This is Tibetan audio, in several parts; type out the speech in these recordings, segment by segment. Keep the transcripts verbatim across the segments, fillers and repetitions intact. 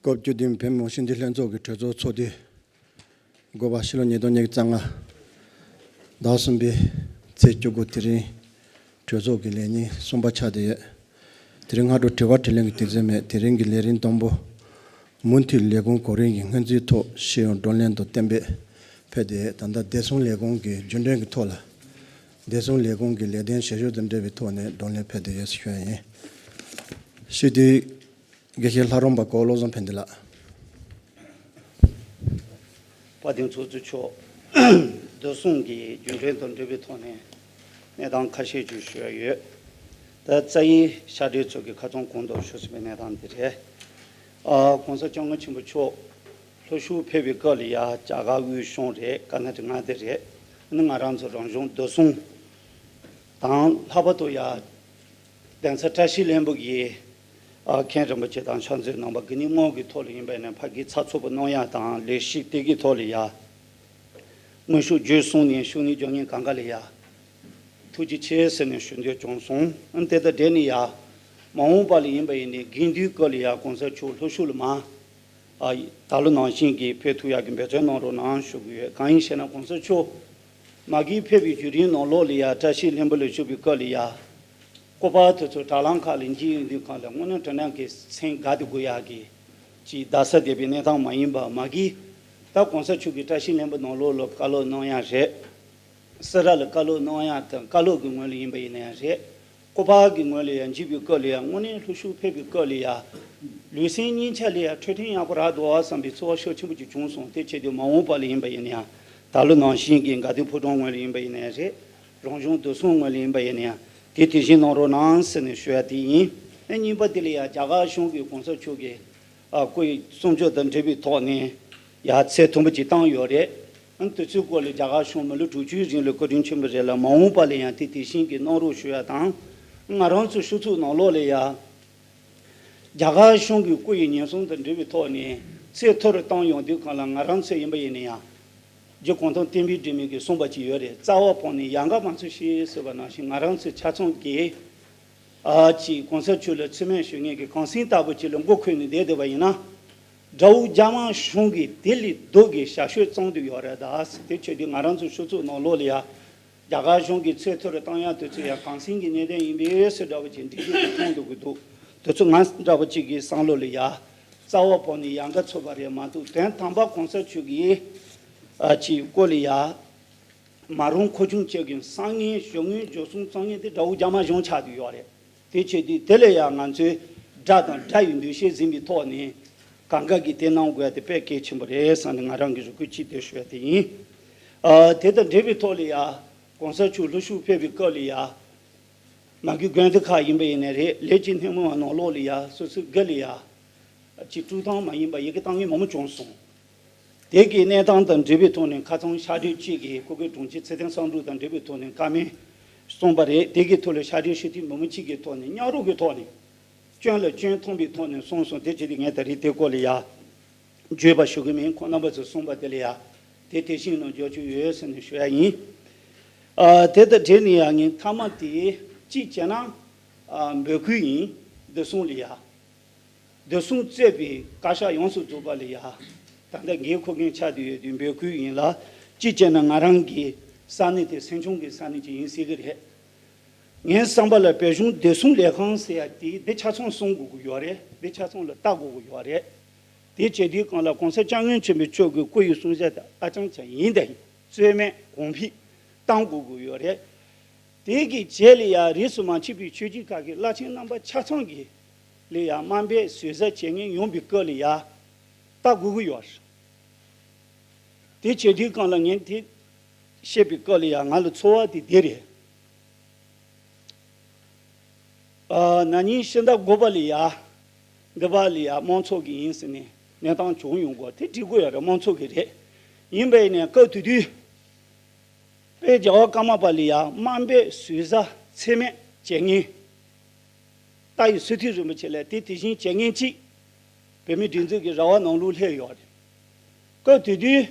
སྐབས་བཅུ་བདུན་བོད་མི་མང་སྤྱི་འཐུས་ལྷན་ཚོགས་ཀྱི་གྲོས་ཚོགས་ཚོགས་དུས་དགུ་པ་ཕྱི་ལོ་ཉིས་སྟོང་ཉི་ཤུ་རྩ་ལྔ་ཟླ་གསུམ་པའི་ཚེས་བཅུ་དགུ་དེ་རིང་གྲོས་ཚོགས་ཀྱི་ལས་ཉིན་གསུམ་པ་ཆགས་བསྡད་ཡོད། དེ་རིང་སྔ་དྲོ་དྲི་བ་དྲིས་ལན་གྱི་དུས་ཚོད་མེད། དེ་རིང་གི་ལས་རིམ་དང་པོ། མུ་མཐུད་ལས་ཁུངས་གོ་རིམ་གྱི་སྔོན་རྩིས་ཐོག་ཤེས་ཡོན་བགྲོ་གླེང་དང་གཏན་འབེབས་ཕེབས་ཏེ། ད་ལྟ་བདེ་སྲུང་ལས་ཁུངས་ཀྱི་རྒྱུན་གྲོན་གྱི་ཐོག་ལ། བདེ་སྲུང་ལས་ཁུངས་ཀྱི་ལས་དོན་བྱེད་ཕྱོགས་དང་འབྲེལ་བའི་ཐོག་ནས་བགྲོ་གླེང་ཕེབས་ཏེ་ཡོད་ཞུ་ཡ་ཡིན། སྤྱི་འཐུས་དགེ་བཤེས་ལྷ་རམས་པ་གོ་བློ་བཟང་ཕན་བདེ་ལགས། དཔལ་ལྡན་ཚོགས་གཙོ་མཆོག་བདེ་སྲུང་གི་རྒྱུན་གྲོན་དང་འབྲེལ་བའི་ཐོག་ནས་གནས་སྟངས་ཁ་ཤས་ཅིག་ཞུ་ཡ་ཡོད། ད་རྩ་ཡི་ཤར་འབྲེལ་ཚོགས་ཀྱི་ཁ་ཚོན་གོང་དུ་ཞུ་ཟིན་པའི་གནས་སྟངས་འདི་རེད། ཨ་༸གོང་ས་༸སྐྱབས་མགོན་ཆེན་པོ་མཆོག་ལྷོ་ཕྱོགས་ཕེབས་པའི་སྐབས་ལ་ཡ་རྒྱ་གར་དབུས་གཞུང་རེད། ཀར་ན་ཊ་ཀ་མངའ་སྡེ་རེད། ཨ་ནི་ང་རང་ཚོ་རང་གཞུང་བདེ་སྲུང་དང་ལྷག་པར་དུ་ཡ་གདན་ས་བཀྲ་ཤིས་ལྷུན་པོ་གི་ཨ་མཁན་རིན་པོ་ཆེ་དང་ཕྱག་མཛོད་རྣམ་པ་དགུ་ཉིས་སྔོན་གྱི་ཐོག་ལ་ཡིན་པ་ནས་ཕ་གི་ཚགས་ཚུད་པོ་གནང་ཡ་དང་ལས་གཞི་དེ་གི་ཐོག་ལ་ཡ་དངོས་ཤུགས་བརྒྱུད་གསུམ་ནས་ཤུགས་སྣོན་རྒྱག་མཁན་གང་ག་ལ་ཡ་ཐུགས་རྗེ་ཆེ་ཟེར་ནས་ཞུ་འདོད་བྱུང་སོང་། ཨ་ནི་དེ་དང་འབྲེལ་ནས་ཡ་མ་འོངས་པ་ལ་ཡིན་པ་ཡིན་ནས་དགུན་དུས་སྐབས་ལ་ཡ་གོང་ས་མཆོག་ལྷོ་ཕྱོགས་ལ་མ་ཨ་ད་ལོ་ནང་བཞིན་གྱི་ཕེབས་ཐུབ་ཡག་གི་འབད་བརྩོན་གནང་རོགས་གནང་ཞུ་གི་ཡོད། གང་ཡིན་ཞེ་ན་གོང་ས་མཆོག་མ་གི་ཕེབས་པའི་བརྒྱུད་རིམ་ནང་ལོགས་ལ་ཡ་བཀྲ་ཤིས་ལྷུན་པོ་ལ་བཞུགས་པའི་སྐབས་ལ་ཡ་སྐུ་པར་དེ་ཚོ་དྲ་ལམ་ཁག་ལ་འགྱེད་ཡོང་དུས་སྒང་ལ་དངོས་གནས་དྲང་གནས་ཀྱི་སེམས་དགའ་སྟེ་དགོས་ཡག་གི་ཅིག་རྡ་ས་བསྡད་པའི་གནས་སྟངས་མ་ཡིན་པ་མ་གི་ད་གོང་ས་མཆོག་གིས་བཀྲ་ཤིས་ལྷུན་པོ་ནང་ལོགས་ལ་བཀའ་སློབ་གནང་ཡག་རེད། སེ་ར་ལ་བཀའ་སློབ་གནང་ཡག་དང་བཀའ་སློབ་ཀྱི་ངོས་ལ་ཡིན་པ་ཡིན་ན་ཡང་རེད། སྐུ་པར་གྱི་ངོས་ལ་ཡང་འགྱེད་པའི་སྐབས་ལ་ཡང་དངོས་གནས་ལྷོ་ཕྱོགས་ཕེབས་པའི་སྐབས་ལ་ཡང་ལུས་སེམས་གཉིས་ཆ་ལ་ཡང་འཕྲོད་བསྟེན་ཡག་པོ་རག་འདུག་བསམ་པའི་ཚོར་བ་ཤུགས་ཆེན་པོ་ཅིག་བྱུང་སོང་། དེ་བྱེད་དུས་མ་འོངས་པ་ལ་ཡིན་པ་ཡིན་ན་ཡང་ད་ལོ་ནང་བཞིན་གྱི་དགའ་ལྡན་ཕོ་བྲང་ངོས་ལ་ཡིན་པ་ཡིན་ན་ཡང་རེད། རང་གཞུང་བདེ་སྲུང་ངོས་ལ་ཡིན་པ་ཡིན་ན་ཡང་དེ་དེ་བཞིན་གནང་རོགས་གནང་ཟེར་ནས་ཞུ་ཡ་དེ་ཡིན། ཨ་གཉིས་པ་དེ་ལ་ཡང་རྒྱ་གར་གཞུང་གིས་གོང་ས་མཆོག་གི་ཨ་སྐུ་ཡི་གསུང་ཆོས་དང་འབྲེལ་བའི་ཐོག་ནས་ཡ་ཚད་མཐོན་པོ་ཅིག་བཏང་ཡོད་རེད། ཨ་དེ་ཚོའི་སྐོར་ལ་རྒྱ་གར་གཞུང་མི་ལོ་དྲུག་ཅུའི་རིང་ལ་བཀའ་དྲིན་ཆེན་པོ་རེད་ལ་མ་འོངས་པ་ལ་ཡང་དེ་དེ་བཞིན་གྱི་གནང་རོགས་ཞུ་ཡ་དང་། ང་རང་ཚོ་ཤོག་ཚོགས་ནང་ལོགས་ལ་ཡ་རྒྱ་གར་གཞུང་གི་སྐུ་ཡི་ཉེན་སྲུང་དང་འབྲེལ་བའི་ཐོག་ནས་ཚད་མཐོ་རུ་བཏང་ཡོང་དུས་སྒང་ལ་ང་རང་ཚོ་ཡིན་པ་ཡིན་ན་ཡང་རྒྱུ་གུང་ཐང་བསྟན་པའི་སྒྲོན་མེ་གིས་གསུངས་པ་ཅིག་ཡོད་རེད། རྩ་བ་བོར་ནས་ཡལ་ག་མ་འཚོལ་ཞིག་ཟེར་བ་ནང་བཞིན་ང་རང་ཚོ་ཆ་ཚང་གིས། ཨ་ཅིག་གོང་ས་མཆོག་ལ་མཚན་སྨད་ཞུ་མཁན་གྱི་གུང་སེང་ལྟ་བུ་ཅིག་ལ་མགོ་འཁོར་ནས་བསྡད་བསྡད་པ་ཡིན་ན། དགྲ་བོ་རྒྱ་དམར་གཞུང་གིས་དེ་ལས་སྡུག་གི་ཞབས་ཞུ་བཙོང་བསྡད་ཡོད་རེད་ད། དེ་བྱེད་དུས་ང་རང་ཚོ་ཆོས་ཚོགས་ནང་ལོགས་ལ་ཡ་རྒྱ་གར་གཞུང་གིས་ཚད་མཐོ་རུ་བཏང་ཡག་དེ་ཚོ་ཡང་གུང་སེང་གི་གནད་དོན་ཡིན་པས་སུ་འདྲ་བོ་ཅིག་འགྲེལ་བརྗོད་ཀྱི་མཐོང་འདུག་གི་འདུག་དེ་ཚོ་ང་འདྲ་བོ་ཅིག་གི་བསམ་བློ་ལ་ཡ་རྩ་བ་བོར་ནས་ཡལ་ག་འཚོལ་བ་རེད་མ་གཏོགས། དོན་དམ་པ་གོང་ས་མཆོག་གིས་ཨ་ཅིག་སྐོར་ལ་ཡ། མ་རུང་མཁོ་ཆུང་བཅས་ཀྱི་བསམ་ངན་ཞུ་ངན་འཇོག་སོང་བཙོང་ངན་དེ་དགྲ་བོ་རྒྱ་དམར་གཞུང་ཆགས་བསྡད་ཡོད་རེད། དེ་བྱས་དུས་དེ་ལས་ཡང་ང་ཚོའི་དགྲ་དང་དགྲ་ཡི་འདུ་ཤེས་འཛིན་པའི་ཐོག་ནས་གང་ག་གིས་དེ་གནང་དགོས་ཡ་དེ་དཔེ་གལ་ཆེན་པོ་རེད་བསམ་ནས་ང་རང་གི་རེ་སྐུལ་ཅིག་དེ་ཞུ་ཡ་དེ་ཡིན། ཨ་དེ་དང་འབྲེལ་བའི་ཐོག་ལ་ཡ་གོང་ས་མཆོག་ལྷོ་ཕྱོགས་ཕེབས་པའི་སྐབས་ལ་ཡ་མ་གི་དགོན་སྡེ་ཁག་ཡིན་པ་ཡིན་ནའི་རེད། ལས་ཀྱི་སྣེ་མོ་བ་ནང་ལོགས་ལ་ཡ་སོ་སོའི་སྒེར་ལ་ཡ་ཅིག་དཀྲུག་གཏམ་མ་ཡིན་པ་ཡི་གེ་བཏང་མཁན་མང་པོ་བྱུང་སོང་། དེ་གི་གནས་སྟངས་དང་འབྲེལ་བའི་ཐོག་ནས་ཁ་སང་ཕྱག་སྦྲེལ་གཅིག་གིས་སྐུ་སྒེར་དྲུང་ཆེ་ཚེ་བརྟན་བསམ་གྲུབ་དང་འབྲེལ་བའི་ཐོག་ནས་བཀའ་མོལ་གསུངས་པ་རེད། དེ་གི་ཐོག་ལ་ཕྱག་སྦྲེལ་ཞུ་མཁན་མི་མང་གཅིག་གི་ཐོག་ནས་མཉམ་རུབ་ཀྱི་ཐོག་ནས་སྐྱོན་ལ་སྐྱོན་མཐོང་པའི་ཐོག་ནས་གསུངས་སོང་། དེ་བྱས་ཏེ་ངས་ད་རེས་དེ་སྐོར་ལ་ཡ་བརྗོད་པ་ཞུ་གི་མིན། ཁོང་རྣམ་པ་ཚོས་གསུངས་པ་དེ་ལ་ཡ་དེ་དེ་བཞིན་ནང་འཇོག་རྒྱུ་ཡོད་ཟེར་ནས་ཞུ་ཡ་ཡིན། ཨ་དེ་དང་འབྲེལ་ནས་ཡ་ངས་མཐའ་མ་དེ་གཅིག་བྱས་ན་ཨ་འབོད་སྐུལ་ཡིན། བདེ་སྲུང་ལ་ཡ། བདེ་སྲུང་གཙོས་པའི་བཀའ་ཤག་ཡོངས་སུ་རྫོགས་པ་ལ་ཡ། ད་ལྟ་འགན་འཁུར་མཁན་ཆགས་བསྡད་ཡོད་དུས་འབོད་སྐུལ་ཡིན་ལ། གཅིག་བྱས་ན་ང་རང་གི་ས་གནས་དེ་སེམས་ཆུང་གི་ས་གནས་ཅིག་ཡིན་སྲིད་ཀྱི་རེད། ངའི་བསམ་པ་ལ་བོད་གཞུང་བདེ་སྲུང་ལས་ཁང་ཟེར་ཡ་དེ་འདི་ཆ་ཚང་གསུང་དགོས་ཀྱི་ཡོད་རེད། འདི་ཆ་ཚང་ལ་ལྟ་དགོས་ཀྱི་ཡོད་རེད། དེ་བྱེད་དུས་སྒང་ལ་གོང་ས་སྐྱབས་མགོན་ཆེན་པོ་མཆོག་གི་སྐུ་ཡི་གསུང་བཤད་དེ་ཨ་ཅང་ཅང་ཡིན་དང་ཡིན། རྩོད་མེད་གོང་འཕེལ་གཏང་དགོས་ཀྱི་ཡོད་རེད། དེ་གི་རྗེས་ལ་ཡང་རིས་སུ་མ་ཆད་པའི་ཆོས་བརྒྱུད་ཁག་གི་བླ་ཆེན་རྣམ་པ་ཆ་ཚང་གི་ལ་ཡང་དམའ་འབེབས་ཟུར་ཟ་བྱེད་མཁན་ཡོང་པའི་སྐབས་ལ་ཡང་ལྟ་དགོས་ཀྱི་ཡོད་རེད། དེ་བྱེད་དུས་སྒང་ལ་ངས་དེ་བཤད་པའི་སྐབས་ལ་ཡང་ང་ལ་ཚོར་བ་དེ་འདི་རེད། ཨ་ན་ནིང་ཕྱི་ཟླ་དགུ་པ་ལ་ཡ། འདི་པ་ལ་ཡ་དམངས་གཙོ་གི་ཡིན་ཟེར་ནས་གནས་སྟངས་བྱུང་ཡོང་གོ། དེ་འགྲིག་གི་ཡོད་རེད། དམངས་གཙོ་གི་རེད། ཡིན་པས་ནས་སྐབས་དེ་དུས་དཔལ་རྒྱལ་བ་ཀརྨ་པ་ལ་ཡ་དམའ་འབེབས་ཟུར་ཟ་ཚད་མེད་བྱེད་མཁན། ཏཱ་ཡི་སི་ཐན་རིན་པོ་ཆེ་ལ་དེ་དེ་བཞིན་བྱེད་མཁན་གཅིག་བོད་མིའི་སྒྲིག་འཛུགས་ཀྱི་ར་བ་ནང་ལོགས་སླེབས་ཡོད་རེད། སྐབས་དེ་དུས་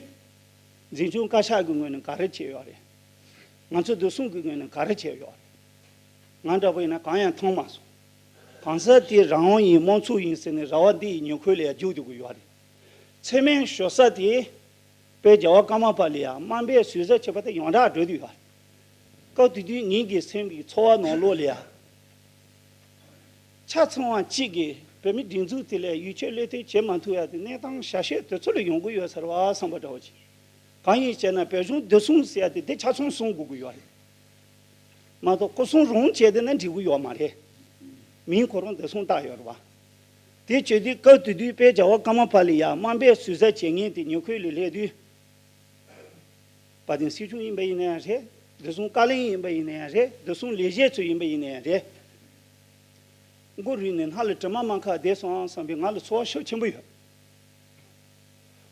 འཛིན་སྐྱོང་བཀའ་ཤག་གི་ངོས་ནས་ག་རེ་བྱས་ཡོད་རེད། ང་ཚོ་བདེ་སྲུང་གི་ངོས་ནས་ག་རེ་བྱས་ཡོད་རེད། ང་འདྲ་པོ་ཡིན་ན་གང་ཡང་མཐོང་མ་སོང་། གང་ཟག་དེ་རང་དབང་ཡིན་དམངས་གཙོ་ཡིན་ཟེར་ནས་ར་བ་འདི་ཡི་ཉེ་འཁོར་ལ་ཡང་རྒྱུག་བསྡད་ཀྱི་ཡོད་རེད། མཚན་སྨད་ཞུ་ས་དེ་དཔལ་རྒྱལ་བ་ཀརྨ་པ་ལ་ཡང་དམའ་འབེབས་ཟུར་ཟ་བྱས་པ་དེ་ཡོངས་གྲགས་འགྲོ་བསྡད་ཡོད་རེད། སྐབས་དེ་དུས་ངེད་ཀྱི་སེམས་ཀྱི་ཚོར་བ་ནང་ལོགས་ལ་ཡང་། ཆ་ཚང་བ་གཅིག་གིས་བོད་མི་སྒྲིག་འཛུགས་དེ་ལ་ཡིད་ཆེས་བློས་གཏོང་བྱེད་མ་ཐུབ་ཡ་དེ་གནས་སྟངས་ཞར་བཤད་དེ་ཚོ་ལ་ཡོང་གི་ཡོད་ས་རེད་བ་བསམ་པ་འདྲ་བོ་ཅིག་གང་ཡིན་ཟེར་ན་བོད་གཞུང་བདེ་སྲུང་ཟེར་ཡ་དེ་དེ་ཆ་ཚང་སྲུང་དགོས་ཀྱི་ཡོད་རེད། མ་གཏོགས་སྐུ་སྲུང་རང་བྱས་བསྡད་ན་འགྲིག་གི་ཡོད་མ་རེད། མིང་ཁོ་རང་བདེ་སྲུང་བཏགས་ཡོད་རེད་བ། དེ་བྱེད་དུས་སྐབས་དེ་དུས་དཔལ་རྒྱལ་བ་ཀརྨ་པ་ལ་ཡང་དམའ་འབེབས་ཟུར་ཟ་བྱེད་མཁན་དེ་ཉེ་འཁོར་ལ་སླེབས་དུས། དཔལ་ལྡན་སྲིད་སྐྱོང་ཡིན་པ་ཡིན་ན་ཡང་རེད། བདེ་སྲུང་བཀའ་བློན་ཡིན་པ་ཡིན་ན་ཡང་རེད། བདེ་སྲུང་ལས་བྱེད་ཚོ་ཡིན་པ་ཡིན་ན་ཡང་རེད། མགོ་རུས་ནས་སྣ་ལ་དྲི་མ་མ་ཁ་བསྡད་སོང་བསམ་པའི་ང་ལ་ཚོར་བ་ཤུགས་ཆེན་པོ་ཡོད།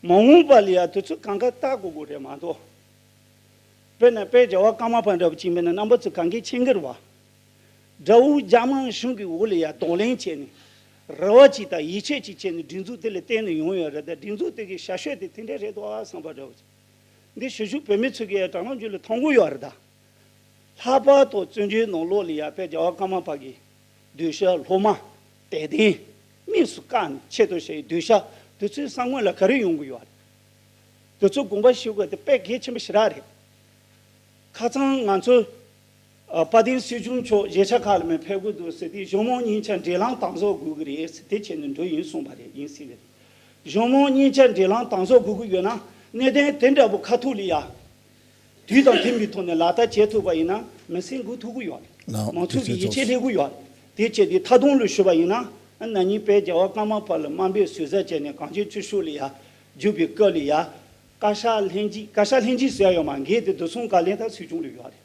མ་འོངས་པ་ལ་ཡང་དེ་ཚོ་གང་ག་ལྟ་དགོས་དགོས་རེད་མ་གཏོགས། དཔེར་ན་དཔལ་རྒྱལ་བ་ཀརྨ་པ་འདྲ་བོ་ཅིག་མིན་ན་རྣམ་པ་ཚོ་གང་གས་མཁྱེན་གྱི་རེད་བ། དགྲ་བོ་རྒྱ་དམར་གཞུང་གི་འོག་ལ་ཡང་གདོང་ལེན་བྱས་ནས། རེ་བ་ཅིག་དང་ཡིད་ཆེས་ཅིག་བྱས་ནས་སྒྲིག་འཛུགས་དེ་ལ་བརྟེན་ནས་ཡོང་ཡོད་རེད་ད། སྒྲིག་འཛུགས་དེ་གི་ཞར་བཤད་དེ་དེ་འདྲ་རེད་འདུག་ཨ་བསམ་པ་འདྲ་བོ་ཅིག་འདི་ཞུ་ཞུ་བོད་མི་ཚོ་གི་དྲ་ལམ་བརྒྱུད་ལ་མཐོང་གི་ཡོད་རེད་ད། ལྷག་པར་དུ་བཙན་བྱོལ་ནང་ལོགས་ལ་ཡང་དཔལ་རྒྱལ་བ་ཀརྨ་པ་གི་གདུལ་བྱ་སློབ་མ་དད་ལྡན་དམིགས་སུ་བཀར་ནས་ཆེད་དུ་བྱས་གདུལ་བྱ་དེ་ཚོའི་བསམ་ངན་ལ་ག་རེ་ཡོང་གི་ཡོད་རེད། དེ་ཚོ་དགོངས་པ་ཞུ་དགོས་དེ་དཔེ་གལ་ཆེན་པོ་ཞེ་དྲག་རེད། ཁ་སང་ང་ཚོ་ཨ་དཔལ་ལྡན་སྲིད་སྐྱོང་མཆོག་གཞིས་ཆགས་ཁག་ལ་མར་ཕེབས་ཀྱི་འདུག་ཟེར་དུས་གཞུང་མང་གཉིས་ཆ་འབྲེལ་ལམ་དམ་བཟོ་དགོས་ཀྱི་རེད་ཟེར་དེ་བྱས་ནས་འགྲོ་ཡིན་གསུངས་པ་རེད། ཡིན་སྲིད་རེད། གཞུང་མང་གཉིས་ཆ་འབྲེལ་ལམ་དམ་བཟོ་དགོས་ཀྱི་ཡོད་ན་གནད་དོན་དེ་འདྲ་པོ་ཁ་ཐུག་ལ་ཡ། དུས་དང་མཐུན་པའི་ཐོག་ནས་ལག་བསྟར་བྱེད་ཐུབ་པ་ཡིན་ན་མི་སེར་མགོ་ཐུག་གི་ཡོད་རེད། ལགས་མང་ཚོགས་ཀྱི་ཡིད་ཆེས་སླེབས་ཀྱི་ཡོད་རེད། དེ་བྱས་ཏེ་མཐའ་དོན་ལ་ཞུས་པ་ཡིན་ན་ན་ནིང་དཔལ་རྒྱལ་བ་ཀརྨ་པ་ལ་དམའ་འབེབས་ཟུར་ཟ་བྱས་ནས་གངས་ཅན་སྐྱིད་གཤོངས་ལ་ཡ་བརྒྱུད་པའི་སྐབས་ལ་ཡ། བཀའ་ཤག་ལྷན་རྒྱས་བཀའ་ཤག་ལྷན་རྒྱས་ཟེར་ཡ་ཡོད་མ་འགས་དེ་བདེ་སྲུང་བཀའ་བློན་དང་སྲིད་སྐྱོང་ལ་ཡོད་རེད།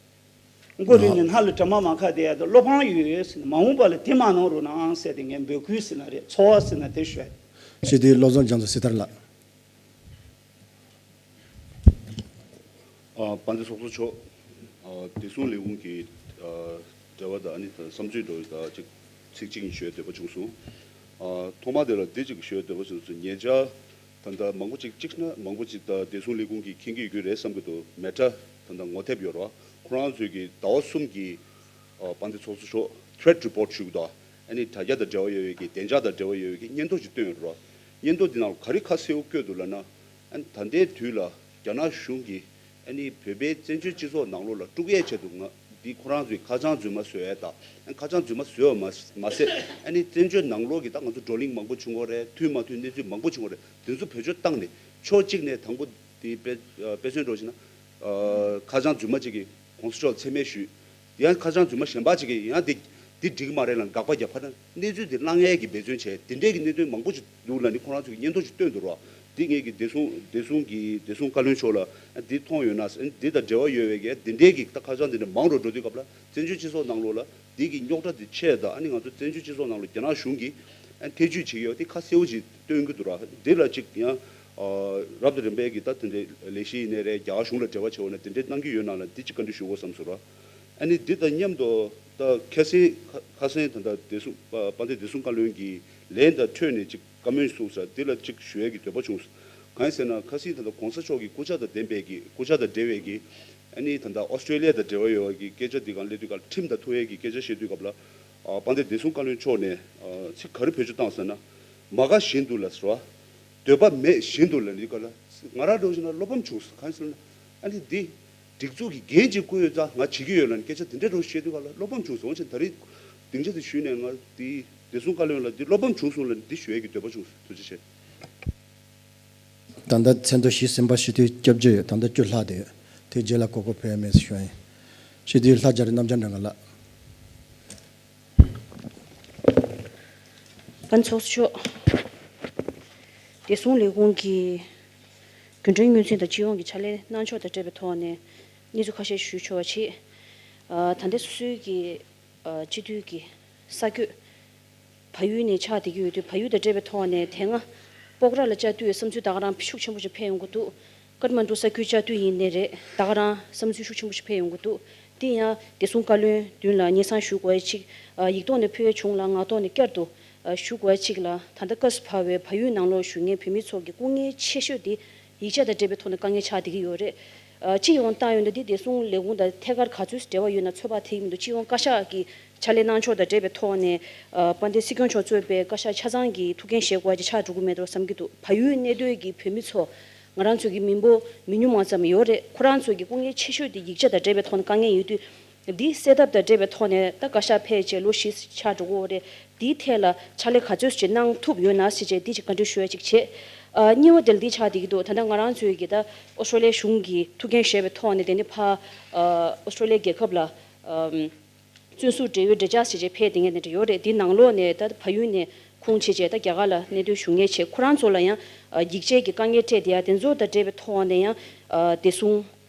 མགོ་རུས་ནས་སྣ་ལ་དྲི་མ་མ་ཁ་བསྡད་ཡ་དེ་བློ་ཕམ་ཡོད་ཟེར་ནས་མ་འོངས་པ་ལ་དེ་མ་གནང་རོགས་གནང་ཟེར་ཏེ་ངས་འབོད་སྐུལ་ཟེར་ན་རེད་ཚོར་བ་ཟེར་ན་དེ་ཞུ་ཡ་རེད། སྤྱི་འཐུས་བློ་བཟང་རྒྱ་མཚོ་སྲི་ཐར་ལགས། ཨ་དཔལ་ལྡན་ཚོགས་གཙོ་མཆོག་ཨ་བདེ་སྲུང་ལས་ཁུངས་ཀྱི་ཨ་འབྲེལ་བ་དང་ཨ་ནི་བསམ་ཚུལ་འདྲ་བོ་དང་ཅིག་ཚིག་གཅིག་གཉིས་ཞུ་ཡ་འདོད་པ་བྱུང་སོང་། ཨ་ཐོག་མ་དེ་ལ་འདི་ཅིག་ཞུ་ཡ་འདོད་པ་བྱུང་སོང་། ཉེ་ཆར་ད་ལྟ་མང་པོ་ཅིག་ཅིག་ན་མང་པོ་ཅིག་ད་བདེ་སྲུང་ལས་ཁུངས་ཀྱིས་མཁྱེན་གྱི་ཡོད་ཀྱི་རེད་བསམ་གྱི་འདུག་མེ་ཊ་ད་ལྟ་ངོ་དེབ་ཡོད་རེད་བ། ཁོ་རང་ཚོས་ཀྱི་ཟླ་བ་གསུམ་གྱི་ཨ་དཔལ་ལྡན་ཚོགས་གཙོ་མཆོག་threat report ཞུ་གི་འདུག་ཨ་ནི་དྲ་རྒྱ་དང་འབྲེལ་བ་ཡོད་པའི་གི་བདེ་འཇགས་དང་འབྲེལ་བ་ཡོད་པའི་གི་སྙན་ཐོ་ཅིག་བཏོན་ཡོད་རེད་བ། སྙན་ཐོ་འདི་ནང་ལ་ག་རེ་ཁ་གསལ་པོ་བཀོད་འདུག་ལབ་ན། ཨ་ནི་ད་ལྟའི་དུས་ལ་རྒྱ་ནག་གཞུང་གིས་ཨ་ནི་བོད་པའི་བཙན་བྱོལ་སྤྱི་ཚོགས་ནང་ལོགས་ལ་དཀྲུག་ཡས་ཆེད་དུ་ང་འདི་ཁོ་རང་ཚོའི་ཁ་བྱང་རྫུན་མ་བཟོ་ཡས་དང་། ཨ་ནི་ཁ་བྱང་རྫུན་མ་བཟོས་པ་མ་མ་ཟད་ཨ་ནི་བཙན་བྱོལ་ནང་ལོགས་ཀྱི་ད་ང་ཚོ་བགྲོ་གླེང་མང་པོ་བྱུང་བ་རེད། མཐུན་མ་མཐུན་གནས་ཚུལ་མང་པོ་བྱུང་བ་རེད། དེ་ཚོ་བེད་སྤྱོད་བཏང་ནས་ཕྱོགས་གཅིག་ནས་དང་པོ་དེ་དཔེ་དཔེ་མཚོན་འདྲ་བོ་བྱས་ན། ཁ་བྱང་རྫུན་མ་གཅིག་གིས་གོང་ས་མཆོག་ལ་མཚན་སྨད་ཞུས། ཡང་ཁ་བྱང་རྫུན་མ་གཞན་པ་གཅིག་གིས་ཡང་འདི་འདི་འགྲིག་གི་མ་རེད་ལབ་དགག་པ་རྒྱབ་པ་ན་གནས་ཚུལ་འདི་བརླག་ངེས་ཀྱི་འབད་བརྩོན་བྱས། འདི་འདྲས་ཀྱི་གནད་དོན་མང་པོ་ཞིག་འདུག་ལབ་ནི་ཁོ་རང་ཚོ་གི་སྙན་ཐོ་ཞིག་བཏོན་འདུག་རོགས། འདི་ངེད་ཀྱི་བདེ་སྲུང་བདེ་སྲུང་གི་བདེ་སྲུང་བཀའ་བློན་མཆོག་ལ་འདི་མཐོང་ཡོད་ན་འདི་དང་འབྲེལ་བ་ཡོད་པའི་གི་འདི་འདྲས་ཀྱི་ད་ཁ་བྱང་འདི་འདྲ་མང་རུ་འགྲོ་དུས་སྐབས་ལ་བཙན་བྱོལ་སྤྱི་ཚོགས་ནང་ལོགས་ལ་འདི་གི་རྙོག་དྲ་འདི་ཆེ་དང་ཨ་ནི་ང་ཚོ་བཙན་བྱོལ་སྤྱི་ཚོགས་ནང་ལོགས་རྒྱ་ནག་གཞུང་གིས་ཨ་ཐེ་ཇུས་བྱེད་ཀྱི་ཡོད་འདི་ཁ་གསལ་པོ་ཅིག་སྟོན་གྱི་འདུག་ར། འདི་ལ་ཅིག་ཡང་རབ་དང་རིམ་པས་ཀྱི་ད་དེ་འདྲའི་ལས་གཞི་ཡིན་ནའི་རེད། རྒྱ་གར་གཞུང་ལ་འབྲེལ་བ་བྱེད་འོ་ན་དེ་འདྲའི་གནང་གི་ཡོད་ན་ལ་འདི་ཅིག་བཀའ་འདྲི་ཞུ་དགོས་བསམ་སོང་ར། ཨ་ནི་འདི་དང་མཉམ་དུ་ད་ཁ་སང་ཁ་སང་ད་ལྟ་བདེ་སྲུང་དཔལ་ལྡན་བདེ་སྲུང་བཀའ་བློན་གྱིས་ལན་དང་འཕྲོས་ནས་ཅིག་བཀའ་མོལ་གསུངས་ས་འདི་ལ་ཅིག་ཞུ་ཡས་ཀྱི་འདོད་པ་བྱུང་སོང་། གང་ཡིན་ཟེར་ན་ཁ་སང་ད་ལྟ་གོང་ས་མཆོག་གི་སྐུ་ཕྱྭ་དང་ལྡན་པའི་གི་སྐུ་ཕྱྭ་དང་འབྲེལ་བའི་གི་ཨ་ནི་ད་ལྟ་ཨོ་སི་ཀྲེ་ལི་ཡ་དང་འབྲེལ་བ་ཡོད་པ་གི་སྐད་ཆ་འདི་གང་སླེབས་དུས་སྐབས་ཁྲིམས་དང་ཐུག་ཡས་ཀྱི་སྐད་ཆ་བཤད་དུས་སྐབས་ལ་དཔལ་ལྡན་བདེ་སྲུང་བཀའ་བློན་མཆོག་ནས་ཚིག་ག་རེ་བེད་སྤྱོད་བཏང་ཟེར་ན། མ་དགའ་བཞིན་དུ་ལ་ཟེར་བ། འདོད་པ་མེད་བཞིན་དུ་ལ་ནི་ག་ལ། ང་རང་འགྲོ་བཞིན་ན་བློ་ཕམ་བྱུང་སོང་གང་ཟེར་ན། ཨ་ནི་འདི། སྒྲིག་འཛུགས་ཀྱི་འགན་ཅིག་བསྐུར་ཡོད་ཙང་ང་བྱེད་ཀྱི་ཡོད་ལ་ནི་སྐད་ཆ་དེ་འདྲ་འགྲོ་བཤད་དུས་ག་ལ་བློ་ཕམ་བྱུང་སོང་ཅིག་ད་རེས། སྡིངས་ཆ་དེ་ཞུས་ནས་ང་འདི་བདེ་སྲུང་བཀའ་བློན་ལ་འདི་བློ་ཕམ་བྱུང་སོང་ལ་ནི་འདི་ཞུ་ཡས་ཀྱི་འདོད་པ་བྱུང་སོང་ཐུགས་རྗེ་ཆེ། ད་ལྟ་མཚན་ཐོ་བཞི་ཟིན་པ་སྤྱི་འཐུས་སྐྱབས་བཅོལ་ཡོད། ད་ལྟ་བཅུ་ལྷག་དེ་ཡོད། དེ་རྗེས་ལ་གོ་སྐབས་ཕུལ་ཡ་མེད་ཟེར་ཞུ་ཡ་ཡིན། སྤྱི་འཐུས་ལྷ་རྒྱ་རི་རྣམ་རྒྱལ་སྒྲོལ་དཀར་ལགས། ཨ་ནི་ཚོགས་གཙོ་མཆོག་བདེ་སྲུང་ལས་ཁུངས་ཀྱི་རྒྱུན་གྲོན་དངུལ་ཚན་དང་སྤྱི་ཡོངས་ཀྱི་ཕྱག་ལས་གནང་ཕྱོགས་དང་འབྲེལ་བའི་ཐོག་ནས་གནས་ཚུལ་ཁ་ཤས་ཞུ་ཆོག་པ་བྱེད། ཨ་ད་ལྟ་སོ་སོའི་གི་ཨ་སྤྱི་འཐུས་ཀྱི་ས་བགོས་བལ་ཡུལ་ནས་ཆགས་བསྡད་ཀྱི་ཡོད་དུས་བལ་ཡུལ་དང་འབྲེལ་བའི་ཐོག་ནས་དེ་སྔ་སྤོག་ར་ལ་བཅའ་དུས་བསམ་ཚུལ་ད་ག་རང་ཤུགས་ཆེན་པོ་ཞིག་འཕེལ་ཡོང་གི་འདུག་ཀ་ཐ་མན་གྲུ་ས་ཁུལ་བཅའ་དུས་ཡིན་ནའི་རེད། ད་ག་རང་བསམ་ཚུལ་ཤུགས་ཆེན་པོ་ཞིག་འཕེལ་ཡོང་གི་འདུག་དེ་ཡང་བདེ་སྲུང་བཀའ་བློན་མདུན་ལ་སྙན་སེང་ཞུ་དགོས་ཡ་གཅིག་ཨ་ཡིག་ཐོག་ནས་ཕུལ་ཡ་བྱུང་ལ་ངག་ཐོག་ནས་བསྐྱར་དུ་ཨ་ཞུ་དགོས་ཡ་གཅིག་ལ། ད་ལྟ་སྐབས་སུ་བབས་པའི་བལ་ཡུལ་ནང་ལོགས་བཞུགས་མཁན་བོད་མི་ཚོ་གི་སྐུ་ངལ་ཆེ་ཤོས་དེ་ཡིག་ཆ་དང་འབྲེལ་བའི་ཐོག་ནས་དཀའ་ངལ་ཆགས་བསྡད་ཀྱི་ཡོད་རེད། སྤྱི་ཡོངས་བཏང་ཡོད་ན་འདི་བདེ་སྲུང་ལས་ཁུངས་དང་ཐད་ཀར་ག་ཚོད་འབྲེལ་བ་ཡོད་ན་ཚོད་དཔག་ཐེབས་ཀྱི་མི་འདུག་སྤྱི་ཡོངས་བཀའ་ཤག་གི་ཕྱག་ལས་གནང་ཕྱོགས་དང་འབྲེལ་བའི་ཐོག་ནས་དཔལ་ལྡན་སྲིད་སྐྱོང་མཆོག་གཙོས་པའི་བཀའ་ཤག་ཆ་ཚང་གིས་ཐུགས་འགན་བཞེས་དགོས་པ་ཅིག་ཆགས་འགྲོ་གི་མེད་འགྲོ་བསམ་གྱི་འདུག་བལ་ཡུལ་གནས་སྡོད་ཀྱི་བོད་མི་ཚོ་ང་རང་ཚོ་གི་མི་འབོར་མི་ཉུང་བ་ཙམ་ཡོད་རེད། ཁོ་རང་ཚོ་གི་སྐུ་ངལ་ཆེ་ཤོས་དེ་ཡིག་ཆ་དང་འབྲེལ་བའི་ཐོག་ནས་དཀའ་ངལ་ཡོད་དུས། འདི་སེལ་ཐབས་དང་འབྲེལ་བའི་ཐོག་ནས་ད་བཀའ་ཤག་ཕེབས་བྱས་ལོ་བཞི་ཆགས་འགྲོ་གི་ཡོད་རེད། འདིའི་ཐད་ལ་ཕྱག་ལས་ག་ཚོད་ཅིག་གནང་ཐུབ་ཡོད་ན་ཞེས་བྱས་འདི་ཅིག་བཀའ་འདྲི་ཞུ་ཡ་ཅིག་བྱས། ཨ་གཉིས་པ་དེ་ལ་འདི་ཆགས་བསྡད་ཀྱི་འདུག་ད་ལྟ་ང་རང་ཚོའི་གི་ད་ཨོ་སི་ཀྲོ་ལི་ཡ་གཞུང་གི་ཐུགས་འགན་བཞེས་པའི་ཐོག་ནས་དེ་ནི་ཕ་ཨ་ཨོ་སི་ཀྲོ་ལི་ཡ་རྒྱལ་ཁབ་ལ་ཨམ་བཙོན་ཟུར་འབྲེལ་ཡོད་འབྲེལ་ཆགས་ཞེས་བྱས་ཕེབས་བསྡད་མཁན་དེ་འདྲ་ཡོད་རེད། འདི་ནང་ལོགས་ནས་ད་ཕ་ཡུལ་ནས་ཁུངས་བྱས་བྱས་ད་རྒྱ་གར་ལ་གནས་སྡོད་བཞུགས་མཁན་བྱས་ཁོ་རང་ཚོ་ལ་ཡང་ཨ་ཡིག་ཆའི་གི་དཀའ་ངལ་འཕྲད་བསྡད་ཡ་དེ་ཚོ་དང་འབྲེལ་བའི་ཐོག་ནས་ཡང་ཨ་བདེ་སྲུང་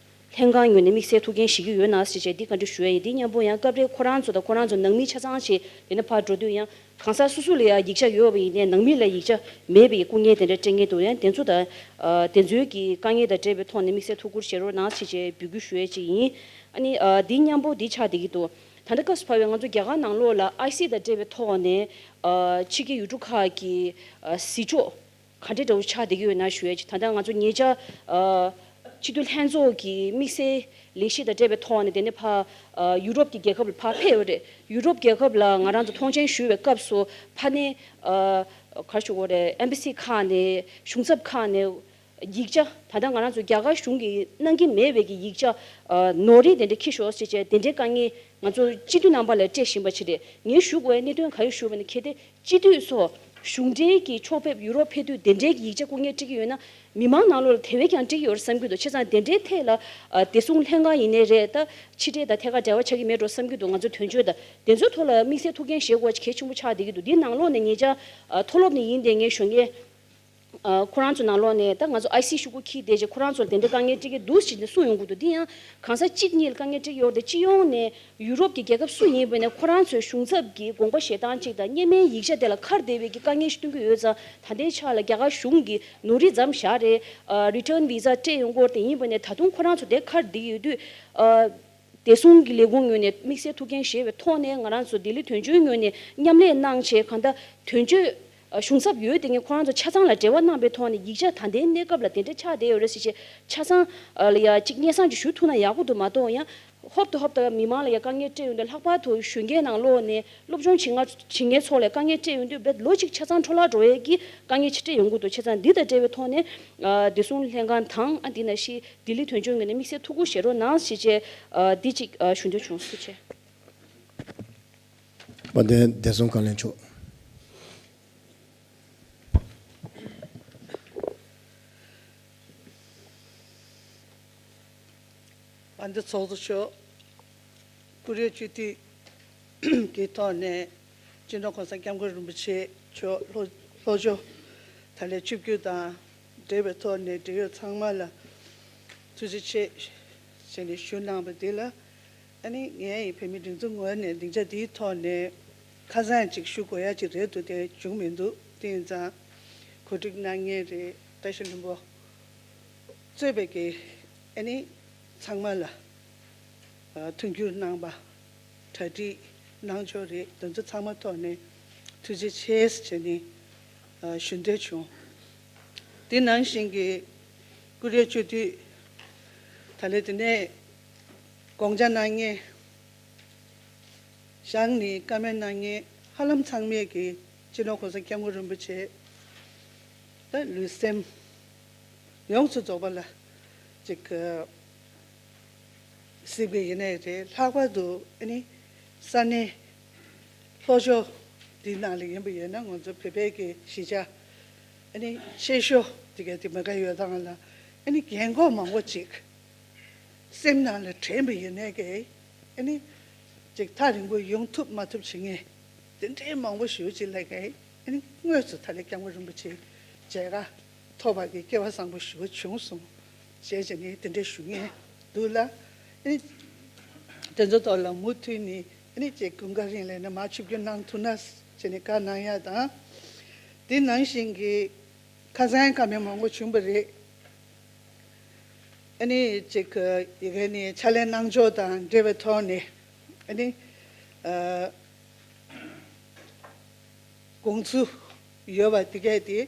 ལྷན་ཁང་ངོས་ནས་དམིགས་བསལ་ཐུགས་འགན་བཞེས་ཀྱི་ཡོད་ན་ཞེས་བྱས་འདི་བཀའ་འདྲི་ཞུ་ཡ་ཡིན། འདི་མཉམ་པོ་ཡང་སྐབས་རེ་ཁོ་རང་ཚོ་དང་ཁོ་རང་ཚོ་ནང་མི་ཆ་ཚང་ཞིག་དེ་ནས་ཕར་འགྲོ་དུས་ཡང་གང་ཟག་སོ་སོ་ལ་ཡང་ཡིག་ཆ་ཡོད་པ་ཡིན་ནའི་ནང་མི་ལ་ཡིག་ཆ་མེད་པའི་སྐུ་ངལ་དེ་འདྲ་འཕྲད་མཁན་འདུག་ཡང་དེ་ཚོ་དང་ཨ་དེ་ཚོའི་གི་དཀའ་ངལ་དང་འབྲེལ་བའི་ཐོག་ནས་དམིགས་བསལ་ཐུགས་ཁུར་བཞེས་རོགས་གནང་ཞེས་བྱས་འབོད་སྐུལ་ཞུ་ཡ་ཅིག་ཡིན། ཨ་ནི་ཨ་འདི་མཉམ་པོ་འདི་ཆགས་བསྡད་ཀྱི་འདུག་ད་ལྟ་སྐབས་སུ་བབས་པའི་ང་ཚོ་རྒྱ་གར་ནང་ལོགས་ལ་ཨའི་སི་དང་འབྲེལ་བའི་ཐོག་ནས་ཨ་ཕྱི་རྒྱལ་ཡུལ་གྲུ་ཁག་གི་ཨ་གཟིགས་ཕྱོགས་ག་འདྲ་འདྲ་བོ་ཆགས་བསྡད་ཀྱི་ཡོད་ན་ཞུ་ཡ་ཅིག་ད་ལྟ་ང་ཚོ་ཉེ་ཆར་ཨ་སྤྱི་འཐུས་ལྷན་ཚོགས་ཀྱི་དམིགས་བསལ་ལས་གཞི་དང་འབྲེལ་བའི་ཐོག་ནས་དེ་ནས་ཕ་ཨ་ཡུ་རོབ་ཀྱི་རྒྱལ་ཁབ་ལ་ཕར་ཕེབས་ཡོད་རེད། ཡུ་རོབ་རྒྱལ་ཁབ་ལ་ང་རང་ཚོ་མཐོང་མཆན་ཞུ་བའི་སྐབས་སུ་ཕ་ནས་ཨ་ག་རེ་ཞུ་དགོས་རེད། ཨེམ་བྷ་སི་ཁག་ནས་གཞུང་ཚབ་ཁག་ནས་ཡིག་ཆ་ད་ལྟ་ང་རང་ཚོ་རྒྱ་གར་གཞུང་གིས་གནང་གི་མེད་པའི་གི་ཡིག་ཆ་ཨ་ནོར་འཁྲུལ་དེ་འདྲ་འཁྱེར་ཤོག་ཅེས་བྱས་དེ་འདྲའི་དཀའ་ངལ་ང་ཚོ་སྤྱི་འཐུས་རྣམ་པ་ལ་སྤྲད་བཞིན་པ་ཅིག་རེད། ངས་ཞུ་དགོས་པའི་གནད་དོན་ག་རེ་ཞུ་བ་ནི་གལ་ཏེ་སྤྱི་འཐུས་ཚོ་གཞུང་འབྲེལ་གྱི་ཕྱོགས་ཕེབས་ཡུ་རོབ་ཕེབས་དུས་དེ་འདྲའི་གི་ཡིག་ཆ་སྐུ་ངལ་འཕྲད་ཀྱི་ཡོད་ན་མི་མང་ནང་ལོགས་ལ་དེ་བས་ཀྱང་འཕྲད་ཀྱི་ཡོད་རེད་བསམ་གྱི་འདུག་བྱས་ཙང་དེ་འདྲའི་ཐད་ལ་ཨ་བདེ་སྲུང་ལྷན་ཁང་ཡིན་ནའི་རེད། ད་ཕྱི་འབྲེལ་དང་ཐད་ཀར་འབྲེལ་བ་ཆགས་ཀྱི་མེད་འགྲོ་བསམ་གྱི་འདུག་ང་ཚོ་དོན་གཅོད་དང་དེ་ཚོའི་ཐོག་ལ་དམིགས་བསལ་ཐུགས་འགན་བཞེས་དགོས་པ་གལ་ཆེན་པོ་ཆགས་བསྡད་ཀྱི་འདུག་འདིའི་ནང་ལོགས་ནས་ཉེ་ཆར་ཨ་མཐོ་སློབ་ནས་ཡིན་བསྡད་མཁན་གཞོན་སྐྱེས་ཨ་ཁོ་རང་ཚོ་ནང་ལོགས་ནས་ད་ང་ཚོ་ཨའི་སི་ཞུ་སྒོ་འཁྱེར་བསྡད་རྗེས་ཁོ་རང་ཚོ་ལ་དེ་འདྲའི་དཀའ་ངལ་འཕྲད་ཀྱི་འདུག་ཟེར་ནས་གསུངས་ཡོང་གི་འདུག་འདི་ཡང་གང་ཟག་གཅིག་གཉིས་ལ་དཀའ་ངལ་འཕྲད་ཀྱི་ཡོད་རེད་དེ་སྤྱི་ཡོངས་ནས་ཡུ་རོབ་ཀྱི་རྒྱལ་ཁབ་སུ་ཡིན་པ་ནས་ཁོ་རང་ཚོའི་གཞུང་ཚབ་ཀྱི་དགོངས་པ་བཞེས་སྟངས་གཅིག་དང་སྔོན་མའི་ཡིག་ཆ་དེ་ལ་ཁ་བརྡལ་བའི་གི་དཀའ་ངལ་ཞིག་སྟོན་གྱི་ཡོད་ཙང་ད་ལྟའི་ཆ་ལ་རྒྱ་གར་གཞུང་གིས་ནོར་འཁྲུལ་མཚམས་བཞག་རེད། ཨ་རི་ཊརན་བི་ཟ་སྤྲད་ཡོང་གི་ཡོད་རེད་དེ་ཡིན་པ་ནས་ད་དུང་ཁོ་རང་ཚོ་དེ་ཁ་བརྡལ་ཡོད་དུས་ཨ། བདེ་སྲུང་གི་ལས་ཁུངས་ངོས་ནས་དམིགས་བསལ་ཐུགས་འགན་བཞེས་པའི་ཐོག་ནས་ང་རང་ཚོ་ལྡི་ལི་དོན་གཅོད་ངོས་ནས་མཉམ་ལས་གནང་བྱས་གང་ལྟར་དོན་གཅོད་ཨ་གཞུང་ཚབ་ཡོད་དེ་ངས་ཁོ་རང་ཚོ་ཆ་ཚང་ལ་འབྲེལ་བ་གནང་པའི་ཐོག་ནས་ཡིག་ཆ་ད་ལྟའི་གནས་སྐབས་ལ་དེ་འདྲ་ཆགས་བསྡད་ཡོད་རེད་ཟེར་བྱས་ཆ་ཚང་ཨ་ལ་ཡ་གཅིག་སྙན་སེང་ཅིག་ཞུ་ཐུབ་ན་ཡག་པོ་འདུག་མ་གཏོགས་ཡང་ཧོབ་ཏེ་ཧོབ་ཏེ་མི་མང་ལ་ཡ་དཀའ་ངལ་སྤྲད་ཡོང་དུས་ལྷག་པར་དུ་གཞོན་སྐྱེས་ནང་ལོགས་ནས་སློབ་སྦྱོང་བྱེད་མཁན་བྱེད་མཁན་ཚོ་ལ་དཀའ་ངལ་སྤྲད་ཡོང་དུས་བེད་ལོ་གཅིག་ཆ་ཚང་འཕྲོ་བརླག་འགྲོ་བའི་གི་དཀའ་ངལ་ཅིག་འཕྲད་ཡོང་གི་འདུག་བྱས་ཙང་འདི་དང་འབྲེལ་བའི་ཐོག་ནས་ཨ་བདེ་སྲུང་ལྷན་ཁང་དང་ཨ་འདི་ནང་བཞིན་ལྡི་ལི་དོན་གཅོད་ངོས་ནས་དམིགས་བསལ་ཐུགས་ཁུར་བཞེས་རོགས་གནང་ཞེས་བྱས་ཨ་འདི་གཅིག་ཨ་ཞུ་འདོད་བྱུང་། ཐུགས་རྗེ་ཆེ། དཔལ་ལྡན་བདེ་སྲུང་བཀའ་བློན་མཆོག་དཔལ་ལྡན་ཚོགས་གཙོ་མཆོག་བཀུར་འོས་སྤྱི་འཐུས་ཀྱི་ཐོག་ནས་སྤྱི་ནོར་༸གོང་ས་༸སྐྱབས་མགོན་རིན་པོ་ཆེ་མཆོག་ལྷོ་ལྷོ་ཕྱོགས་ད་ལན་ཆིབས་བསྒྱུར་དང་འབྲེལ་བའི་ཐོག་ནས་འབྲེལ་ཡོད་ཚང་མ་ལ་ཐུགས་རྗེ་ཆེ་ཞེས་ནས་ཞུ་གནང་བ་འདི་ལ། ཨ་ནི་ངས་བོད་མི་སྒྲིག་འཛུགས་ངོས་ནས་སྡིངས་ཆ་འདིའི་ཐོག་ནས་ཁ་སང་ཅིག་ཞུ་དགོས་ཡ་ཅིག་རེད་འདུག་དེ་བྱུང་མི་འདུག་དེ་ཡིན་ཙང་གོ་སྒྲིག་གནང་མཁན་རེད་བཀྲ་ཤིས་ལྷུན་པོ་གཙོས་པའི་གི་ཨ་ནི་ཚང་མ་ལ་ཨ་མཐུན་འགྱུར་གནང་པ་གྲ་སྒྲིག་གནང་ཕྱོགས་རེད། དེ་ཚོ་ཚང་མ་ཐོག་ནས་ཐུགས་རྗེ་ཆེ་ཟེར་ནས་ཨ་ཞུ་འདོད་བྱུང་། དེ་ནང་བཞིན་གྱི་བཀུར་འོས་སྤྱི་འཐུས་ད་ལན་དེ་ནས་དགོངས་འཆར་གནང་མཁན་བཞག་ནས་བཀའ་མོལ་གནང་མཁན་ཧ་ལམ་ཚང་མས་ཀྱི་སྤྱི་ནོར་༸གོང་ས་༸སྐྱབས་མགོན་རིན་པོ་ཆེ་ད་ལུས་སེམས་ཡོངས་སུ་རྫོགས་པ་ལ་ཅིག་གཟིགས་པ་ཡིན་ནའི་རེད། ལྷག་པར་དུ་ཨ་ནི་ས་གནས་ལྷོ་ཕྱོགས་འདི་ནང་ལ་ཡིན་པ་ཡིན་ན་ང་ཚོ་བོད་པའི་གི་གཞིས་ཆགས་ཨ་ནི་ཆེ་ཤོས་དེ་ག་དེ་མ་ག་ཡོད་སྟངས་ལ་ཨ་ནི་རྒན་གོག་མང་པོ་ཅིག་སེམས་ནང་ལ་དྲན་པ་ཡིན་ནའི་གི་ཨ་ནི་ཅིག་ཐག་རིང་པོ་ཡོང་ཐུབ་མ་ཐུབ་བྱེད་མཁན་དེ་འདྲའི་མང་པོ་ཞེ་པོ་ཅིག་ལ་གི་ཨ་ནི་དངོས་སུ་ད་ལན་སྐྱབས་མགོན་རིན་པོ་ཆེ་མཇལ་ཁ་ཐོབ་པ་གི་སྐལ་བ་བཟང་པོ་ཞེ་པོ་བྱུང་སོང་ཞེས་བྱས་ནས་དེ་འདྲ་ཞུ་མཁན་འདུག་ལ། ཨ་ནི་དེ་ཚོ་ཐོག་ལ་མུ་མཐུད་ནས་ཨ་ནི་ཅིག་དགུན་ཁ་རིང་ལ་ནི་མར་ཆིབས་བསྒྱུར་གནང་ཐུབ་ན་བྱས་ནས་བཀའ་གནང་ཡ་དང་། དེ་ནང་བཞིན་གྱི་ཁ་སང་བཀའ་མོལ་མང་པོ་བྱུང་བ་རེད། ཨ་ནི་ཅིག་ཡི་གེ་ནས་ཕྱག་ལས་གནང་ཕྱོགས་དང་འབྲེལ་བའི་ཐོག་ནས་ཨ་ནི་ཨ་དགོངས་ཚུལ་ཡོད་པ་དེ་གས་དེ་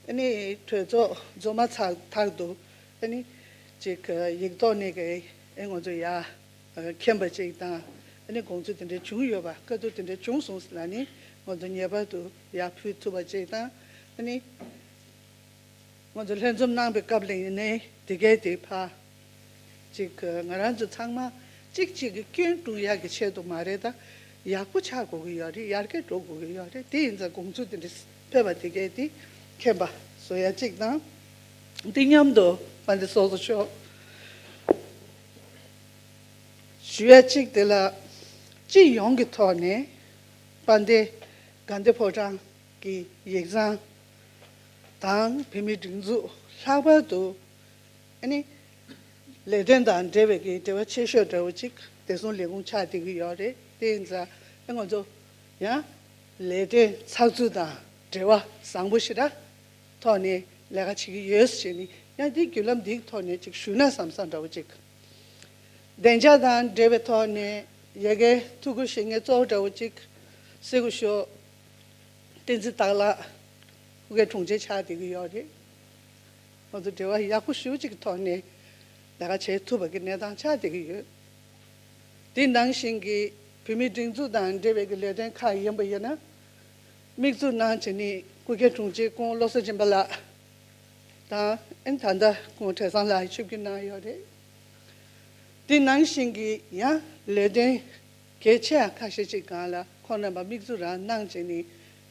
ཨ་ནི་གྲོས་ཚོགས་རྫོགས་མ་ཚར་བར་དུ་ཨ་ནི་ ཅིག་ཡིག་ཐོག་ནས་ཀྱི་ཨེ་ང་ཚོ་ཡ་མཁྱེན་པ་ཅིག་དང་། ཨ་ནི་དགོངས་ཚུལ་དེ་འདྲ་བྱུང་ཡོད་པ། བཀའ་བསྡུར་དེ་འདྲ་བྱུང་སོང་ལ་ནི་ང་ཚོ་ངེས་པར་དུ་ཡར་ཕུལ་ཐུབ་པ་ཅིག་དང་། ཨ་ནི་ང་ཚོ་ལྷན་འཛོམས་གནང་པའི་སྐབས་ལ་ཡིན་ནའི་དེ་གའི་དེ་ཕར་ཅིག་ང་རང་ཚོ་ཚང་མ་གཅིག་གཅིག་གི་སྐྱོན་སྤྲུག་ཡག་གི་ཆེད་དུ་མ་རེད། ད་ཡག་པོ་ཆགས་དགོས་ཀྱི་ཡོད་རེད། ཡར་རྒྱས་འགྲོ་དགོས་ཀྱི་ཡོད་རེད། དེ་ཡིན་ཙང་དགོངས་ཚུལ་དེ་འདྲ་ཕེབས་པ་དེ་གའི་དེ་མཁྱེན་པ་བཟོ་ཡ་གཅིག་དང་། འདི་མཉམ་དུ་དཔལ་ལྡན་ཚོགས་གཙོ་མཆོག་ཞུ་ཡ་གཅིག་དེ་ལ། སྤྱི་ཡོངས་ཀྱི་ཐོག་ནས་དཔལ་ལྡན་དགའ་ལྡན་ཕོ་བྲང་གི་ཡིག་ཚང་དང་བོད་མིའི་སྒྲིག་འཛུགས་ལྷག་པར་དུ་ཨ་ནི་ལས་དོན་དང་འབྲེལ་བའི་གི་འབྲེལ་བ་ཆེ་ཤོས་འདྲ་བོ་ཅིག་བདེ་སྲུང་ལས་ཁུངས་ཆགས་བསྡད་ཀྱི་ཡོད་རེད། དེ་ཡིན་ཙང་ཨ་ང་ཚོ་ཡང་ལས་དོན་ཚགས་ཚུད་དང་འབྲེལ་བ་བཟང་པོ་ཞེ་དྲག་ཐོག་ནས་ལས་ཀ་བྱེད་ཀྱི་ཡོད་ཟེར་ནས་ཡང་འདི་བརྒྱུད་ལམ་འདིའི་ཐོག་ནས་ཅིག་ཞུས་ན་བསམ་བསམ་འདྲ་བོ་ཅིག་བདེ་འཇགས་དང་འབྲེལ་བའི་ཐོག་ནས་ཡ་གིའི་ཐུགས་ཁུར་བཞེས་མཁན་གཙོ་བོ་འདྲ་བོ་ཅིག་སེ་གོ་ཤོ་བསྟན་འཛིན་སྟག་ལྷ་སྐུ་སྒེར་དྲུང་ཆེ་ཆགས་བསྡད་ཀྱི་ཡོད་རེད། ང་ཚོ་འབྲེལ་བ་ཡག་པོ་ཞེ་པོ་ཅིག་གི་ཐོག་ནས་ལས་ཀ་བྱེད་ཐུབ་པ་གི་གནས་སྟངས་ཆགས་བསྡད་ཀྱི་ཡོད། དེ་ནང་བཞིན་གྱི་བོད་མིའི་སྒྲིག་འཛུགས་དང་འབྲེལ་བའི་གི་ལས་དོན་ཁག་ཡིན་པ་ཡིན་ན། དམིགས་འཛུགས་གནང་བྱས་ནས་སྐུ་སྒེར་དྲུང་ཆེ་སྐུ་ངོ་བློ་བཟང་སྦྱིན་པ་ལགས་དང་། ཨན་ད་ལྟ་སྐུ་ངོ་བགྲེས་བཟང་ལགས་ཆིབས་བསྒྱུར་གནང་ཡོད་རེད། དེ་ནང་བཞིན་གྱི་ཡང་ལས་དོན་གལ་ཆེ་ཁ་ཤས་ཅིག་སྒང་ལ་ཁོང་རྣམ་པ་དམིགས་འཛུགས་རང་གནང་བྱས་ནས།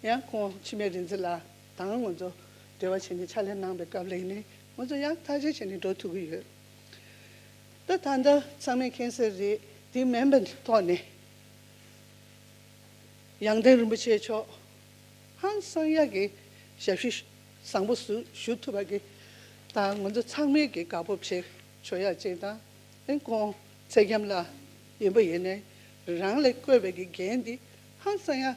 ཡང་ཁོང་འཆི་མེད་རིག་འཛིན་ལགས་དང་ང་ཚོ་འབྲེལ་བ་བྱས་ནས་ཕྱག་ལས་གནང་པའི་སྐབས་ལ་ཡིན་ནའི་ང་ཚོ་ཡང་ཐག་གཅོད་བྱས་ནས་འགྲོ་ཐུབ་ཀྱི་ཡོད། ད་ད་ལྟ་ཚང་མས་མཁྱེན་གསལ་རེད། དེ་མིན་པའི་ཐོག་ནས་ཡང་སྟེང་རིན་པོ་ཆེ་མཆོག་ཧང་སང་ཡག་གི་ཞབས་ཕྱི་བཟང་པོ་ཞུ་ཞུ་ཐུབ་པ་གི་ད་ང་ཚོ་ཚང་མས་ཀྱི་དགའ་སྤོབས་བྱེད་ཆོག་ཡག་ཅིག་དང་། ཨེ་ཁོང་ཚེ་རྒྱམ་ལགས་ཡིན་པ་ཡིན་ནའི་རང་ལ་བསྐོས་པའི་གི་འགན་འདི་ཧང་སང་ཡག་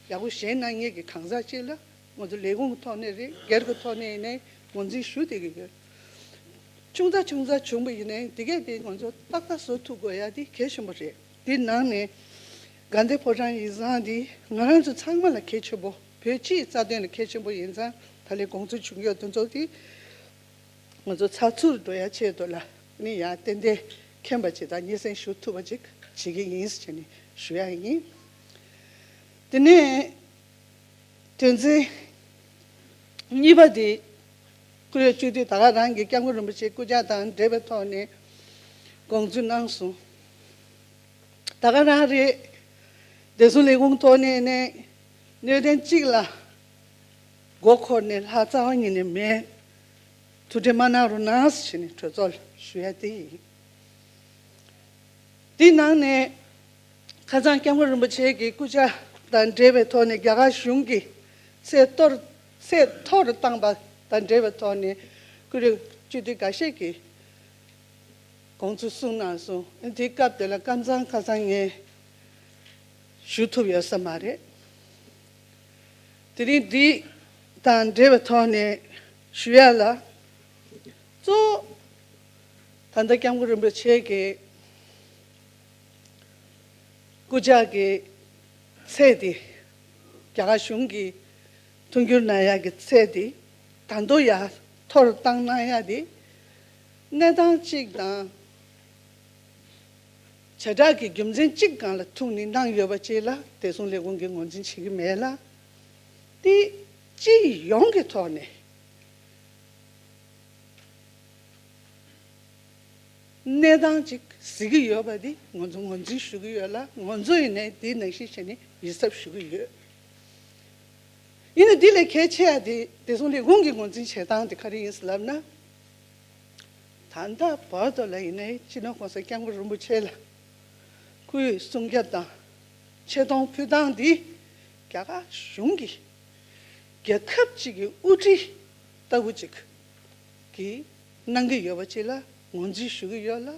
ཡག་པོ་བཞེས་གནང་མཁན་གྱི་གང་ཟག་ཅིག་ལ་ང་ཚོ་ལས་ཁུངས་ཐོག་ནས་རེད། སྒེར་གྱི་ཐོག་ནས་ཡིན་ནའི་ངོས་འཛིན་ཞུ་བསྡད་ཀྱི་ཡོད། ཆུང་ཙག་ཆུང་ཙག་བྱུང་བ་ཡིན་ནའི་དེ་གས་དེ་ང་ཚོ་ཏག་ཏག་བཟོ་ཐུབ་དགོས་ཡ་དེ་གལ་ཆེན་པོ་རེད། དེ་ནང་ནས་དགའ་ལྡན་ཕོ་བྲང་ཡིག་ཚང་འདི་ང་རང་ཚོ་ཚང་མ་ལ་གལ་ཆེན་པོ། བོད་སྤྱིའི་རྩ་དོན་ལ་གལ་ཆེན་པོ་ཡིན་ཙང་། ད་ལས་དགོངས་ཚུལ་བྱུང་ཡོད་དེ་ཚོ་དེ་ང་ཚོ་ཚགས་ཚུད་འགྲོ་ཡ་ཆེད་དུ་ལ་ནི་ཡ་ཏན་ཏན་མཁྱེན་པ་ཅིག་དང་སྙན་སེང་ཞུ་ཐུབ་པ་ཅིག་བྱེད་ཀྱི་ཡིན་ཟེར་ནས་ཞུ་ཡ་ཡིན། དེ་ནས་དོན་ཚན་གཉིས་པ་དེ་སྐུ་ལས་བཅུ་དུས་ད་ག་རང་གི་སྐྱབས་མགོན་རིན་པོ་ཆེའི་སྐུ་ཕྱྭ་དང་འབྲེལ་བའི་ཐོག་ནས་དགོངས་ཚུལ་གནང་སོང་། ད་ག་རང་རེད། བདེ་སྲུང་ལས་ཁུངས་ཐོག་ནས་ནས་གནད་དོན་གཅིག་ལ་མགོ་འཁོར་ནས་ལྷག་རྩ་བ་ཉིད་ནས་མེད། ཐུགས་ཁྲལ་མ་གནང་རོགས་གནང་ཟེར་ནས་གྲོས་ཚོགས་ལ་ཞུ་ཡ་དེ་ཡིན། དེའི་ནང་ནས་ཁ་སང་སྐྱབས་མགོན་རིན་པོ་ཆེ་གི་སྐུ་ཕྱྭ་དང་འབྲེལ་བའི་ཐོག་ནས་རྒྱ་གར་གཞུང་གི་ཚད་གཏོར་ཚད་མཐོ་རུ་བཏང་པ་དང་འབྲེལ་བའི་ཐོག་ནས་སྐུ་རིམ་སྤྱི་འཐུས་འགའ་ཤས་ཀྱིས་དགོངས་ཚུལ་གསུངས་གནང་སོང་། དེའི་སྐབས་དེ་ལ་ཀམ་ཚང་ཁ་སང་ངས་ཞུ་ཐུབ་ཡོད་ས་མ་རེད། དེ་རིང་འདི་དང་འབྲེལ་བའི་ཐོག་ནས་ཞུ་ཡ་ལ། གཙོ་བོ་ད་ལྟ་སྐྱབས་མགོན་རིན་པོ་ཆེ་གི་སྐུ་ཕྱྭ་གི་ཚད་དེ། རྒྱ་གར་གཞུང་གིས་མཐུན་འགྱུར་གནང་ཡག་གི་ཚད་དེ་ད་དུང་ཡར་མཐོ་རུ་བཏང་གནང་ཡག་དེ་གནས་སྟངས་གཅིག་དང་། བྱེ་བྲག་གི་རྒྱུ་མཚན་གཅིག་སྒང་ལ་ཐུག་ནས་གནང་ཡོད་པ་ཅིག་ལ་བདེ་སྲུང་ལས་ཁུངས་ཀྱིས་ངོས་འཛིན་བྱེད་ཀྱི་མེད་ལ། དེ་སྤྱི་ཡོངས་ཀྱི་ཐོག་ནས་གནས་སྟངས་ཅིག་གཟིགས་ཀྱི་ཡོད་པ་དེ་ང་ཚོ་ངོས་འཛིན་ཞུ་གི་ཡོད་ལ། ང་ཚོ་ཡིན་ནའི་དེ་ནང་བཞིན་བྱས་ནས་ཡིད་གཟབ་ཞུ་གི་ཡོད། ཡིན་ན་དེ་ལས་གལ་ཆེ་ཡ་དེ་བདེ་སྲུང་ལས་ཁུངས་ཀྱི་ངོས་འཛིན་བྱེད་སྟངས་དེ་ག་རེ་ཡིན་ཟེར་ལབ་ན། ད་ལྟ་བར་དུ་ལ་ཡིན་ནའི་སྤྱི་ནོར་གོང་ས་སྐྱབས་མགོན་རིན་པོ་ཆེ་ལ་སྐུའི་སྲུང་སྐྱོབ་དང་ཆེ་མཐོང་ཕུལ་སྟངས་འདི་རྒྱ་གར་གཞུང་གི་རྒྱལ་ཁབ་ཅིག་གི་དབུ་ཁྲིད་ལྟ་བུ་ཅིག་གིས་གནང་གི་ཡོད་པ་ཅིག་ལ་ངོས་འཛིན་ཞུ་གི་ཡོད་ལ།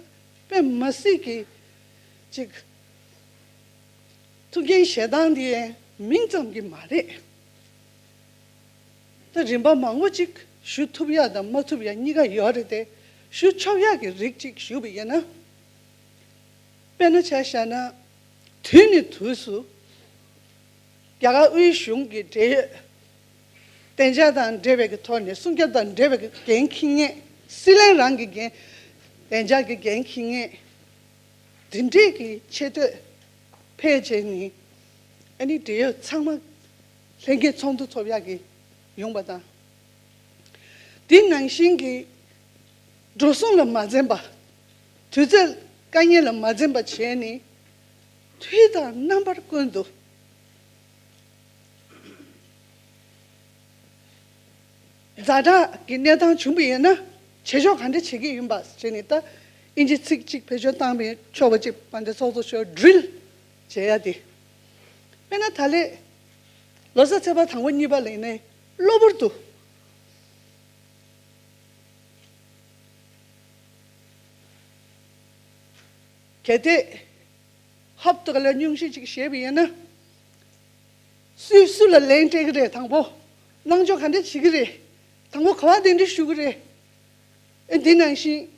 དཔེ་མ་སྲིད་ཀྱི་ཅིག་ཐུགས་འགན་བཞེས་སྟངས་འདི་མིང་ཙམ་གྱི་མ་རེད། ད་རིམ་པ་མང་པོ་ཅིག་ཞུ་ཐུབ་ཡག་དང་མ་ཐུབ་ཡག་གཉིས་ཀ་ཡོད་རེད་དེ། ཞུ་ཆོག་ཡག་གི་རིགས་ཅིག་ཞུ་བ་ཡིན་ན། དཔེར་ན་ཆ་བཞག་ན། དུས་ནས་དུས་སུ་རྒྱ་གར་དབུས་གཞུང་གི་འབྲེལ་ཡོད་བདེ་འཇགས་དང་འབྲེལ་བའི་གི་ཐོག་ནས་སྲུང་སྐྱོབ་དང་འབྲེལ་བའི་གི་འགན་འཁྱེར་མཁན། སྲིད་བློན་རང་གི་འགན་ བདེ་འཇགས་ཀྱི་འགན་འཁྱེར་མཁན་དེ་འདྲས་ཀྱི་ཆེ་བསྟོད་ཕེབས་བྱས་ནས་ཨ་ནི་འབྲེལ་ཡོད་ཚང་མ་ལྷན་རྒྱས་ཚོགས་འདུ་ཚོགས་ཡག་གི་ཡོང་པ་དང་། དེ་ནང་བཞིན་གྱི་འགྲོ་སོང་ལ་མ་འཛེམ་པ། དུས་ཚོད་དཀའ་ངལ་ལ་མ་འཛེམ་པ་བྱས་ནས་དུས་དང་རྣམ་པར་ཀུན་ཏུ། ཛ་དྲག་གི་གནས་སྟངས་བྱུང་བ་ཡིན་ན་བྱེད་ཕྱོགས་ག་འདྲ་བྱེད་ཀྱི་ཡིན་པ་བྱས་ནས། ད་ཨིན་ཇི་ཚིག་གཅིག་བེད་སྤྱོད་བཏང་བའི་ཆོག་པ་གཅིག་དཔལ་ལྡན་ཚོགས་གཙོ་མཆོག་ཌི་རིལ་བྱེད་ཡ་དེ། དཔེར་ན་ད་ལན་ལོ་གསར་ཚེས་པ་དང་པོ་གཉིས་པ་ལ་ཡིན་ནའི་གློ་བུར་དུ་གལ་ཏེ་ཧབ་ཏུ་ག་ལ་སྙུང་གཞི་ཅིག་བཞེས་པ་ཡིན་ན། སུས་སུ་ལ་ལན་སྤྲད་ཀྱི་རེད། དང་པོ་གནང་ཕྱོགས་ག་འདྲ་བྱེད་ཀྱི་རེད། དང་པོ་ག་བ་གདན་འདྲེན་ཞུ་གི་རེད། ཨེ་འདི་ནང་བཞིན་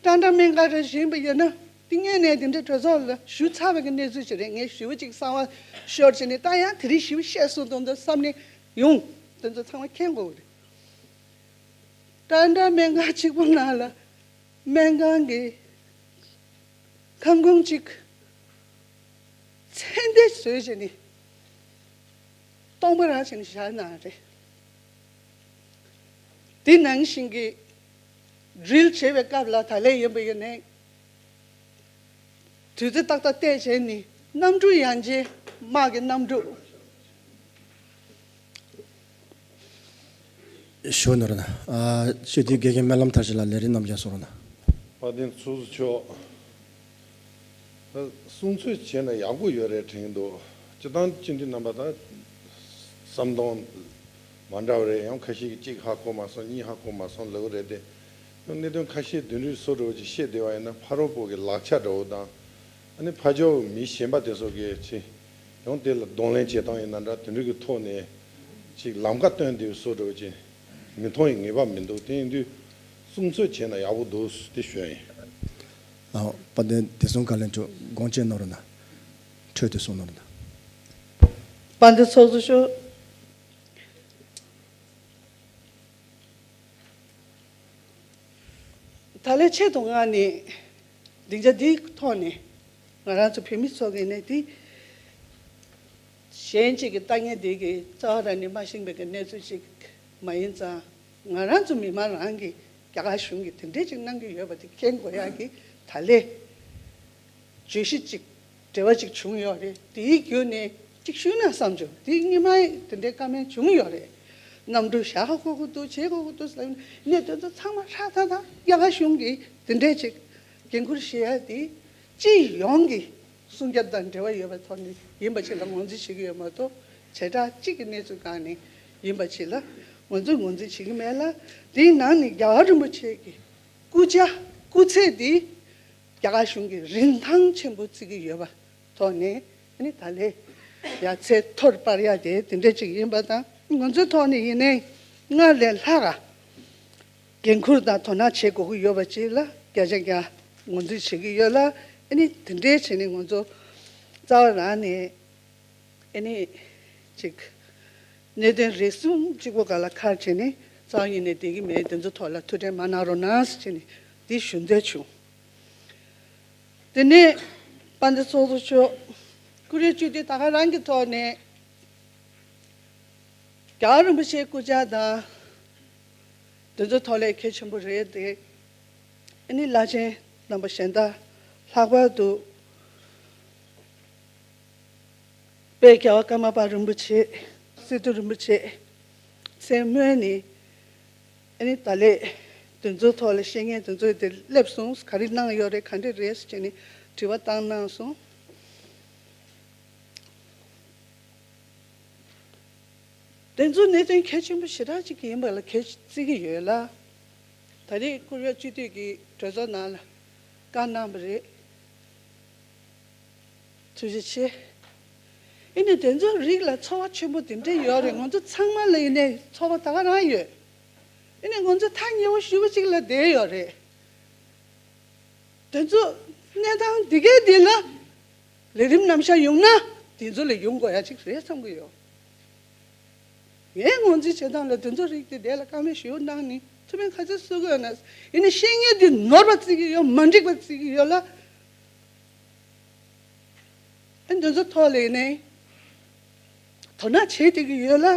ཀྲང་ཀྲང་སྨན་ཁང་རེ་བཞེངས་པ་ཡིན་ན་འདི་སྔོན་ནས་འདི་འདྲ་གྲོས་ཚོགས་ལ་ཞུ་ཚར་བའི་གི་གནས་ཚུལ་ཅིག་རེད། ངས་ཞུ་བ་ཅིག་གསང་བ་ཤོར་བྱས་ནས་ད་ཡང་དེ་རིང་ཞུ་བ་བཤད་སོང་དོན་དུ་བསམ་ནས་ཡོང་། དེ་ཚོ་ཚང་མ་མཁྱེན་དགོས་གི་རེད། ཀྲང་ཀྲང་སྨན་ཁང་གཅིག་པོ་ནང་ལ་སྨན་ཁང་གི་ཁང་ཁུངས་གཅིག་ཚད་ལྡན་བཟོས་བྱས་ནས་སྟོང་པ་རང་བྱས་ནས་བཞག་ན་རེད། དེ་ནང་བཞིན་གྱི་ཌི་རིལ་བྱེད་པའི་སྐབས་ལ་ད་ལན་ཡིན་པ་ཡིན་ནའི་དུས་ཚོད་ཏག་ཏག་བལྟས་བྱས་ནས་གནམ་གྲུ་ཡང་ཅིན་དམག་གི་གནམ་གྲུ། ཞུ་ནོར་ན། ཨ་སྤྱི་འཐུས་དགེ་རྒན་སྨོན་ལམ་མཐར་ཕྱིན་ལགས་ལས་རིམ་རྣམས་ཀྱང་གསུང་རོགས་གནང་། དཔལ་ལྡན་ཚོགས་གཙོ་མཆོག་གསུང་ཚོད་བྱས་ན་ཡག་པོ་ཡོད་རེད་དྲན་གྱི་འདུག་སྤྱི་བཏང་སྤྱི་འཐུས་རྣམ་པ་དང་བསམ་སྟངས་མ་འདྲ་བ་རེད། ཡང་ཁ་ཤས་ཀྱིས་གཅིག་ཧ་གོ་མ་སོང་། གཉིས་ཧ་གོ་མ་སོང་ལབ་ཀྱི་རེད་དེ། ཡང་གནད་དོན་ཁ་ཤས་དོན་འགྲུབ་བཟོ་འདྲ་བོ་ཅིག་བཤད་བསྡད་པ་ཡིན་ན་ཕ་རོལ་པོ་གི་ལག་ཆ་འདྲ་བོ་དང་། ཨ་ནི་ཕ་ཇོ་མི་གཞན་པ་དེ་ཚོ་གིས་ཅི་ཡང་དེ་ལ་གདོང་ལེན་བྱེད་སྟངས་ཡིན་ན་འདྲ་དེ་འདྲ་གི་ཐོག་ནས་ཅིག་ལམ་ཁ་སྟོན་བསྡད་བཟོ་འདྲ་བོ་ཅིག་མི་མཐོང་བའི་ངེས་པ་མི་འདུག་དེ་ཡིན་དུས་གསུང་ཚོད་བྱས་ན་ཡག་པོ་འདུག་དེ་ཞུ་ཡ་ཡིན། ཨ་དཔལ་ལྡན་བདེ་སྲུང་བཀའ་བློན་མཆོག་དགོངས་བཅད་གནང་རོགས་གནང་། འཕྲོས་ཏེ་གསུང་གནང་རོགས་གནང་། དཔལ་ལྡན་ཚོགས་གཙོ་མཆོག་ད་ལན་ཆེད་དུ་མངགས་ནས་སྡིངས་ཆ་འདིའི་ཐོག་ནས་ང་རང་ཚོ་བོད་མི་ཚོ་གི་ནས་འདི་གཞན་གཅིག་གི་ལྟ་ངན་འདི་གི་རྩ་བ་རང་ནས་མ་ཤེས་པའི་གི་གནས་ཚུལ་ཅིག་མ་ཡིན་ཙང་། ང་རང་ཚོ་མི་མང་རང་གི་རྒྱ་གར་གཞུང་གིས་དེ་འདྲས་ཅིག་གནང་གི་ཡོད་པ་དེ་མཁྱེན་དགོས་ཡག་གི་ད་ལན་བརྗོད་གཞི་ཅིག་འབྲེལ་བ་ཅིག་བྱུང་ཡོད་རེད། དེའི་བརྒྱུད་ནས་ཅིག་ཞུས་ན་བསམ་བྱུང་། དེ་སྔོན་མ་དེ་འདྲའི་བཀའ་མོལ་བྱུང་ཡོད་རེད། གནམ་གྲུ་བཞག་དགོས་ཀྱི་འདུག་བྱེད་དགོས་ཀྱི་འདུག་ཟེར་ནས་དེ་ཚོ་ཚང་མ་ཧྲག་ཐག་ཐག་རྒྱ་གར་གཞུང་གིས་དེ་འདྲའི་ཅིག་འགན་འཁུར་བཞེས་ཡ་དེ་སྤྱི་ཡོངས་ཀྱི་སྲུང་སྐྱོབ་དང་འབྲེལ་བ་ཡོད་པའི་ཐོག་ནས་ཡིན་པ་ཅིག་ལ་ངོས་འཛིན་བྱེད་ཀྱི་ཡོད་མ་གཏོགས། བྱེ་བྲག་གཅིག་གི་གནས་ཚུལ་སྒང་ནས་ཡིན་པ་ཅིག་ལ་ང་ཚོས་ངོས་འཛིན་བྱེད་ཀྱི་མེད་ལ། དེའི་ནང་ནས་རྒྱལ་བ་རིན་པོ་ཆེ་གི་སྐུ་ཕྱྭ་སྐུ་ཚེ་འདི་རྒྱ་གར་གཞུང་གིས་རིན་ཐང་ཆེན་པོ་བརྩི་གི་ཡོད་པ་ཐོག་ནས། ཨ་ནི་ད་ལན་ཡ་ཚད་མཐོར་སྤར་ཡ་དེ་དེ་འདྲ་ཅིག་ཡིན་པ་དང་། ང་ཚོའི་ཐོག་ནས་ཡིན་ནའི་སྔར་ལས་ལྷག་ག་འགན་འཁུར་དང་དོ་སྣང་བྱེད་དགོས་ཀྱི་ཡོད་པ་ཅིག་ལ་བརྒྱ་ཆ་བརྒྱ་ངོས་འཛིན་བྱེད་ཀྱི་ཡོད་ལ། ཨ་ནི་དེ་འདྲའི་བྱས་ནས་ང་ཚོ་རྩ་བ་རང་ནས། ཨ་ནི་ཅིག་གནད་དོན་རེ་ཟུང་གཅིག་པོ་སྒང་ལ་ཁར་བྱས་ནས་རྩ་བ་ཉིད་ནས་བསྡད་ཀྱི་མེད། དེ་ཚོ་ཐོག་ལ་ཐུགས་ཁྲལ་མ་གནང་རོགས་གནང་ཟེར་བྱས་ནས་འདི་ཞུ་འདོད་བྱུང་། དེ་ནས་དཔལ་ལྡན་ཚོགས་གཙོ་མཆོག་བཀུར་འོས་སྤྱི་འཐུས་ད་ག་རང་གི་ཐོག་ནས་རྒྱལ་བ་རིན་པོ་ཆེའི་སྐུ་ཕྱྭ་དང་དེ་ཚོ་ཐོག་ལས་གལ་ཆེན་པོ་རེད་དེ། ཨ་ནི་བླ་ཆེན་རྣམ་པ་གཞན་དག་ལྷག་པར་དུ་དཔལ་རྒྱལ་བ་ཀརྨ་པ་རིན་པོ་ཆེ། སི་ཏུ་རིན་པོ་ཆེ་མཚན་སྨོས་ནས། ཨ་ནི་ད་ལན་དེ་ཚོའི་ཐོག་ལ་བཤད་མཁན་དེ་ཚོས་དེ་སླེབས་སོང་། ག་རེ་གནང་ཡོད་རེད། ག་འདྲ་རེད་ཟེར་བྱས་ནས་དྲི་བ་བཏང་གནང་སོང་། དེ་ཚོ་གནད་དོན་གལ་ཆེན་པོ་ཞེ་དྲག་ཅིག་ཡིན་པ་ལ་གལ་བརྩི་གི་ཡོད་ལ། ད་རེས་བཀུར་འོས་སྤྱི་འཐུས་ཀྱིས་གྲོས་ཚོགས་ནང་ལ་བཀའ་གནང་བ་རེད། ཐུགས་རྗེ་ཆེ། ཨེ་ནི་དེ་ཚོའི་རིགས་ལ་ཚོར་བ་ཆེན་པོ་དེ་འདྲ་ཡོད་རེད། ང་ཚོ་ཚང་མ་ལ་ཡིན་ནའི་ཚོར་བ་ད་ག་རང་ཡོད། ཨེ་ནི་ང་ཚོ་ཐག་ཉེ་བོ་ཞེ་པོ་ཅིག་ལ་བསྡད་ཡོད་རེད། དེ་ཚོ་གནས་སྟངས་འདི་གའི་འདི་ལ་ལས་རིམ་རྣམ་གཞག་ཡོང་ན་དེ་ཚོ་ལ་ཡོང་དགོས་ཡ་ཅིག་རེད་བསམ་གྱི་ཡོད། ངས་ངོས་འཛིན་བྱེད་སྟངས་ལ་དེ་ཚོ་རིགས་དེ་དེ་ལ་བཀའ་མོལ་ཞུ་གནང་ནི་ ཐུབ་པའི་ཁ་ཚ་གསོད་དགོས་ན། ཡིན་ནའི་བཤད་ཉེས་འདི་ནོར་བ་བརྩི་གི་ཡོད། མ་འགྲིག་པ་བརྩི་གི་ཡོད་ལ། ཨ་འདི་ཚོ་ཐོག་ལ་ཡིན་ནའི་དོ་སྣང་བྱེད་བསྡད་ཀྱི་ཡོད་ལ།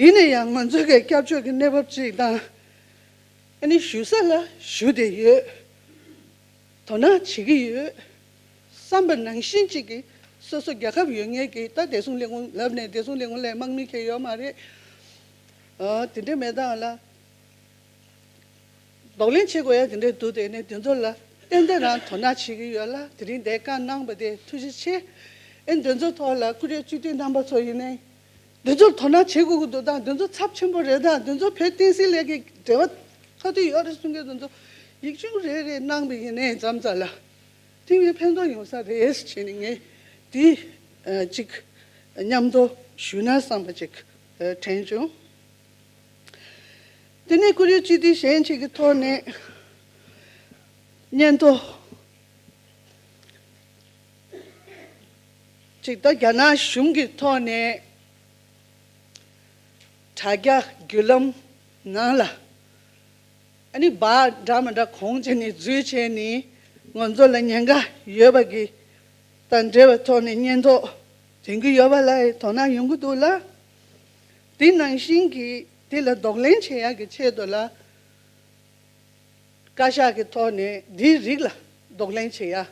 ཡིན་ན་ཡང་ང་ཚོ་གི་སྐྱབས་བཅོལ་གྱི་གནས་བབ་ཅིག་དང་། ཨ་ནི་བཞུགས་ས་ལ་བཞུགས་བསྡད་ཡོད། དོ་སྣང་བྱེད་ཀྱི་ཡོད། བསམ་པ་ནང་བཞིན་གཅིག་གིས་སོ་སོ་རྒྱལ་ཁབ་ཡོད་མཁན་གྱི། ད་བདེ་སྲུང་ལས་ཁུངས་ལབ་ནས་བདེ་སྲུང་ལས་ཁུངས་ལས་དམག་མི་ཁྱེར་ཡོད་མ་རེད། ཨ་དེ་འདྲ་མེད་སྟངས་ལ། གདོང་ལེན་བྱེད་དགོས་ཡ་དེ་འདྲ་འདུག་དེ་ནས་དེ་ཚོ་ལ་ཏན་ཏན་རང་དོ་སྣང་བྱེད་ཀྱི་ཡོད་ལ། དེ་རིང་འདིར་བཀའ་གནང་བ་དེ་ཐུགས་རྗེ་ཆེ། ཨེ་འདི་ཚོ་ཐོག་ལ་ཀུ་རེ་སྤྱི་འཐུས་རྣམ་པ་ཚོ་ཡིན་ནའི། འདི་ཚོར་དོ་སྣང་བྱེད་དགོས་ཀྱི་འདུག་དང་། འདི་ཚོ་ཚབས་ཆེན་པོ་རེད་དང་། འདི་ཚོ་བོད་བསྟན་སྲིད་ལས་ཀྱི་འབྲེལ་བ་ག་དུས་ཡོད་རེད་གསུང་མཁན་འདི་ཚོ་ཡིག་ཆུང་རེ་རེ་གནང་བ་ཡིན་ནའི་མཚམས་མཚམས་ལ། དེ་བས་ཕན་ཐོགས་ཡོང་ས་རེད་བྱས་ནས་ངས་དེ་ཨ་ཅིག་མཉམ་དུ་ཞུས་ན་བསམ་པ་ཅིག་ཨ་དྲན་བྱུང་། དེ་ནས་ཀུ་རེ་སྤྱི་འཐུས་གཞན་ཞིག་གི་ཐོག་ནས་སྙན་ཐོ་ཅིག་ད་རྒྱ་ནག་གཞུང་གི་ཐོག་ནས་དྲ་རྒྱ་བརྒྱུད་ལམ་ནང་ལ། ཨ་ནི་སྦག་འདྲ་མི་འདྲ་གོང་བྱས་ནས་འཛུལ་བྱས་ནས་ང་ཚོ་ལ་ཉེན་ཁ་ཡོད་པ་གི་དང་འབྲེལ་བའི་ཐོག་ནས་སྙན་ཐོ་འདོན་གྱི་ཡོད་པ་ལ་དོ་སྣང་ཡོང་གི་འདུག་ལ། དེ་ནང་བཞིན་གྱི་དེ་ལ་གདོང་ལེན་བྱེད་ཡག་གི་ཆེད་དུ་ལ། བཀའ་ཤག་གི་ཐོག་ནས་འདིའི་རིགས་ལ་གདོང་ལེན་བྱེད་ཡ།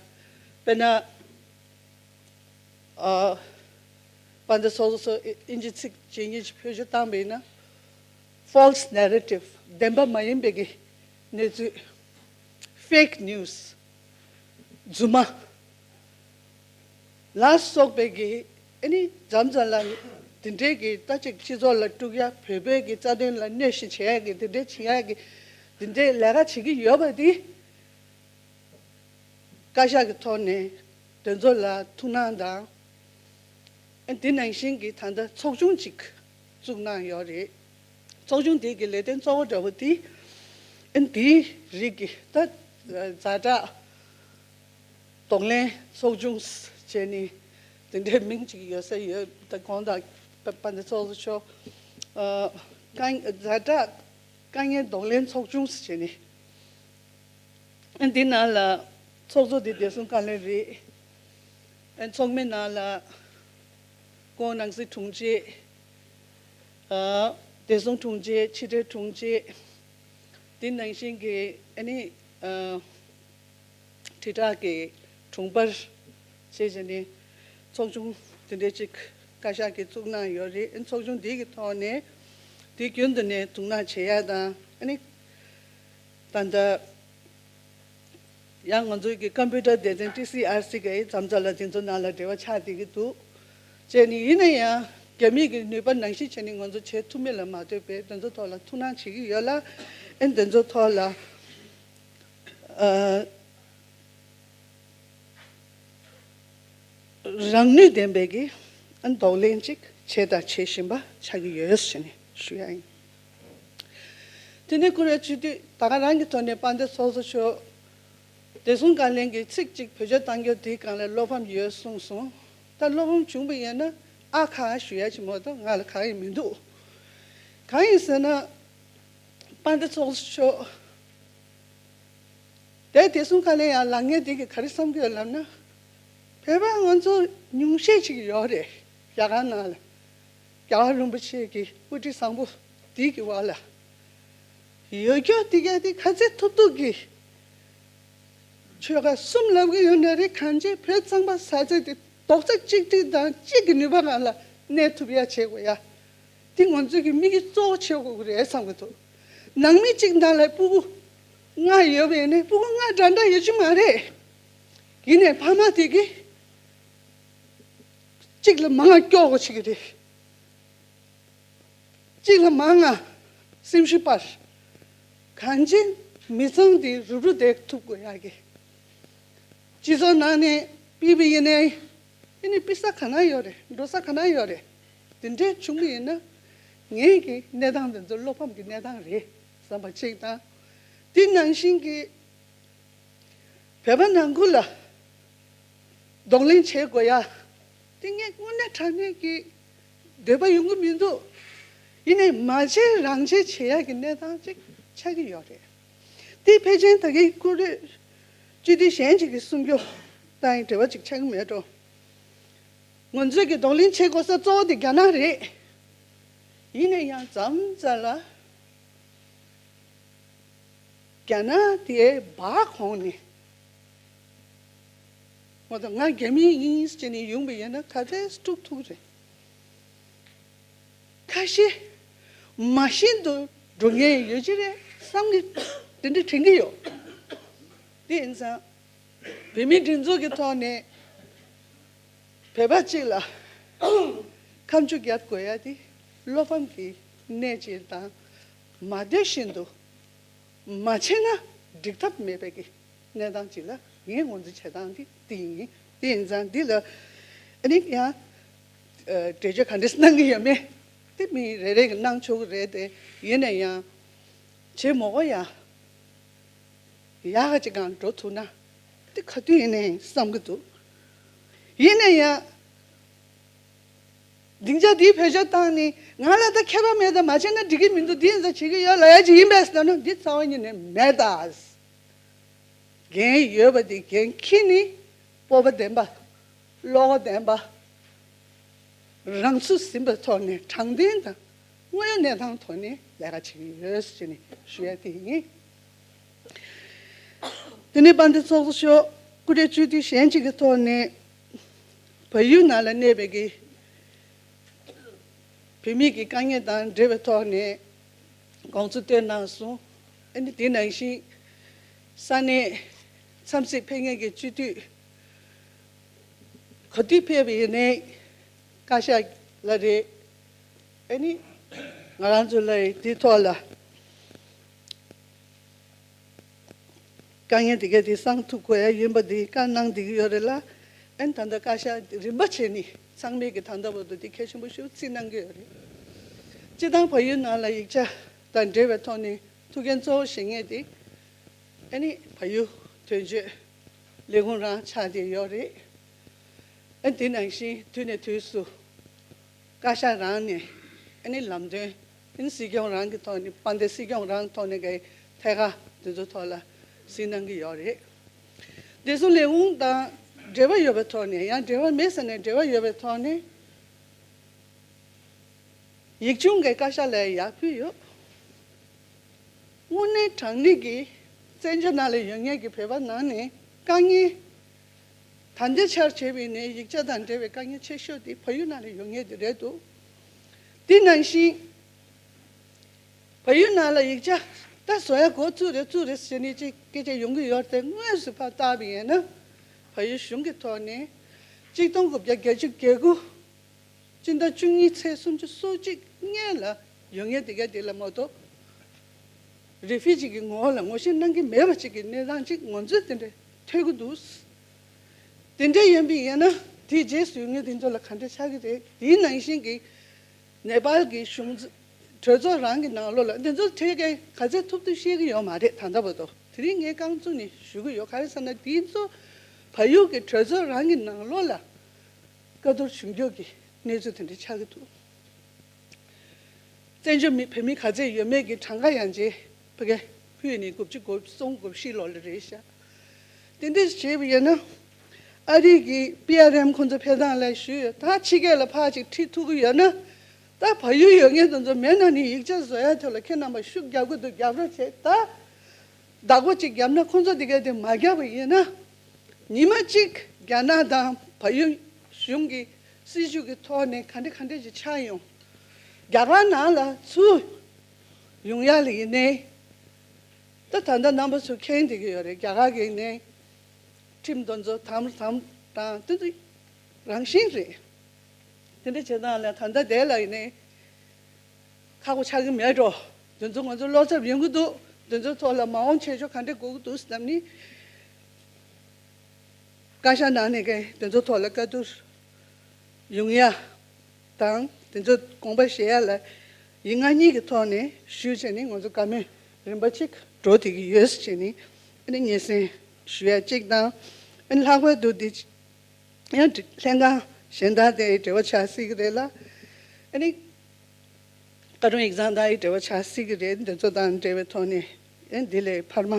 དཔེར་ན། ཨ། དཔལ་ལྡན་ཚོགས་གཙོ་མཆོག་ཨིན་ཇི་ཚིག་ཇི་སྙེད་ཅིག་བེད་སྤྱོད་བཏང་བ་ཡིན་ན། false narrative། བདེན་པ་མ་ཡིན་པའི་གི་གནས་ཚུལ། fake news། རྫུན་མ་ལ་སོགས་པའི་གི། ཨ་ནི་མཚམས་མཚམས་ལ་དེ་འདྲའི་གི་ད་ཅིག་སྤྱི་ཚོགས་ལ་དཀྲུག་ཡ། བོད་པའི་གི་རྩ་དོན་ལ་གནོད་གཞི་བྱེད་ཡ་གི་དེ་འདྲའི་བྱེད་ཡ་གི་དེ་འདྲའི་ལས་ཀ་བྱེད་ཀྱི་ཡོད་པ་དེ། བཀའ་ཤག་གི་ཐོག་ནས་དེ་ཚོ་ལ་ཐུགས་སྣང་དང་། ཨ་དེ་ནང་བཞིན་གྱི་ད་ལྟ་ཚོགས་ཆུང་ཅིག་བཙུགས་གནང་ཡོད་རེད། ཚོགས་ཆུང་དེ་གི་ལས་དོན་གཙོ་བོ་འདྲ་བོ་དེ། ཨ་དེའི་རིགས་ཀྱི་ད་ཛ་དྲག་གདོང་ལེན་ཚོགས་ཆུང་བྱས་ནས་དེ་འདྲའི་མིང་ཅིག་ཡོད་ས་ཡོད། ད་གོང་དང་དཔལ་ལྡན་ཚོགས་གཙོ་མཆོག་ཨ་དཀའ། ཛ་དྲག་དཀའ་ངལ་གདོང་ལེན་ཚོགས་ཆུང་བྱས་ནས། ཨ་འདི་ནང་ལ་ཚོགས་གཙོ་འདི་བདེ་སྲུང་བཀའ་བློན་རེད། ཨ་ཚོགས་མི་ནང་ལ་ཁོང་ནང་སྲིད་དྲུང་ཆེ། ཨ་བདེ་སྲུང་དྲུང་ཆེ། ཕྱི་དྲིལ་དྲུང་ཆེ། འདི་ནང་བཞིན་གྱི་ཨ་ནི་ཨ་དྲིལ་བསྒྲགས་ཀྱི་དྲུང་འཕར་བཅས་བྱས་ནས་ཚོགས་ཆུང་དེ་འདྲའི་ཅིག་བཀའ་ཤག་གིས་བཙུགས་གནང་ཡོད་རེད། ཨ་ཚོགས་ཆུང་འདི་གི་ཐོག་ནས་དུས་རྒྱུན་དུ་ནས་དོ་སྣང་བྱེད་ཡ་དང་། ཨ་ནི་ད་ལྟ་ཡང་ང་ཚོའི་གི་ཀམ་པུ་ཊར་སྡེ་ཚན་ཊི་སི་ཨར་སི་གི་མཚམས་མཚམས་ལ་དེ་ཚོ་ནང་ལ་འབྲེལ་བ་ཆགས་བསྡད་ཀྱི་འདུག་བྱས་ནས། ཡིན་ན་ཡང་རྒྱ་མིའི་གི་ནུས་པ་ནང་བཞིན་བྱས་ནས་ང་ཚོ་བྱེད་ཐུབ་མེད་ལ་མ་ལྟོས་པའི་དེ་ཚོ་ཐོག་ལ་ཐུགས་སྣང་བྱེད་ཀྱི་ཡོད་ལ། ཨ་དེ་ཚོ་ཐོག་ལ་ཨ། རང་ནུས་ལྡན་པའི་གི་ཨ་གདོང་ལེན་ཅིག་བྱས་དང་བྱེད་བཞིན་པ་ཆགས་ཀྱི་ཡོད་ཟེར་ནས་ཞུ་ཡ་ཡིན། དེ་ནས་ཀུ་རེ་སྤྱི་འཐུས་ད་ག་རང་གི་ཐོག་ནས་དཔལ་ལྡན་ཚོགས་གཙོ་མཆོག་བདེ་སྲུང་བཀའ་བློན་གྱིས་ཚིག་གཅིག་བེད་སྤྱོད་བཏང་རྒྱུ་དེའི་སྒང་ལ་བློ་ཕམ་ཡོད་གསུངས་སོང་། ད་བློ་ཕམ་བྱུང་བ་ཡིན་ན་ཨ་ཁ་ཞུ་ཡ་ཅིག་མ་གཏོགས་ང་ལ་གང་ཡང་མི་འདུག་གང་ཡིན་ཟེར་ན། དཔལ་ལྡན་ཚོགས་གཙོ་མཆོག་དེ་བདེ་སྲུང་བཀའ་བློན་ཡང་ལངས་མཁན་དེ་གིས་ག་རེ་བསམ་གྱི་ཡོད་ལབ་ན། བོད་པ་ང་ཚོ་ཉུང་ཤས་ཅིག་ཡོད་རེད། རྒྱ་གར་ནང་ལ། རྒྱལ་བ་རིན་པོ་ཆེ་གི་དབུ་ཁྲིད་བཟང་པོ་དེ་གི་འོག་ལ་ཡོད་རྒྱུ་དེ་ག་དེ་ག་ཚད་ཐུབ་ཐུབ་ཀྱི་ཆོལ་ཁ་གསུམ་ལབ་ཀྱི་ཡོད་ན་རེད། གང་ཅི་བོད་གཙང་པ་ཟ་ཚད་དེ་རྡོག་རྩ་གཅིག་སྒྲིལ་དང་གཅིག་གི་ནུས་པ་སྒང་ལ་གནས་ཐུབ་ཡ་བྱེད་དགོས་ཡ། དེ་ང་ཚོའི་གི་དམིགས་ཡུལ་གཙོ་བོ་བྱེད་དགོས་ཀྱི་རེད་བསམ་གྱི་འདུག་ནང་མི་གཅིག་ནང་ལ་སྤུ་གུ་ལྔ་ཡོད་པ་ཡིན་ན་སྤུ་གུ་ལྔ་འདྲ་འདྲ་ཡོད་ཀྱི་མ་རེད། ཡིན་ནའི་ཕ་མ་དེ་གིས་གཅིག་ལ་མང་ང་སྐྱོ་དགོས་བྱེད་ཀྱི་རེད། གཅིག་ལ་མང་ང་སེམས་ཤུགས་སྤར། གང་ཅི་མི་ཚང་དེ་རུབ་རུབ་བསྡད་ཐུབ་དགོས་ཡ་གི། སྤྱི་ཚོགས་ནང་ནས་ཕུད་པ་ཡིན་ནའི། ཨ་ནི་ཕུད་ས་ག་ན་ཡོད་རེད། འགྲོ་ས་ག་ན་ཡོད་རེད། དེ་འདྲས་བྱུང་བ་ཡིན་ན། ངའི་གི་གནས་སྟངས་དེ་ཚོ་བློ་ཕམ་གྱི་གནས་སྟངས་རེད་བསམ་པ་གཅིག་དང་། དེ་ནང་བཞིན་གྱི་བོད་པ་ནང་ཁུལ་ལ་གདོང་ལེན་བྱེད་དགོས་ཡ། དེ་ངས་དངོས་གནས་དྲང་གནས་ཀྱི་འདོད་པ་ཡོང་གི་མི་འདུག་ཡིན་ནའི་མ་བྱས་རང་བྱས་བྱེད་ཡ་གི་གནས་སྟངས་ཅིག་ ཆགས་ཀྱི་ཡོད་རེད། དེ་ཕལ་ཆེར་ད་གིན་སྐུ་མགྲོན་སྤྱི་འཐུས་གཞན་ཅིག་གིས་གསུང་རྒྱུ་དང་འབྲེལ་བ་ཅིག་ཆགས་ཀྱི་མེད་འགྲོ། ང་ཚོས་ཀྱི་གདོང་ལེན་བྱེད་དགོས་ས་གཙོ་བོ་དེ་རྒྱ་ནག་རེད། ཡིན་ན་ཡང་མཚམས་མཚམས་ལ་རྒྱ་ནག་དེའི་བག་གོང་ནས། ང་ཚོ་ང་རྒྱ་མི་ཡིན་ཟེར་ནས་ཡོང་པ་ཡིན་ན་ག་ཚད་སྤྲུག་ཐུབ་རེད། ཁ་ཤས་མ་ཤེས་དུ་འགྲོ་མཁན་ཡོད་ཀྱི་རེད་བསམ་གྱི། དེ་འདྲ་དྲན་གྱི་ཡོད། དེ་ཡིན་ཙང་བོད་མིའི་སྒྲིག་འཛུགས་ཀྱི་ཐོག་ནས་བོད་པ་གཅིག་ལ་ཁ་མཆུ་རྒྱག་དགོས་ཡ་དེ་བློ་ཕམ་གྱི་གནས་ཅིག་དང་། མ་འདོད་བཞིན་དུ་མ་བྱས་ན་འགྲིག་ཐབས་མེད་པའི་གི་གནས་སྟངས་ཅིག་ལ་ངས་ངོས་འཛིན་བྱེད་སྟངས་འདི་འདི་ཡིན། དེ་ཡིན་ཙང་འདི་ལ་ཨ་ནི་ཡང་འགྲེལ་བརྗོད་ག་འདྲས་གནང་གི་ཡོད་མེད་དེ་མི་རེ་རེ་གིས་གནང་ཆོག་གི་རེད་དེ། ཡིན་ན་ཡང་བྱེད་མ་དགོས་ཡ་ཡག་ག་ཅིག་གང་འགྲོ་ཐུབ་ན་དེ་ག་དུས་ཡིན་ནའི་བསམ་གི་འདུག་ཡིན་ན་ཡང་། སྡིངས་ཆ་འདིའི་བེད་སྤྱོད་བཏང་ནས་ང་ལ་ད་ཁྱད་པར་མེད་ད། མ་བྱས་ན་འགྲིག་གི་མི་འདུག་འདི་ཡིན་ཙང་བྱེད་ཀྱི་ཡོད་ལབ་ཡ་ཅིག་ཡིན་པས་ཟེར་ན་འདི་རྩ་བ་ཉིད་ནས་མེད་ད། འགན་ཡོད་པ་དེ་འགན་འཁྱེར་ནས་སྤོབས་པ་ལྡན་པ། བློ་ཁོག་ལྡན་པ། རང་ཚུགས་ཟིན་པའི་ཐོག་ནས་དྲང་བདེན་དང་དངོས་ཡོད་གནས་སྟངས་ཐོག་ནས་ལས་ཀ་བྱེད་ཀྱི་ཡོད་ཟེར་ནས་ཞུ་ཡ་དེ་ཡིན། དེ་ནས་དཔལ་ལྡན་ཚོགས་གཙོ་མཆོག་སྐུ་མགྲོན་སྤྱི་འཐུས་གཞན་གཅིག་གི་ཐོག་ནས་བལ་ཡུལ་ནང་ལ་གནས་པའི་གི་བོད་མི་གི་དཀའ་ངལ་དང་འབྲེལ་བའི་ཐོག་ནས་དགོངས་ཚུལ་བཏོན་གནང་སོང་། ཨ་ནི་དེ་ནང་བཞིན་ས་གནས་འཚམས་གཟིགས་ཕེབས་མཁན་གྱི་སྤྱི་འཐུས་ག་དུས་ཕེབས་པ་ཡིན་ནའི་བཀའ་ཤག་ལ་རེད། ཨ་ནི་ང་རང་ཚོ་ལ་དེའི་ཐོག་ལ་དཀའ་ངལ་དེ་ག་དེ་སེལ་ཐུབ་དགོས་ཡ་ཡིན་པ་དེ་བཀའ་གནང་བསྡད་ཀྱི་ཡོད་རེད་ལ། ཨ་ནི་ད་ལྟ་བཀའ་ཤག་རིམ་པ་བྱས་ནས་ཚང་མས་ཀྱི་ད་ལྟ་བར་དུ་དེ་གལ་ཆེན་པོ་ཞིག་བརྩི་གནང་གི་ཡོད་རེད། སྤྱིར་བཏང་བལ་ཡུལ་ནང་ལ་ཡིག་ཆ་དང་འབྲེལ་བའི་ཐོག་ནས་ཐུགས་འགན་གཙོ་བོ་བཞེས་མཁན་དེ་ཨ་ནི་བལ་ཡུལ་དོན་གཅོད་ལས་ཁུངས་རང་ཆགས་བསྡད་ཡོད་རེད། ཨ་ནི་དེ་ནང་བཞིན་དུས་ནས་དུས་སུ་བཀའ་ཤག་རང་ནས་ཨ་ནི་ལམ་སྟོན། ཨ་ནི་སྲིད་སྐྱོང་རང་གི་ཐོག་ནས་དཔལ་ལྡན་སྲིད་སྐྱོང་རང་ཐོག་ནས་གི་ཐད་ཀར་དེ་ཚོ་ཐོག་ལ་གཟིགས་གནང་གི་ཡོད་རེད། བདེ་སྲུང་ལས་ཁུངས་དང་འབྲེལ་བ་ཡོད་པའི་ཐོག་ནས། ཡང་འབྲེལ་བ་མེད་ས་ནས་འབྲེལ་བ་ཡོད་པའི་ཐོག་ནས། ཡིག་ཆུང་གི་བཀའ་ཤག་ལ་ཡར་ཕུལ་ཡོད། དངོས་གནས་དྲང་གནས་ཀྱི་བཙན་བྱོལ་ནང་ལ་ཡོད་མཁན་གྱི་བོད་པ་ནང་ནས་དཀའ་ངལ་ད་ལྟའི་ཆར་བྱས་པ་ཡིན་ནའི་ཡིག་ཆ་དང་འབྲེལ་བའི་དཀའ་ངལ་ཆེ་ཤོས་དེ་བལ་ཡུལ་ནང་ལ་ཡོད་མཁན་དེ་རེད་འདུག་དེ་ནང་བཞིན་བལ་ཡུལ་ནང་ལ་ཡིག་ཆ་ད་བཟོ་ཡ་འགོ་བཙུགས་རེད་བཙུགས་རེད་ཟེར་ནས་ཅིག་སྐད་ཆ་ཡོང་གི་ཡོད་རེད་དེ། དངོས་སུ་ཕར་བལྟས་པ་ཡིན་ན་བལ་ཡུལ་གཞུང་གི་ཐོག་ནས་གཅིག་སྟོང་དགུ་བརྒྱ་བརྒྱད་ཅུ་གྱ་དགུ་སྤྱི་ཟླ་བཅུ་གཉིས་ཚེས་སུམ་ཅུ་སོ་གཅིག་སྔོན་ལ་ཡོད་མཁན་དེ་ག་དེ་ལ་མ་གཏོགས་རེ་ཕུ་ཇི་གི་ངོ་བོ་ལ་ངོ་ཤེས་གནང་གི་མེད་པ་ཅིག་གི་གནས་སྟངས་ཅིག་ང་ཚོས་དེ་འདྲ་ཐོས་ཀྱི་འདུག་དེ་འདྲ་ཡིན་པ་ཡིན་ན་དེའི་རྗེས་སུ་ཡོད་མཁན་དེ་ཚོ་ལ་ག་འདྲ་ཆགས་ཀྱི་རེད། དེའི་ནང་བཞིན་གྱི་ནེ་པཱལ་གྱི་གཞུང་གྲོས་ཚོགས་རང་གི་ནང་ལོགས་ལ་དེ་ཚོ་ཐོས་མཁན་ག་ཚད་ཐུབ་ཐུབ་ཤེས་ཀྱི་ཡོད་མ་རེད། ད་ལྟ་བར་དུ་དེ་རིང་ངས་རྐང་བཙུགས་ནས་ཞུ་གི་ཡོད། ག་རེ་ཟེར་ན་དེ་ཚོ་བལ་ཡུལ་གྱི་གྲོས་ཚོགས་རང་གི་ནང་ལོགས་ལ་བཀའ་བསྡུར་བྱུང་རྒྱུ་གི་གནས་ཚུལ་དེ་འདྲ་ཆགས་ཀྱི་འདུག་བཙན་བྱོལ་མི་བོད་མི་ག་ཚད་ཡོད་མེད་ཀྱི་གྲངས་ཀ་ཡང་རྗེས་ཕ་གི་ཕུལ་ནས་དགུ་བཅུ་གོ་གསུམ་གོ་བཞི་ལོ་ལ་རེད་ཤག་དེ་འདྲ་བྱས་པ་ཡིན་ན་ཨ་རི་གི་པི་ཨར་ཨེམ་ཁོང་ཚོ་ཕེབས་སྟངས་ལ་ཞུས་ཡོད། ད་ཕྱི་རྒྱལ་ལ་ཕར་ཅིག་ཁྲིད་ཐུབ་ཀྱི་ཡོད་ན། ད་བལ་ཡུལ་ཡོད་མཁན་དེ་ཚོ་མེད་ན་ནི་ཡིག་ཆ་བཟོ་ཡ་ཐོག་ལ་ཁྱེད་རྣམ་པ་ཤུགས་རྒྱག་གི་འདུག་རྒྱབ་རོགས་བྱེད་ད། བདག་པོ་གཅིག་བརྒྱབ་ན་ཁོང་ཚོ་དེ་ག་དེ་མ་བརྒྱབ་པ་ཡིན་ན། ཉི་མ་གཅིག་རྒྱ་ནག་དང་བལ་ཡུལ་གཞུང་གི་སྲིད་བྱུས་ཀྱི་ཐོག་ནས་ག་འདྲ་ག་འདྲ་ཞིག་ཆགས་ཡོང་། རྒྱ་གར་ནང་ལ་ཚུར་ཡོང་ཡ་ལ་ཡིན་ནའི། ད་ད་ལྟ་རྣམ་པ་ཚོ་མཁྱེན་བསྡད་ཀྱི་ཡོད་རེད། རྒྱ་གར་གྱི་ནས་ཁྲིམས་དེ་ཚོ་དམ་དམ་དང་དེ་ཚོ་རང་བཞིན་རེད། དེ་འདྲ་བྱེད་སྟངས་ལ་ད་ལྟ་དེ་ལ་ཡིན་ནའི་ཁག་པོ་ཆགས་ཀྱི་མེད་འགྲོ། དེ་ཚོ་ང་ཚོ་བློ་འཚབ་ཡོང་གི་འདུག་དེ་ཚོའི་ཐོག་ལ་མ་འོངས་བྱེད་ཕྱོགས་ག་འདྲ་དགོས་ཀྱི་འདུག་ཟེར་ནས་ནི། བཀའ་ཤག་ནང་ནས་ཀྱང་དེ་ཚོའི་ཐོག་ལ་བཀའ་བསྡུར་ཡོང་ཡ་དང་དེ་ཚོ་དགོངས་པ་བཞེས་ཡ་ལ་ཡིག་ངག་གཉིས་ཀྱི་ཐོག་ནས་ཞུས་བྱས་ནས་ང་ཚོ་བཀའ་མོལ་རིམ་པ་གཅིག་འགྲོ་བསྡད་ཀྱི་ཡོད་ཟེར་བྱས་ནས་ཨ་ནི་སྙན་སེང་ཞུ་ཡ་གཅིག་དང་། ཨ་ནི་ལྷག་པར་དུ་འདི་ཡང་ལྷན་ཁང་གཞན་དག་དེ་འབྲེལ་བ་ཆགས་སྲིད་ཀྱི་རེད་ལ། ཨ་ནི་ ད་རུང་ཡིག་ཚང་དང་ཨི་འབྲེལ་བ་ཆགས་སྲིད་ཀྱི་རེད། འདི་ཚོ་དང་འབྲེལ་བའི་ཐོག་ནས་ཨེ་འདི་ལས་འཕར་མ་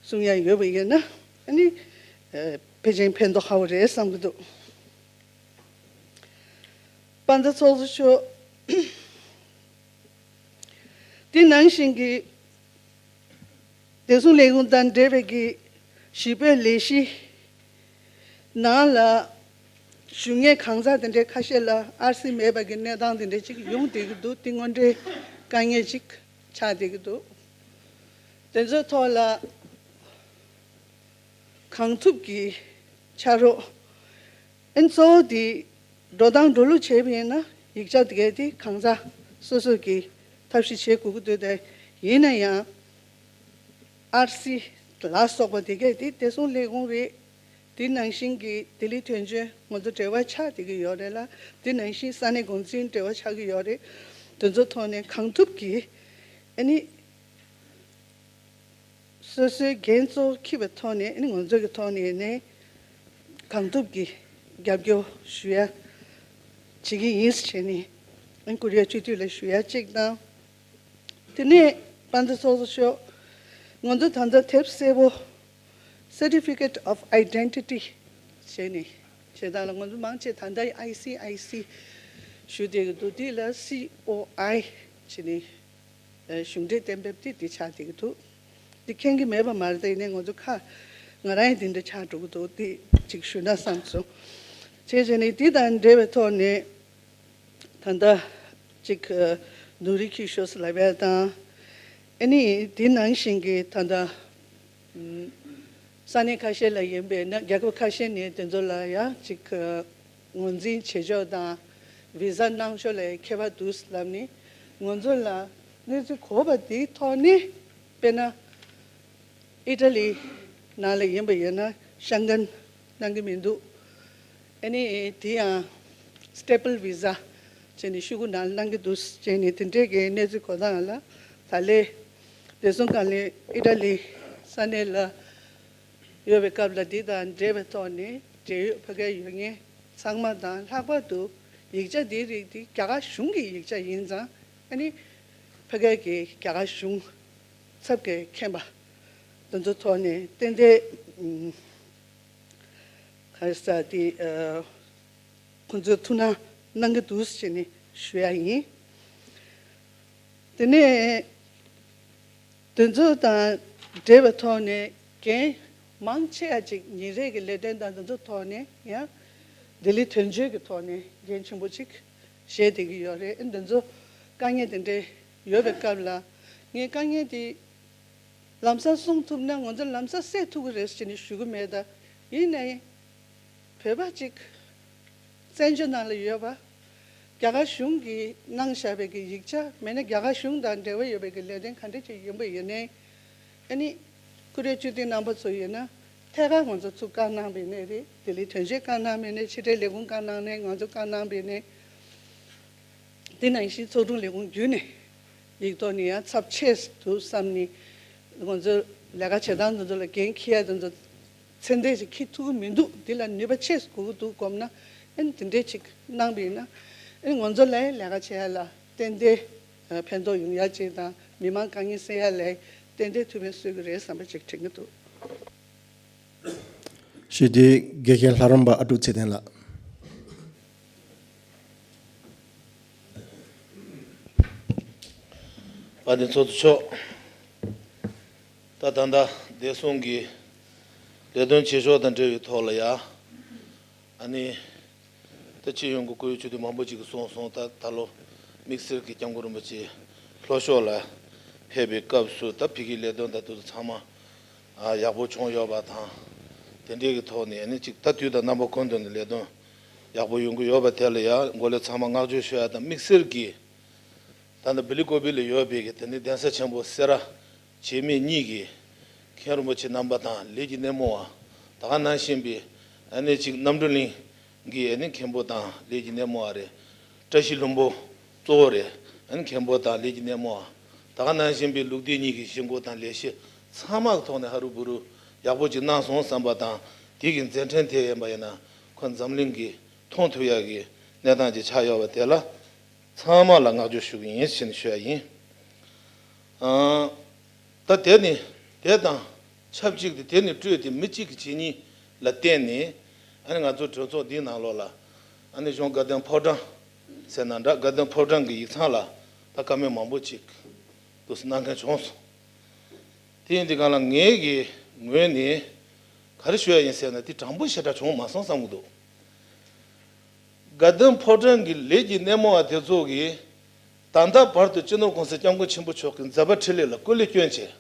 གསུང་ཡ་ཡོད་པ་ཡིན་ན་ཨ་ནི་ཨེ་ཕལ་ཆེར་ཕན་ཐོགས་ཧ་བོ་རེད་བསམ་གྱི་འདུག་དཔལ་ལྡན་ཚོགས་གཙོ་མཆོག་དེ་ནང་བཞིན་གྱི་བདེ་སྲུང་ལས་ཁུངས་དང་འབྲེལ་བའི་གི་གཞིས་སྤོས་ལས་གཞི་ནང་ལ་བཞུགས་མཁན་གང་ཟག་དེ་འདྲའི་ཁ་ཤས་ལ་ཨར་སི་མེད་པ་གི་གནས་སྟངས་དེ་འདྲ་ཅིག་ཡོང་བསྡད་ཀྱི་འདུག་དེ་དངོས་འབྲེལ་དཀའ་ངལ་ཅིག་ཆགས་བསྡད་ཀྱི་འདུག་དེ་ཚོའི་ཐོག་ལ་གང་ཐུབ་ཀྱིས་ཕྱག་རོགས། ཨན་གཙོ་བོ་དེ་འགྲོ་སྟངས་འགྲོ་ལུགས་བྱས་པ་ཡིན་ན་ཡིག་ཆ་དེ་གས་དེ་གང་ཟག་སོ་སོ་གིས་ཐབས་ཤེས་བྱེད་དགོས་ཀྱི་འདུག་དེ་ཡིན་ན་ཡང་ཨར་སི་ལ་སོགས་པ་དེ་གས་དེ་བདེ་སྲུང་ལས་ཁུངས་རེད། དེ་ནང་བཞིན་གྱི་ལྡི་ལི་དོན་གཅོད་ང་ཚོ་འབྲེལ་བ་ཆགས་བསྡད་ཀྱི་ཡོད་རེད་ལ། དེ་ནང་བཞིན་ས་གནས་འགོ་འཛིན་འབྲེལ་བ་ཆགས་ཀྱི་ཡོད་རེད། དེ་ཚོ་ཐོག་ནས་གང་ཐུབ་ཀྱིས་ཨ་ནི། སོ་སོའི་འགན་གཙོ་བོ་འཁྱེར་བའི་ཐོག་ནས་ཨ་ནི་ང་ཚོ་གི་ཐོག་ནས་ནས་གང་ཐུབ་ཀྱིས་རྒྱབ་སྐྱོར་ཞུ་ཡ་བྱེད་ཀྱི་ཡིན་ཟེར་བྱས་ནས་ཨ་ནི་ཀོ་རི་ཡ་སྤྱི་འཐུས་ལ་ཞུ་ཡ་གཅིག་དང་། དེ་ནས་དཔལ་ལྡན་ཚོགས་གཙོ་མཆོག་ང་ཚོ་ད་ལྟ་དེབ་སེར་པོ་Certificate of Identity བྱས་ནས་བྱེད་སྟངས་ལ་ང་ཚོ་མང་ཆེ་ད་ལྟ་ཨའི་སི་ཨའི་སི་ཞུ་བསྡད་ཀྱི་འདུག་དེ་ལ་སི་ཨོ་ཨའི་བྱས་ནས། གཞུང་འབྲེལ་གཏན་འབེབས་དེ་དེ་ཆགས་བསྡད་ཀྱི་འདུག་འདི་མཁྱེན་གྱི་མེད་པ་མ་རེད། དེ་ཡིན་ནའི་ང་ཚོ་ཁ་ང་རང་ཡང་དེ་འདྲ་ཆགས་འགྲོ་གི་འདུག་དེ་ཅིག་ཞུ་ན་བསམ་སོང་། བྱས་བྱས་ནས་དེ་དང་འབྲེལ་བའི་ཐོག་ནས་ད་ལྟ་ཅིག་ནུ་རི་ཁྱི་ཤོ་སི་ལབ་ཡ་དང་། ཨ་ནི་དེ་ནང་བཞིན་གྱི་ད་ལྟ་ས་གནས་ཁ་ཤས་ལ་ཡིན་པས་ན་རྒྱལ་ཁབ་ཁ་ཤས་ནས་དེ་ཚོ་ལ་ཡང་ཅིག་ངོས་འཛིན་བྱེད་ཕྱོགས་དང་། བི་ཟ་གནང་ཕྱོགས་ལ་ཁྱད་པར་འདུག་ལབ་ནས་ང་ཚོ་ལ་གནས་ཚུལ་གོ་བ་དེའི་ཐོག་ནས་དཔེར་ན་ཨི་ཊ་ལི་ནང་ལ་ཡིན་པ་ཡིན་ན་ཤང་ཀན་གནང་གི་མི་འདུག་ཨ་ནི་དེ་ཡང་སི་ཊེ་པལ་བི་ཟ་བྱས་ནས་ཤོག་གུ་ནང་ལ་གནང་གི་འདུག་བྱས་ནས་དེ་འདྲས་ཀྱི་གནས་ཚུལ་གོ་སྟངས་ལ་ད་ལས་བདེ་སྲུང་བཀའ་བློན་ཨི་ཊ་ལི་ས་གནས་ལ། ཡོད་པའི་སྐབས་ལ་འདི་དང་འབྲེལ་བའི་ཐོག་ནས་འབྲེལ་ཡོད་ཕ་གིར་ཡོད་མཁན་ཚང་མ་དང་ལྷག་པར་དུ་ཡིག་ཆ་འདིའི་རིགས་འདི་རྒྱ་གར་གཞུང་གི་ཡིག་ཆ་ཡིན་ཙང་ཨ་ནི་ཕ་གིར་གྱི་རྒྱ་གར་གཞུང་ཚབ་ཀྱི་མཁྱེན་པ་དེ་ཚོ་ཐོག་ནས་ཏན་ཏན་ག་རེ་ཟེར་དེ་ཁོང་ཚོས་ཐུགས་སྣང་གནང་གི་འདུག་ཟེར་ནས་ཞུ་ཡ་ཡིན། དེ་ནས། དེ་ཚོ་དང་འབྲེལ་བའི་ཐོག་ནས་འགན་མང་ཆེ་བ་ཅིག་ཉིན་རེ་གི་ལས་དོན་དང་དེ་ཚོ་ཐོག་ནས་ཡང་ལྡི་ལི་དོན་གཅོད་ཀྱི་ཐོག་ནས་འགན་ཆེན་པོ་ཅིག་བཞེས་བསྡད་ཀྱི་ཡོད་རེད། ཨ་འདི་ཚོ་དཀའ་ངལ་དེ་འདྲ་ཡོད་པའི་སྐབས་ལ་ངས་དཀའ་ངལ་དེ་ལམ་སང་སྲུང་ཐུབ་ན་ང་ཚོ་ལམ་སང་སེལ་ཐུབ་ཀྱི་རེད་ཟེར་ནས་ཞུ་གི་མེད། ད་ཡིན་ནའི་བོད་པ་ཅིག་བཙན་བྱོལ་ནང་ལ་ཡོད་པ། རྒྱ་གར་གཞུང་གིས་གནང་བཞག་པའི་གི་ཡིག་ཆ་མེད་ན་རྒྱ་གར་གཞུང་དང་འབྲེལ་བ་ཡོད་པའི་གི་ལས་དོན་ག་འདྲ་ཅིག་ཡིན་པ་ཡིན་ནའི། ཨ་ནི་ཀུ་རེ་ཆུ་ཏི་རྣམ་པ་ཚོ་ཡིན་ན་ཐད་ཀར་ང་ཚོ་ཚུར་བཀའ་གནང་བའི་གནས་རེད། ལྡི་ལི་དོན་གཅོད་བཀའ་གནང་བའི་གནས། ཕྱི་དྲིལ་ལས་ཁུངས་བཀའ་གནང་ནས་ང་ཚོ་བཀའ་གནང་བའི་གནས། དེ་ནང་བཞིན་ཚོགས་དྲུང་ལས་ཁུངས་བརྒྱུད་ནས་ཡིག་ཐོག་ནས་ཡང་ཚབས་ཆེ་འདུག་བསམ་ནས་ང་ཚོ་ལས་ཀ་བྱེད་སྟངས་དེ་ཚོ་ལ་འགན་འཁྱེར་ཡ་དེ་ཚོ་ཚད་ལྡན་ཞིག་འཁྱེར་ཐུབ་ཀྱི་མི་འདུག་འདི་ལ་ནུས་པ་ཆེ་དགོས་ཀྱི་འདུག་དགོངས་ན་ཨ་ནི་དེ་འདྲས་ཅིག་གནང་བ་ཡིན་ན་ཨ་ནི་ང་ཚོ་ལ་ལས་ཀ་བྱེད་ཡ་ལ་ཏན་ཏན་ཕན་ཐོགས་ཡོང་ཡ་ཅིག་དང་མི་མང་དཀའ་ངལ་སེལ་ཡ་ལ་ཏན་ཏན་ཐུགས་ཕན་གསོས་ཀྱི་རེད་བསམ་པ་ཅིག་དྲན་གྱི་འདུག་ཞུ་དེ་དགེ་རྒན་ལྷ་རམས་པ་ཨ་ཀྲུག་ཚེ་བརྟན་ལགས། དཔལ་ལྡན་ཚོགས་གཙོ་མཆོག་ད་ད་ལྟ་བདེ་སྲུང་གི་ལས་དོན་བྱེད་ཕྱོགས་དང་འབྲེལ་བའི་ཐོག་ལ་ཡ། ཨ་ནི། ད་སྤྱི་ཡོངས་ཀྱི་སྐུ་ཡོད་ཆོས་སྡེ་མང་པོ་ཅིག་གིས་གསུངས་སོང་། ད་ད་ལོ་དམིགས་བསལ་གྱི་སྐྱབས་མགོན་རིན་པོ་ཆེ་ལྷོ་ཕྱོགས་ལ་ཕེབས་པའི་སྐབས་སུ་ད་ཕ་གིའི་ལས་དོན་དང་དེ་ཚོ་ཚང་མ་ཨ་ཡག་པོ་བྱུང་ཡོད་པ་དང་། དེ་འདྲའི་གི་ཐོག་ནས་ཨ་ནི་ཅིག་ད་དུས་དང་རྣམ་པ་ཀུན་ཏུ་ནས་ལས་དོན་ཡག་པོ་ཡོང་གི་ཡོད་པ་དེ་ལ་ཡང་འགོ་ལས་ཚང་མ་བསྔགས་བརྗོད་ཞུ་ཡ་དང་། དམིགས་བསལ་གྱིས་ད་ལྟ་བི་ལི་ཀོ་བི་ལ་ཡོད་པའི་གི་དེ་ནི་གདན་ས་ཆེན་པོ་སེ་ར་བྱེས་སྨད་གཉིས་ཀྱི་མཁན་རིན་པོ་ཆེ་རྣམ་པ་དང་ལས་ཀྱི་སྣེ་མོ་བ། ད་ག་ནང་བཞིན་པའི་ཨ་ནི་ཅིག་རྣམ་གྲོལ་གླིང་གི་ཨ་ནི་མཁན་པོ་དང་ལས་ཀྱི་སྣེ་མོ་བ་རེད། བཀྲ་ཤིས་ལྷུན་པོ་གཙོ་བོ་རེད། ཨ་ནི་མཁན་པོ་དང་ལས་ཀྱི་སྣེ་མོ་བ། ད་ག་ནང་བཞིན་པའི་ལུགས་བདེ་གཉིས་ཀྱི་གཞིས་འགོ་དང་ལས་བྱེད་ཚང་མ་གི་ཐོག་ནས་ཧ་རུ་བུ་རུ་ཡག་པོ་ཅིག་གནང་སོང་བསམ་པ་དང་། དེ་གི་མཛད་འཕྲིན་དེ་ཡིན་པ་ཡིན་ན་ཁོ་འཛམ་གླིང་གི་མཐོང་ཐུབ་ཡག་གི་གནས་སྟངས་ཅིག་ཆགས་ཡོད་པ་དེ་ལ། ཚང་མ་ལ་བསྔགས་བརྗོད་ཞུ་གི་ཡིན་ཞེས་ཞུ་ཡ་ཡིན། ཨང་། ད་དེ་ནི་དེ་དང་ཆབས་ཅིག་ཏུ་དེ་ནི་སྤྲོས་ཏེ་མི་གཅིག་གི་བྱས་ཉེས་ལ་བརྟེན་ནས་ཨ་ནི་ང་ཚོ་གྲོས་ཚོགས་འདིའི་ནང་ལོགས་ལ་ཨ་ནི་གཞུང་དགའ་ལྡན་ཕོ་བྲང་ཟེར་ན་འདྲ། དགའ་ལྡན་ཕོ་བྲང་གི་ཡིག་ཚང་ལ་ད་བཀའ་མོལ་མང་པོ་ཅིག་འདུག་སེ་གནང་མཁན་བྱུང་སོང་། དེ་ཡིན་དུས་གང་ལ་ངའི་གི་ངོས་ནས་ག་རེ་ཞུ་ཡ་ཡིན་ཟེར་ན་དེ་དྲང་པོ་ཞེ་དྲག་བྱུང་མ་སོང་བསམ་གྱི་འདུག་དགའ་ལྡན་ཕོ་བྲང་གི་ལས་ཀྱི་སྣེ་མོ་བ་དེ་ཚོ་གིས་ད་ལྟ་བར་དུ་སྤྱི་ནོར་༸གོང་ས་༸སྐྱབས་མགོན་ཆེན་པོ་མཆོག་གི་མཛད་པ་འཕྲིན་ལས་ལ་སྐུ་ལས་བསྐྱོན་བྱས།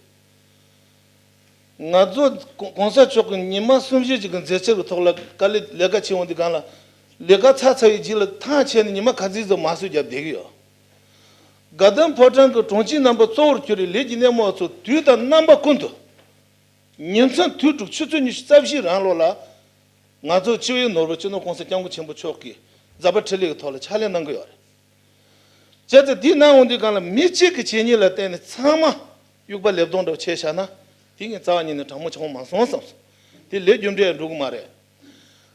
ང་ཚོ་༸གོང་ས་མཆོག་གི་ཉི་མ་གསུམ་བཞི་ཅིག་གི་མཛད་འཆར་གྱི་ཐོག་ལ་དཀའ་ལས་ལས་ཀ་བྱེད་འོང་དུས་གང་ལ་ལས་ཀ་ཚར་ཚར་བའི་རྗེས་ལ་ཐང་ཆད་ནས་ཉི་མ་ག་ཚོད་ཙམ་མར་སུ་བརྒྱབ་བསྡད་ཀྱི་ཡོད། དགའ་ལྡན་ཕོ་བྲང་གི་དྲུང་ཆེ་རྣམ་པ་གཙོ་བོར་གྱུར་བའི་ལས་ཀྱི་སྣེ་མོ་བ་ཚོ་དུས་དང་རྣམ་པ་ཀུན་ཏུ་ཉིན་མཚན་དུས་དྲུག་ཆུ་ཚོད་ཉི་ཤུ་རྩ་བཞིའི་རིང་ལོགས་ལ་ང་ཚོ་སྤྱི་བོའི་ནོར་བུ་སྤྱི་ནོར་༸གོང་ས་༸སྐྱབས་མགོན་ཆེན་པོ་མཆོག་གི་མཛད་པ་འཕྲིན་ལས་ཀྱི་ཐོག་ལ་ཕྱག་ལས་གནང་གི་ཡོད་རེད། བྱས་ཙང་འདི་གནང་འོང་དུས་གང་ལ་མི་གཅིག་གི་བྱས་ཉེས་ལ་བརྟེན་ནས་ཚང་མ་དབྱུག་པ་ལེབ་སྟོང་འདྲ་བོ་བྱས་བཞག་ན་དེ་ངས་རྩ་བ་ཉིད་ནས་དྲང་མོ་བྱུང་མ་སོང་བསམ་སོང་། དེ་ལས་རྒྱུ་འབྲས་འགྲོ་གི་མ་རེད།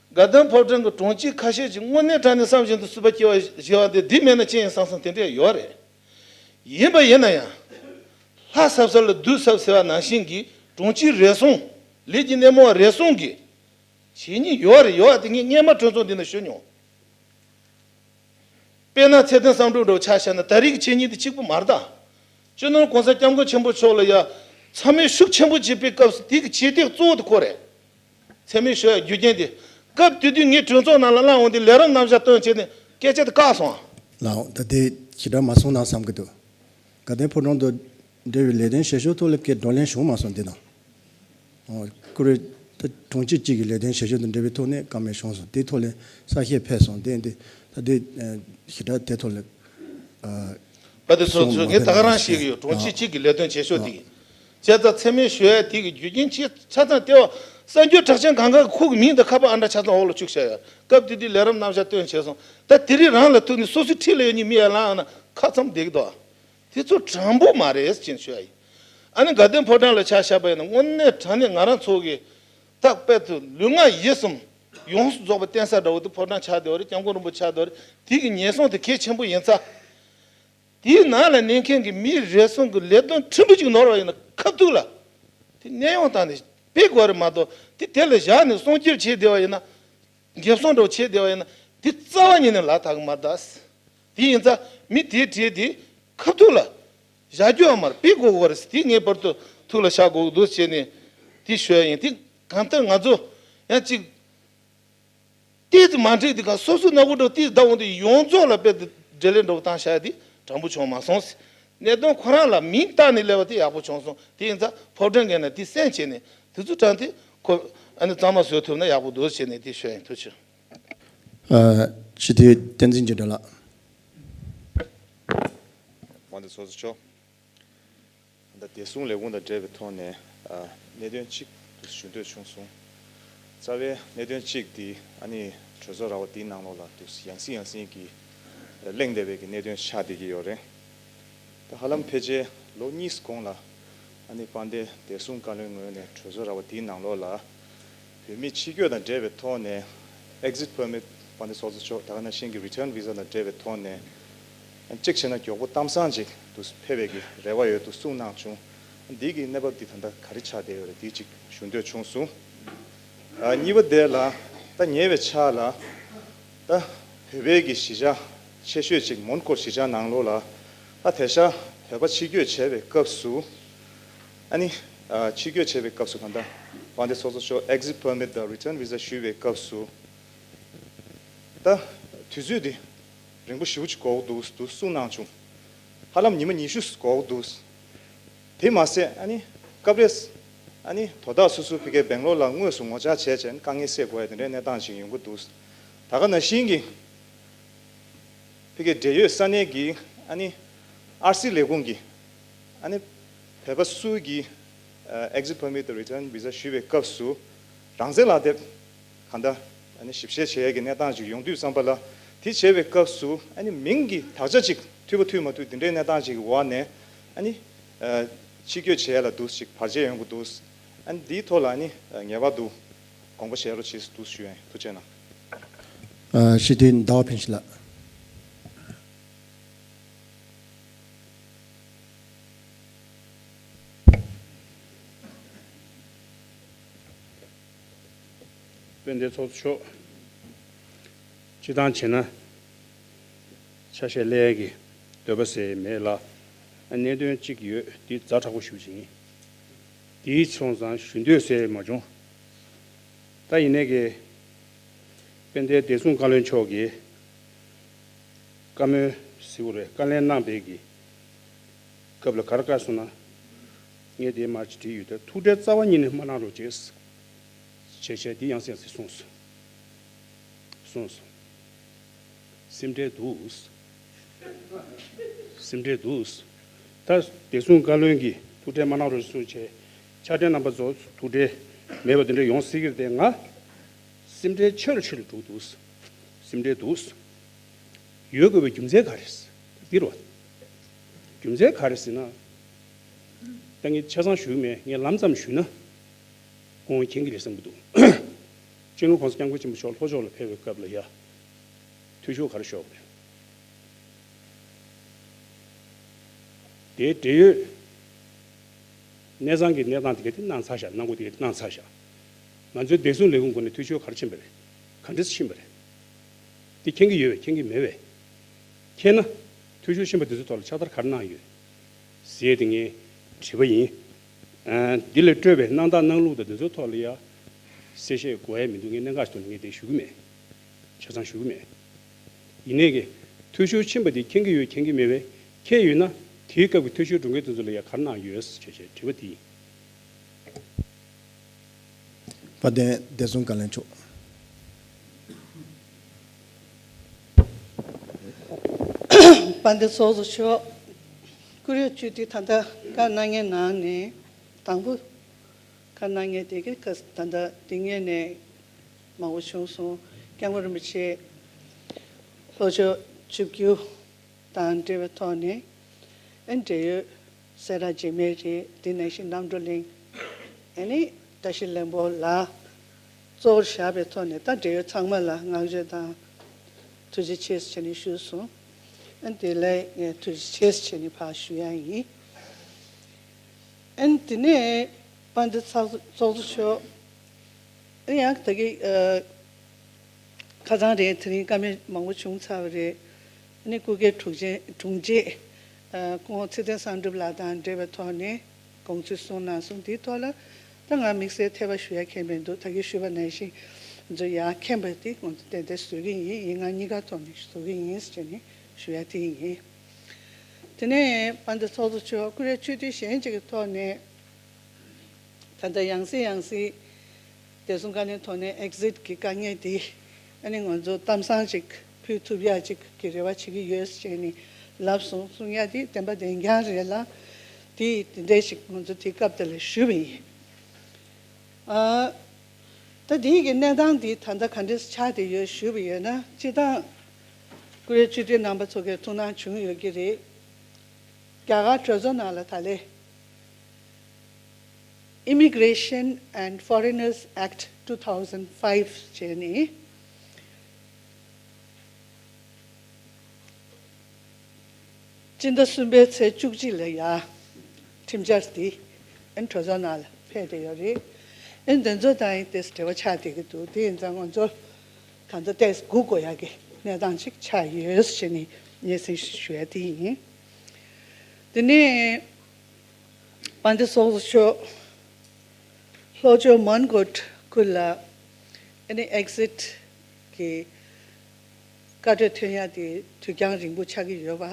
དགའ་ལྡན་ཕོ་བྲང་གི་དྲུང་ཆེ་ཁ་ཤས་ཀྱིས་དངོས་གནས་དྲང་གནས་བསམ་བཞིན་དུ་སྲིད་པ་སྐྱེལ་བ་ཞེས་པ་དེ་འདི་མེད་ན་ཅི་ཡིན་བསམ་བསམ་དེ་འདྲས་ཡོད་རེད། ཡིན་པ་ཡིན་ན་ཡང་། ལྷ་ཟབ་ས་ལ་བདུད་ཟབ་ཟེར་བ་ནང་བཞིན་གྱི་དྲུང་ཆེ་རེ་ཟུང་ལས་ཀྱི་སྣེ་མོ་བ་རེ་ཟུང་གི་བྱས་ཉེས་ཡོད་རེད། ཡོད་པ་དེ་ངས་སྔས་མ་གྲོས་ཚོགས་འདི་ན་ཞུ་མྱོང་། དཔེར་ན་ཚེ་བརྟན་བསམ་གྲུབ་འདྲ་བོ་ཆ་བཞག་ན་ད་རེས་ཀྱི་བྱས་ཉེས་དེ་གཅིག་པུ་མ་རེད་ད། སྤྱི་ནོར་༸གོང་ས་༸སྐྱབས་མགོན་ཆེན་པོ་མཆོག་ལ་ཡ་མཚན་སྨད་ཤུགས་ཆེན་པོ་བྱས་པའི་སྐབས་སུ་དེ་གི་བྱས་རྗེས་གཙོ་བོ་དེ་ཁོ་རེད། མཚན་སྨད་ཞུ་ཡ་རྒྱུ་རྐྱེན་དེ་སྐབས་དེ་དུས་ངས་གྲོས་ཚོགས་ནང་ལ་གནང་འོང་དུས་ལས་རིམ་རྣམ་གཞག་བཏོན་བྱས་ནས་སྐད་ཆ་དེ་བཀག་སོང་ཨ། ལགས་འོང་ད་དེ་ཞེ་དྲག་མ་སོང་ན་བསམ་གི་འདུག་དགའ་ལྡན་ཕོ་བྲང་དང་འབྲེལ་བའི་ལས་དོན་བྱེད་ཕྱོགས་ཐོག་ལ་བཀའ་བགྲོ་གླེང་བྱུང་མ་སོང་འདི་དང་། ཨོ། ཀུ་རེ། ད་དྲུང་ཆེ་གཅིག་གི་ལས་དོན་བྱེད་ཕྱོགས་དང་འབྲེལ་བའི་ཐོག་ནས་བཀའ་མོལ་བྱུང་སོང་། དེའི་ཐོག་ལ་ས་བཤད་ཕེབས་སོང་། དེ་འདི་ད་དེ་ཞེ་དྲག་དེ་ཐོག་ལ། ཨ། པ་དེ་ཚོ་ཚོ་ངས་ད་ག་རང་ཤེས་ཀྱི་ཡོད། དྲུང་ཆེ་གཅིག་གི་ལས་དོན་བྱེད་ཕྱོགས་དེ་གི་བྱས་ཙང་མཚན་སྨད་ཞུ་ཡ་དེ་གི་རྒྱུ་རྐྱེན་ཆེ་ཆ་ཚང་ལྟེ་བ་གསར་འགྱུར་གྲགས་ཅན་གང་ག་གི་ཁུག་གི་མིང་དང་ཁ་པར་ཨ་འདྲ་ཆ་ཚང་འོག་ལ་བཅུག་བྱ་ཡ། སྐབས་དེ་དུས་ལས་རིམ་རྣམ་གཞག་བཏོན་བྱས་སོང་། ད་དེ་རིང་རང་ལ་ཐུག་ནས་སོ་སོའི་འཁྲིས་ལ་ཡོད་ཉིན་མི་ཡར་ལངས་ཡོང་ན་ཁ་ཙམ་བསྡད་ཀྱི་འདུག་དེ་ཚོ་དྲང་པོ་མ་རེད་ཅེས་ཞུ་ཡ་ཡིན། ཨ་ནི་དགའ་ལྡན་ཕོ་བྲང་ལ་ཆ་བཞག་པ་ཡིན་ན་དངོས་གནས་དྲང་གནས་ང་རང་ཚོ་གི་ད་དཔལ་དུ་ལུས་ངག་ཡིད་གསུམ་ཡོངས་སུ་རྫོགས་པ་བརྟེན་ས་འདྲ་བོ་དེ་ཕོ་བྲང་ཆགས་བསྡད་པ་རེད། སྐྱབས་མགོན་རིན་པོ་ཆེ་ཆགས་བསྡད་པ་རེད། དེ་གི་ཉེན་སྲུང་དེ་གལ་ཆེན་པོ་ཡིན་ཙང་། དེའི་ནང་ལ་གནས་མཁན་གྱི་མི་རེ་ཟུང་གི་ལས་དོན་ཕྲན་བུ་ཅིག་ནོར་བ་ཡིན་ན་ཁ་ཐུག་ལ་དེ་གནས་དབྱུང་བཏང་ནས་སྤེལ་དགོས་རེད་མ་གཏོགས་དེ་དེ་ལ་བཞག་ནས་སྲུང་སྐྱོབ་བྱས་བསྡད་པ་ཡིན་ན། འགེབས་སྲུང་འདྲ་བོ་བྱས་བསྡད་པ་ཡིན་ན་དེ་རྩ་བ་ཉིད་ནས་ལག་ཐག་གི་མ་རེད་ད། དེ་ཡིན་ཙང་མི་དེའི་གྲས་དེ་ཁ་ཐུག་ལ་བཞག་རྒྱུ་ཡང་མ་རེད། སྤེལ་དགོས་དགོས་རེད། དེ་ངེས་པར་དུ་ཐུགས་ལ་བཞག་དགོས་ཀྱི་འདུག་བྱས་ནས་དེ་ཞུ་ཡ་ཡིན། དེ་གང་ལྟར་ང་ཚོ་ཡང་ཅིག་ཏོག་ཙམ་མ་འགྲིག་དུས་ག་སོ་སོའི་སྣ་བུག་འདྲ་ཏོག་ཙམ་བརྡབ་འོང་དུས་ཡོངས་རྫོགས་ལ་དཔེ་དེ་འབྲེལ་ལད་འདྲ་བོ་བཏང་བཞག་ཡ་དེ་དྲང་པོ་བྱུང་མ་སོང་། གནད་དོན་ཁོ་རང་ལ་མིང་བཏགས་ནས་སླེབས་པ་དེ་ཡག་པོ་བྱུང་སོང་། དེ་ཡིན་ཙང་ཕོ་བྲང་གིས་ན་དེ་གསན་བྱས་ནས་དེ་ཚོ་དྲངས་ཏེ་ཁོ་ཨ་ནི་གཙང་མ་བཟོ་ཐུབ་ན་ཡག་པོ་འདུག་བྱས་ནས་དེ་ཞུ་ཡ་ཡིན། ཐུགས་རྗེ་ཆེ། ཨ། སྤྱི་འཐུས་བསྟན་འཛིན་རྒྱལ་གྲགས་ལགས། དབང་འདུས་ཚོགས་གཙོ་མཆོག་ད་བདེ་སྲུང་ལས་ཁུངས་དང་འབྲེལ་བའི་ཐོག་ནས་ཨ་གནད་དོན་གཅིག་ཏུ་ཞུ་འདོད་བྱུང་སོང་། རྩ་བའི་གནད་དོན་གཅིག་འདི་ཨ་ནི་གྲོས་ཚོགས་ར་བ་འདིའི་ནང་ལོགས་ལ་དུ་ཡང་སེ་ཡང་སེ་གི་གླེང་བསྡད་པའི་གི་གནད་དོན་ཆགས་བསྡད་ཀྱི་ཡོད་རེད། ད་ཧ་ལམ་ཕལ་ཆེར་ལོ་གཉིས་གོང་ལ་ཨ་ནི་དཔལ་ལྡན་བདེ་སྲུང་བཀའ་བློན་ངོས་ནས་གྲོས་ཚོགས་ར་བ་འདིའི་ནང་ལོགས་ལ་བོད་མི་ཕྱིར་སྐྱོད་དང་འབྲེལ་བའི་ཐོག་ནས་exit permit དཔལ་ལྡན་ཚོགས་གཙོ་མཆོག་ད་ག་ནང་བཞིན་གྱི་return visa དང་འབྲེལ་བའི་ཐོག་ནས་གཅིག་བྱས་ན་མགྱོགས་པོ་གཏམ་བཟང་ཅིག་ཏུ་ཕེབས་པའི་གི་རེ་བ་ཡོད་དུ་གསུངས་གནང་བྱུང་། འདི་གི་གནས་བབ་འདི་ད་ལྟ་ག་རེ་ཆགས་བསྡད་ཡོད་རེད། འདི་ཅིག་ཞུ་འདོད་བྱུང་སོང་། ཨ་གཉིས་པ་དེ་ལ་ད་ཉེ་བའི་ཆར་ལ་ད་བོད་པའི་གི་གཞིས་ཆགས་ཆེ་ཤོས་ཅིག་མོན་གྷོ་གཞིས་ཆགས་ནང་ལོགས་ལ་ད་དེ་ཤ་བོད་པ་ཕྱིར་སྐྱོད་བྱས་པའི་སྐབས་སུ། ཨ་ནི། ཨ་ཕྱིར་སྐྱོད་བྱེད་པའི་སྐབས་སུ་གང་ལྟར་དབང་འདུས་ཚོགས་གཙོ་མཆོག་exit permit དང་return visa ཞུ་བའི་སྐབས་སུ། ད་དུས་ཚོད་འདི་རིང་པོ་ཞེ་པོ་ཅིག་འགོར་གྱི་འདུག་འདུག་གསུངས་གནང་བྱུང་། ཧ་ལམ་ཉི་མ་ཉི་ཤུ་འགོར་གྱི་འདུག་དེ་མ་ཟད་ཨ་ནི་སྐབས་རེ་ཨ་ནི་དོ་བདག་སོ་སོ་ཕ་གིའི་སྦེང་ལོར་ལ་དངོས་སུ་ངོ་བཅར་བྱས་བྱས་ནས་དཀའ་ངལ་སེལ་དགོས་ཡ་དེ་འདྲའི་གནས་སྟངས་ཤིག་ཡོང་གི་འདུག་ད་ག་ནང་བཞིན་གྱི། ཕ་གིའི་འབྲེལ་ཡོད་ས་གནས་ཀྱི་ཨ་ནི་ཨར་སི་ལས་ཁུངས་ཀྱི་ཨ་ནི་བོད་པ་སུ་གི་ཨ་exit permit དང་return visa ཞུ་བའི་སྐབས་སུ་རང་བཙན་ལག་དེབ་གང་ལྟར་ཨ་ནི་ཞིབ་བཤེར་བྱེད་ཡས་ཀྱི་གནས་སྟངས་ཅིག་ཡོང་དུས་ཙམ་པ་ལ། དེ་བྱེད་པའི་སྐབས་སུ་ཨ་ནི་མིང་གི་དག་ཆ་ཅིག་འཐུས་པ་འཐུས་མ་འཐུས་དེ་འདྲའི་གནས་སྟངས་ཅིག་གི་འོག་ནས་ཨ་ནི་ཨ་ཕྱིར་སྐྱོད་བྱེད་ཡས་ལ་འདུག་ཅིག་བར་ཆད་ཡོང་གི་འདུག་ཨ་ནི་འདིའི་ཐོག་ལ་ཨ་ནི་ངེས་པར་དུ་དགོངས་པ་བཞེས་རོགས་བྱེད་འདུག་ཞུ་ཡ་ཡིན། ཐུགས་རྗེ་གནང་། ཨ་སྤྱི་འཐུས་ཟླ་བ་ཕུན་སྐྱིད་ལགས། འདི་ཚོགས་གཙོ་མཆོག་སྤྱིར་བཏང་བྱས་ན། ཆ་ཤས་ལེན་གྱི་འདོད་པ་ཟེར་མེད་ལ། གནད་དོན་གཅིག་ཡོད། འདི་ཛ་དྲག་པོ་ཞུ་ཅིང་། འདིའི་སོང་ཙང་ཞུ་འདོད་ཟེར་མ་བྱུང་། ད་ཡིན་ནའི་གི། དཔལ་ལྡན་བདེ་སྲུང་བཀའ་བློན་མཆོག་གིས་བཀའ་མོལ་ཟེར་བ་རེད། བཀའ་ལན་གནང་པའི་གི་སྐབས་ལ་ག་རེ་བཀའ་གསུངས་ན། ངས་དེ་མར་ཅིག་བྲིས་ཡོད། ད་ཐུགས་ཁྲལ་རྩ་བ་ཉིད་ནས་མ་གནང་རོགས་བྱས། བྱས་བྱས་འདི་ཡང་སེ་ཡང་སེ་གསུངས་སོང་། གསུངས་སོང་། སེམས་ཁྲལ་འདུག་སེམས་ཁྲལ་འདུག་ད་བདེ་སྲུང་བཀའ་བློན་གྱིས་ཐུགས་ཁྲལ་མ་གནང་རོགས་གསུངས་བྱས། ཕྱག་སྦྲེལ་རྣམ་པ་ཚོ་ཐུགས་ཁྲལ་མེད་པ་དེ་འདྲ་ཡོང་སྲིད་ཀྱི་རེད་དེ། ང་སེམས་ཁྲལ་ཆེ་རུ་ཆེ་རུ་འགྲོ་འདུག་སེམས་ཁྲལ་འདུག་ཡོད་དགོས་པའི་རྒྱུ་མཚན་ག་རེ་རེད། འདི་རེད་བ། རྒྱུ་མཚན་ག་རེ་ཟེར་ན། ད་ངས་ཆ་ཚང་ཞུ་གི་མེད། ངས་ལམ་ཙམ་ཞུས་ན། ཁོང་མཁྱེན་གྱི་རེད་བསམ་གྱི་འདུག་སྤྱི་ནོར་༸གོང་ས་༸སྐྱབས་མགོན་ཆེན་པོ་མཆོག་ལྷོ་ཕྱོགས་ལ་ཕེབས་པའི་སྐབས་ལ་ཡ། འཐུས་ཤོར་ག་རེ་ཤོར་བ་རེད། དེའི་འབྲེལ་ཡོད་གནས་ཚང་གི་གནས་སྟངས་དེ་ག་དེ་གནང་ཚར་བཞག་གནང་སྒོ་དེ་ག་དེ་གནང་ཚར་བཞག་ང་ཚོའི་བདེ་སྲུང་ལས་ཁུངས་སྒོ་ནས་འཐུས་ཤོར་ག་རེ་ཕྱིན་པ་རེད། ག་འདྲས་ཕྱིན་པ་རེད། དེ་མཁྱེན་གྱི་ཡོད་པས་མཁྱེན་གྱི་མེད་པས། མཁྱེན་ན། འཐུས་ཤོར་ཕྱིན་པ་དེ་ཚོའི་ཐོག་ལ་ཕྱག་བསྟར་ག་རེ་གནང་ཡོད། ཟེར་དེ་ངའི་དྲི་བ་ཡིན། ཨ། འདི་ལས་སྤྲོས་པའི་གནང་སྟངས་གནང་ལུགས་དང་དེ་ཚོའི་ཐོག་ལ་ཡ། གསལ་བཤད་དགོས་ཡ་མི་འདུག་ངས་གནད་འགག་ཐོག་ནས་ངས་དེ་ཞུ་གི་མེད། ཆ་ཚང་ཞུ་གི་མེད། ཡིན་ནའི་གི། འཐུས་ཤོར་ཕྱིན་པ་དེ་མཁྱེན་གྱི་ཡོད་མཁྱེན་གྱི་མེད་པས། མཁྱེན་ཡོད་ན། དེའི་སྐབས་ཀྱི་འཐུས་ཤོར་འགྲོ་མཁན་དེ་ཚོ་ལ་ཡ་ག་རེ་གནང་ཡོད་ཟེར་བྱས་བྱས་དྲི་བ་དེ་ཡིན། དཔལ་ལྡན་བདེ་སྲུང་བཀའ་བློན་མཆོག་དཔལ་ལྡན་ཚོགས་གཙོ་མཆོག་བཀུར་འོས་སྤྱི་འཐུས་ད་ལྟ་བཀའ་གནང་མཁན་ནང་ནས་དང་པོ་བཀའ་གནང་མཁན་དེ་གི་ད་ལྟ་དེ་སྔོན་ནས་མང་པོ་བྱུང་སོང་། སྐྱབས་མགོན་རིན་པོ་ཆེ་ལྷོ་ཕྱོགས་བཅུ་བཅུ་དང་འབྲེལ་བའི་ཐོག་ནས། ཨ། འབྲེལ་ཡོད་སྲས་ར་འཇིགས་མེད་རེད། དེ་ནང་བཞིན་རྣམ་གྲོལ་གླིང་། ཨ་ནི་བཀྲ་ཤིས་ལྷུན་པོ་ལ་གཙོ་བོར་བཞག་པའི་ཐོག་ནས། ད་འབྲེལ་ཡོད་ཚང་མ་ལ་བསྔགས་བརྗོད་དང་ཐུགས་རྗེ་ཆེ་ཟེར་བྱས་ནས་ཞུས་སོང་། ཨ། དེ་ལ་ངས་ཐུགས་རྗེ་ཆེ་ཟེར་བྱས་ནས་ཕར་ཞུ་ཡ་ཡིན། ཨ། དེ་ནས་དཔལ་ལྡན་ཚོགས་གཙོ་མཆོག་ཨ། ཡང་ད་གི། ཨ། ཁ་སང་རེད། དེ་རིང་བཀའ་མོལ་མང་པོ་བྱུང་ཚར་བ་རེད། ཨ་ནི་སྐུ་སྒེར་དྲུང་ཆེ་དྲུང་ཆེ། ཨ། སྐུ་ངོ་ཚེ་བརྟན་བསམ་གྲུབ་ལགས་དང་འབྲེལ་བའི་ཐོག་ནས་དགོངས་ཚུལ་གསུངས་གནང་སོང་། དེའི་ཐོག་ལ་ད་ང་དམིགས་བསལ་ཐེ་བ་ཞུ་ཡ་མཁན་མི་འདུག་ད་གིན་ཞུས་པ་ནང་བཞིན་ང་ཚོ་ཡར་མཁྱེན་པ་དེ་ང་ཚོ་ཏན་ཏན་བཟོ་གི་ཡིན། ཡིན་ང་གཉིས་ཀ་ཐོག་ནས་བཟོ་གི་ཡིན་ཟེར་ནས་ཞུ་ཡ་དེ་ཡིན། དེ་ནས་དཔལ་ལྡན་ཚོགས་གཙོ་མཆོག་བཀུར་འོས་སྤྱི་འཐུས་གཞན་གཅིག་གི་ཐོག་ནས། ད་ལྟ་ཡང་སེ་ཡང་སེ་བདེ་སྲུང་བཀའ་བློན་ཐོག་ནས་ཨེག་ཟིཊ་གི་དཀའ་ངལ་དེ། ཨ་ནི་ང་ཚོ་གཏམ་བཟང་ཅིག་ཕུལ་ཐུབ་ཡ་ཅིག་གི་རེ་བ་བྱེད་ཀྱི་ཡོད་ཟེར་ནས་ལབ་སོང་། གསུང་ཡ་དེ་བདེན་པ་བདེན་རྐྱང་རེད་ལ། དེ་དེ་འདྲ་ཞིག་ང་ཚོ་དེ་སྐབས་དེ་ལ་ཞུས་པ་ཡིན། ཨ། ད་དེའི་གི་གནས་སྟངས་དེ་ད་ལྟ་ག་འདྲས་ཆགས་བསྡད་ཡོད་ཞུས་པ་ཡོད་ན། སྤྱིར་བཏང་བཀུར་འོས་སྤྱི་འཐུས་རྣམ་པ་ཚོ་གིས་ཐུགས་སྣང་བྱུང་ཡོད་ཀྱི་རེད། རྒྱ་གར་གྲོས་ཚོགས་ནང་ལ་ད་ལས། Immigration and Foreigners Act two thousand five བྱས་ནས། སྤྱི་ཟླ་གསུམ་པའི་ཚེས་བཅུ་གཅིག་ལ་ཡ་ཁྲིམས་འཆར་འདི་ཨན་གྲོས་ཚོགས་ནང་ལ་ཕེབས་བསྡད་ཡོད་རེད། ཨན་དེ་ཚོ་དང་ཏོག་ཙམ་འབྲེལ་བ་ཆགས་བསྡད་ཀྱི་འདུག་དེ་ཡིན་ཙང་ང་ཚོ་གང་ལྟར་ཏོག་ཙམ་སྒུག་དགོས་ཡ་གི་གནས་སྟངས་ཅིག་ཆགས་ཡོད་ཟེར་ནས་སྙན་སེང་ཞུ་ཡ་དེ་ཡིན། དེ་ནས། དཔལ་ལྡན་ཚོགས་གཙོ་མཆོག་ལྷོ་ཕྱོགས་མོན་གྷོ་ཁུལ་ལ་ཨ་ནི་ཨེག་ཟིཊ་གི་བཀའ་འཁྲོལ་ཐོན་ཡ་དེ་དུས་འགྱངས་རིང་པོ་ཆགས་ཀྱི་ཡོད་པ།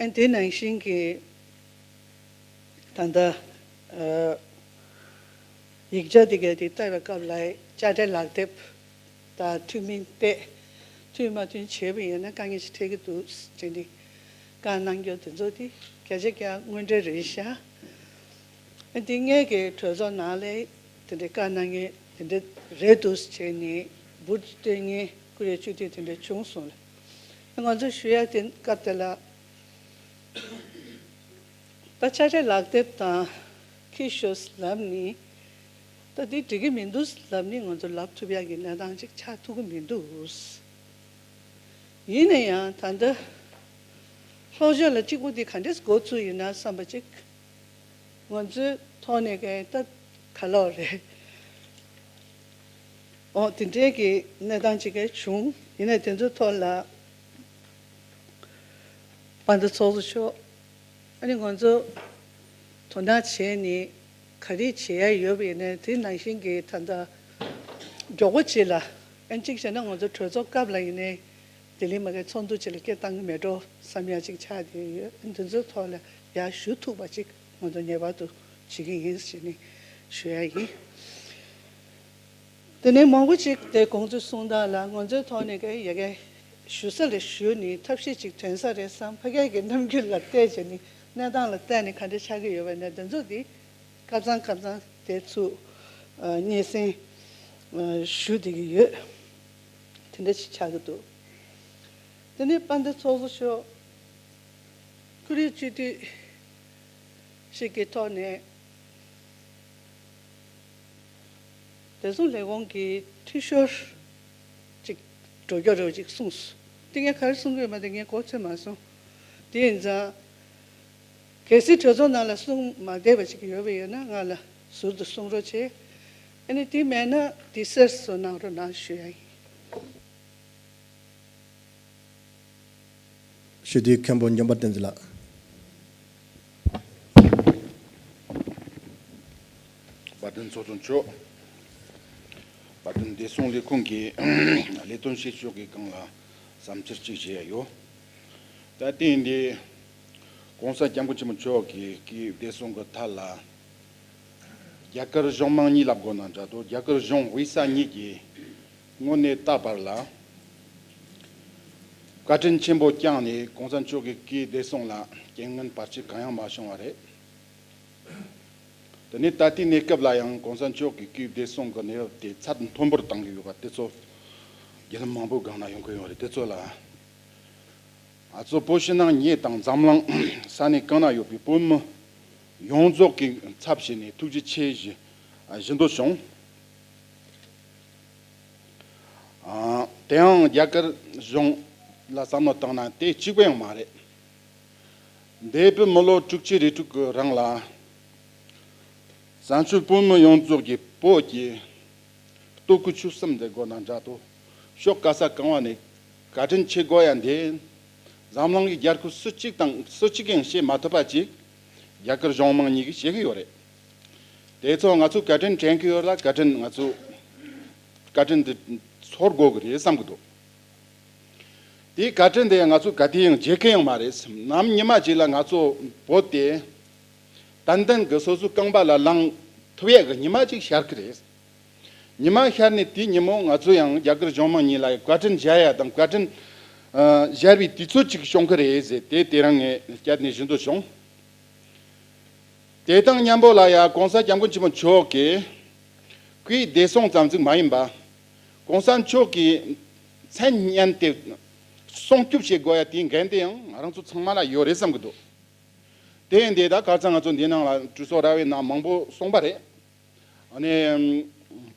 ཨ་ནི་དེ་ནང་བཞིན་གྱི་ད་ལྟ་ཨ་ཡིག་ཆ་དེ་ག་དེ་བལྟ་བའི་སྐབས་ལ་དཔྱ་ཁྲལ་ལག་དེབ་དང་མཐུན་མིན་བལྟས། མཐུན་མ་མཐུན་བྱས་པ་ཡིན་ན་དཀའ་ངལ་ཞིག་འཕྲད་ཀྱི་འདུག་ཟེར་ནས་བཀའ་གནང་རྒྱུ་དེ་ཚོ་དེ་བརྒྱ་ཆ་བརྒྱ་དངོས་འབྲེལ་རེད་ཤག་ཨ་འདི་སྔོན་གྱི་གྲོས་ཚོགས་ནང་ལ་དེ་འདྲའི་བཀའ་གནང་མཁན་དེ་འདྲ་རེད་འདུག་ཟེར་ནས་འབུར་སྟོན་མཁན་བཀུར་འོས་སྤྱི་འཐུས་དེ་འདྲ་བྱུང་སོང་ལ། ང་ཚོ་ཞུ་ཡ་དེ་སྐབས་དེ་ལ། ད་དཔྱ་ཁྲལ་ལག་དེབ་དང་ཁྱི་ཤོར་ལབ་ནི། ད་འདི་འགྲིག་གི་མི་འདུག་ལབ་ནི་ང་ཚོ་ལབ་ཐུབ་ཡག་གི་གནས་སྟངས་ཅིག་ཆགས་ཐུབ་ཀྱི་མི་འདུག་ཡིན་ན་ཡང་ད་ལྟ་ལྷོ་ཕྱོགས་ལ་གཅིག་པུ་འདི་ག་འདྲས་འགོ་ཚུགས་ཡིན་ན་བསམ་པ་ཅིག་ང་ཚོའི་ཐོག་ནས་ག་ད་ག་ལོག་རེད། འོ་དེ་འདྲའི་གི་གནས་སྟངས་ཅིག་ག་བྱུང་། ཡིན་ནའི་དེ་ཚོའི་ཐོག་ལ་དཔལ་ལྡན་ཚོགས་གཙོ་མཆོག་ཨ་ནི་ང་ཚོ་དོ་སྣང་བྱས་ནས་ག་རེ་བྱེད་ཡ་ཡོད་པ་ཡིན་ནའི་དེ་ནང་བཞིན་གྱི་ད་ལྟ་མགྱོགས་པོ་ཅིག་ལ་ཨ་ནི་གཅིག་བྱས་ན་ང་ཚོ་གྲོས་ཚོགས་སྐབས་ལ་ཡིན་ནའི་ལྡི་ལི་མ་གི་ཚོགས་འདུ་ཅིག་ལ་སྐད་བཏང་གི་མེད་འགྲོ་བསམ་ཡ་ཅིག་ཆགས་བསྡད་ཡོད། ཨ་ནི་དེ་ཚོའི་ཐོག་ལ་ཡར་ཞུ་ཐུབ་པ་ཅིག་ང་ཚོ་ངེས་པར་དུ་བྱེད་ཀྱི་ཡིན་ཞེས་ནས་ཞུ་ཡ་ཡིན། དེ་ནས་མང་པོ་ཅིག་དེ་གོང་ཚོས་གསུངས་སྟངས་ལ་ང་ཚོའི་ཐོག་ནས་ཀྱི་ཡ་གི་ཞུ་ས་ལ་ཞུས་ནས་ཐབས་ཤེས་ཅིག་ཐོན་ས་རེད་བསམ། ཕ་གི་གི་རྣམ་འགྱུར་ལ་བལྟས་བྱས་ནས་གནས་སྟངས་ལ་བལྟས་ནས་ག་འདྲ་ཆགས་ཀྱི་ཡོད་པ་ནས་དེ་ཚོ་དེ་སྐབས་ཚང་སྐབས་ཚང་དེ་ཚུར་ཨ་སྙན་སེང་ཨ་ཞུ་བསྡད་ཀྱི་ཡོད། དེ་འདྲ་ཅིག་ཆགས་ཀྱི་འདུག་དེ་ནས་དཔལ་ལྡན་ཚོགས་གཙོ་མཆོག་ཁོར་ཡུག་སྤྱི་འཐུས་ཤིག་གི་ཐོག་ནས་བདེ་སྲུང་ལས་ཁུངས་ཀྱི་འཐུས་ཤོར་ཅིག་འགྲོ་རྒྱུ་རེད་ཅིག་གསུངས་སོང་། དེ་ངས་ག་རེ་གསུང་གི་ཡོད་མ་རེད། ངས་གོ་ཚོད་མ་སོང་། དེ་ཡིན་ཙང་། གལ་སྲིད་གྲོས་ཚོགས་ནང་ལ་གསུང་མ་བདེ་བ་ཅིག་ཡོད་པ་ཡོད་ན་ང་ལ་ཟུར་དུ་གསུང་རོགས་བྱེད། ཨ་ནི་དེ་མེད་ན་དེ་གསལ་བཟོ་གནང་རོགས་གནང་ཞུ་ཡ་ཡིན། ཞུ་དེ་མཁན་པོ་འཇམ་དཔལ་བསྟན་འཛིན་ལགས། དཔལ་ལྡན་ཚོགས་གཙོ་མཆོག་དཔལ་ལྡན་བདེ་སྲུང་ལས་ཁུངས་ཀྱི་ལས་དོན་བྱེད་ཕྱོགས་ཀྱི་སྒང་ལ་བསམ་འཆར་གཅིག་བྱེད་ཡ་ཡོད། ད་ལྟའི་འདི་༸གོང་ས་༸སྐྱབས་མགོན་ཆེན་པོ་མཆོག་གིས་སྐད་ཡིག་བདེ་སྲུང་གི་ཐད་ལ་རྒྱ་གར་གཞུང་མང་གཉིས་ལབ་དགོས་ན་འདྲ་འདུག་རྒྱ་གར་གཞུང་དབུས་ས་གཉིས་ཀྱིས་དངོས་གནས་ད་བར་ལ་བཀའ་དྲིན་ཆེན་པོ་བསྐྱངས་ནས་༸གོང་ས་མཆོག་གི་སྐད་ཡིག་བདེ་སྲུང་ལ་རྐྱེན་ངན་བར་ཆད་གང་ཡང་མ་བྱུང་བ་རེད། དེ་ནས་ད་ལྟའི་གནས་སྐབས་ལ་ཡང་༸གོང་ས་མཆོག་གི་སྐད་ཡིག་བདེ་སྲུང་གི་གནས་བབ་དེ་ཚད་མཐོན་པོར་གཏང་གི་ཡོད་པ་དེ་ཚོ་བརྒྱུད་ལམ་མང་པོའི་སྒང་ན་ཡོང་གི་ཡོད་རེད། དེ་ཚོ་ལ་ང་ཚོ་བོད་ཕྱི་ནང་གཉིས་དང་འཛམ་གླིང་ས་གནས་གང་ན་ཡོད་པའི་བོད་མི་ཡོངས་རྫོགས་ཀྱི་ཚབ་བྱས་ནས་ཐུགས་རྗེ་ཆེ་ཞུ་ཞུ་འདོད་བྱུང་། ཨ། དེའང་རྒྱ་གར་གཞུང་ལ་བསམ་བློ་བཏང་ན་དེ་གཅིག་པ་ཡང་མ་རེད། འདས་པའི་མི་ལོ་དྲུག་ཅུ་རེ་དྲུག་གི་རིང་ལ་བཙན་བྱོལ་བོད་མི་ཡོངས་རྫོགས་ཀྱི་བོད་ཀྱི་སྟོབས་ཀྱི་ཆུ་གསུམ་ཟེར་དགོས་ན་འདྲ་འདུག་ཕྱོགས་ག་ས་གང་བ་ནས་བཀའ་དྲིན་ཆེ་དགོས་ཡ་འདི་འཛམ་གླིང་གི་རྒྱལ་ཁབ་སུ་གཅིག་དང་སུ་གཅིག་ཡང་བྱེད་མ་ཐུབ་པ་ཅིག་རྒྱ་གར་གཞུང་མང་གཉིས་ཀྱིས་བྱེད་ཀྱི་ཡོད་རེད། དེ་ཚོ་ང་ཚོ་བཀའ་དྲིན་དྲན་གྱི་ཡོད་ལ་བཀའ་དྲིན་ང་ཚོ་བཀའ་དྲིན་འདི་ཚོར་དགོས་ཀྱི་རེད་བསམ་གྱི་འདུག་དེའི་བཀའ་དྲིན་དེ་ང་ཚོ་ག་དུས་ཡང་བརྗེད་མཁན་ཡང་མ་རེད། ནམ་ཉི་མ་ཅིག་ལ་ང་ཚོ་བོད་དེ་ཏན་ཏན་གྱི་སོ་སོའི་རྐང་པ་ལ་ལངས་ཐུབ་ཡས་ཀྱི་ཉི་མ་ཅིག་ཤར་གྱི་རེད། ཉི་མ་ཤར་ནས་དེའི་ཉིན་མོ་ང་ཚོ་ཡང་རྒྱ་གར་གཞུང་མང་གཉིས་ལ་བཀའ་དྲིན་འཇལ་ཡ་དང་བཀའ་དྲིན་ཨ་འཇལ་བའི་དུས་ཚོད་ཅིག་བྱུང་གི་རེད་ཟེར་དེ་དེ་རིང་ངས་བསྐྱར་ནས་ཞུ་འདོད་བྱུང་། དེ་དང་མཉམ་པོ་ལ་ཡང་༸གོང་ས་༸སྐྱབས་མགོན་ཆེན་པོ་མཆོག་གིས་སྐད་ཡིག་བདེ་སྲུང་ཙམ་ཟིག་མ་ཡིན་པ། ༸གོང་ས་མཆོག་གི་མཚན་སྙན་དེ་སྲུང་སྐྱོབ་བྱེད་དགོས་ཡ་དེའི་འགན་དེ་ཡང་ང་རང་ཚོ་ཚང་མ་ལ་ཡོད་རེད་བསམ་གྱི་འདུག་དེ་ཡིན་དུས་ད་ཁ་སང་ང་ཚོ་འདི་ནང་ལ་གྲོས་ཚོགས་ར་བའི་ནང་མང་པོ་གསུངས་པ་རེད། ཨ་ནི།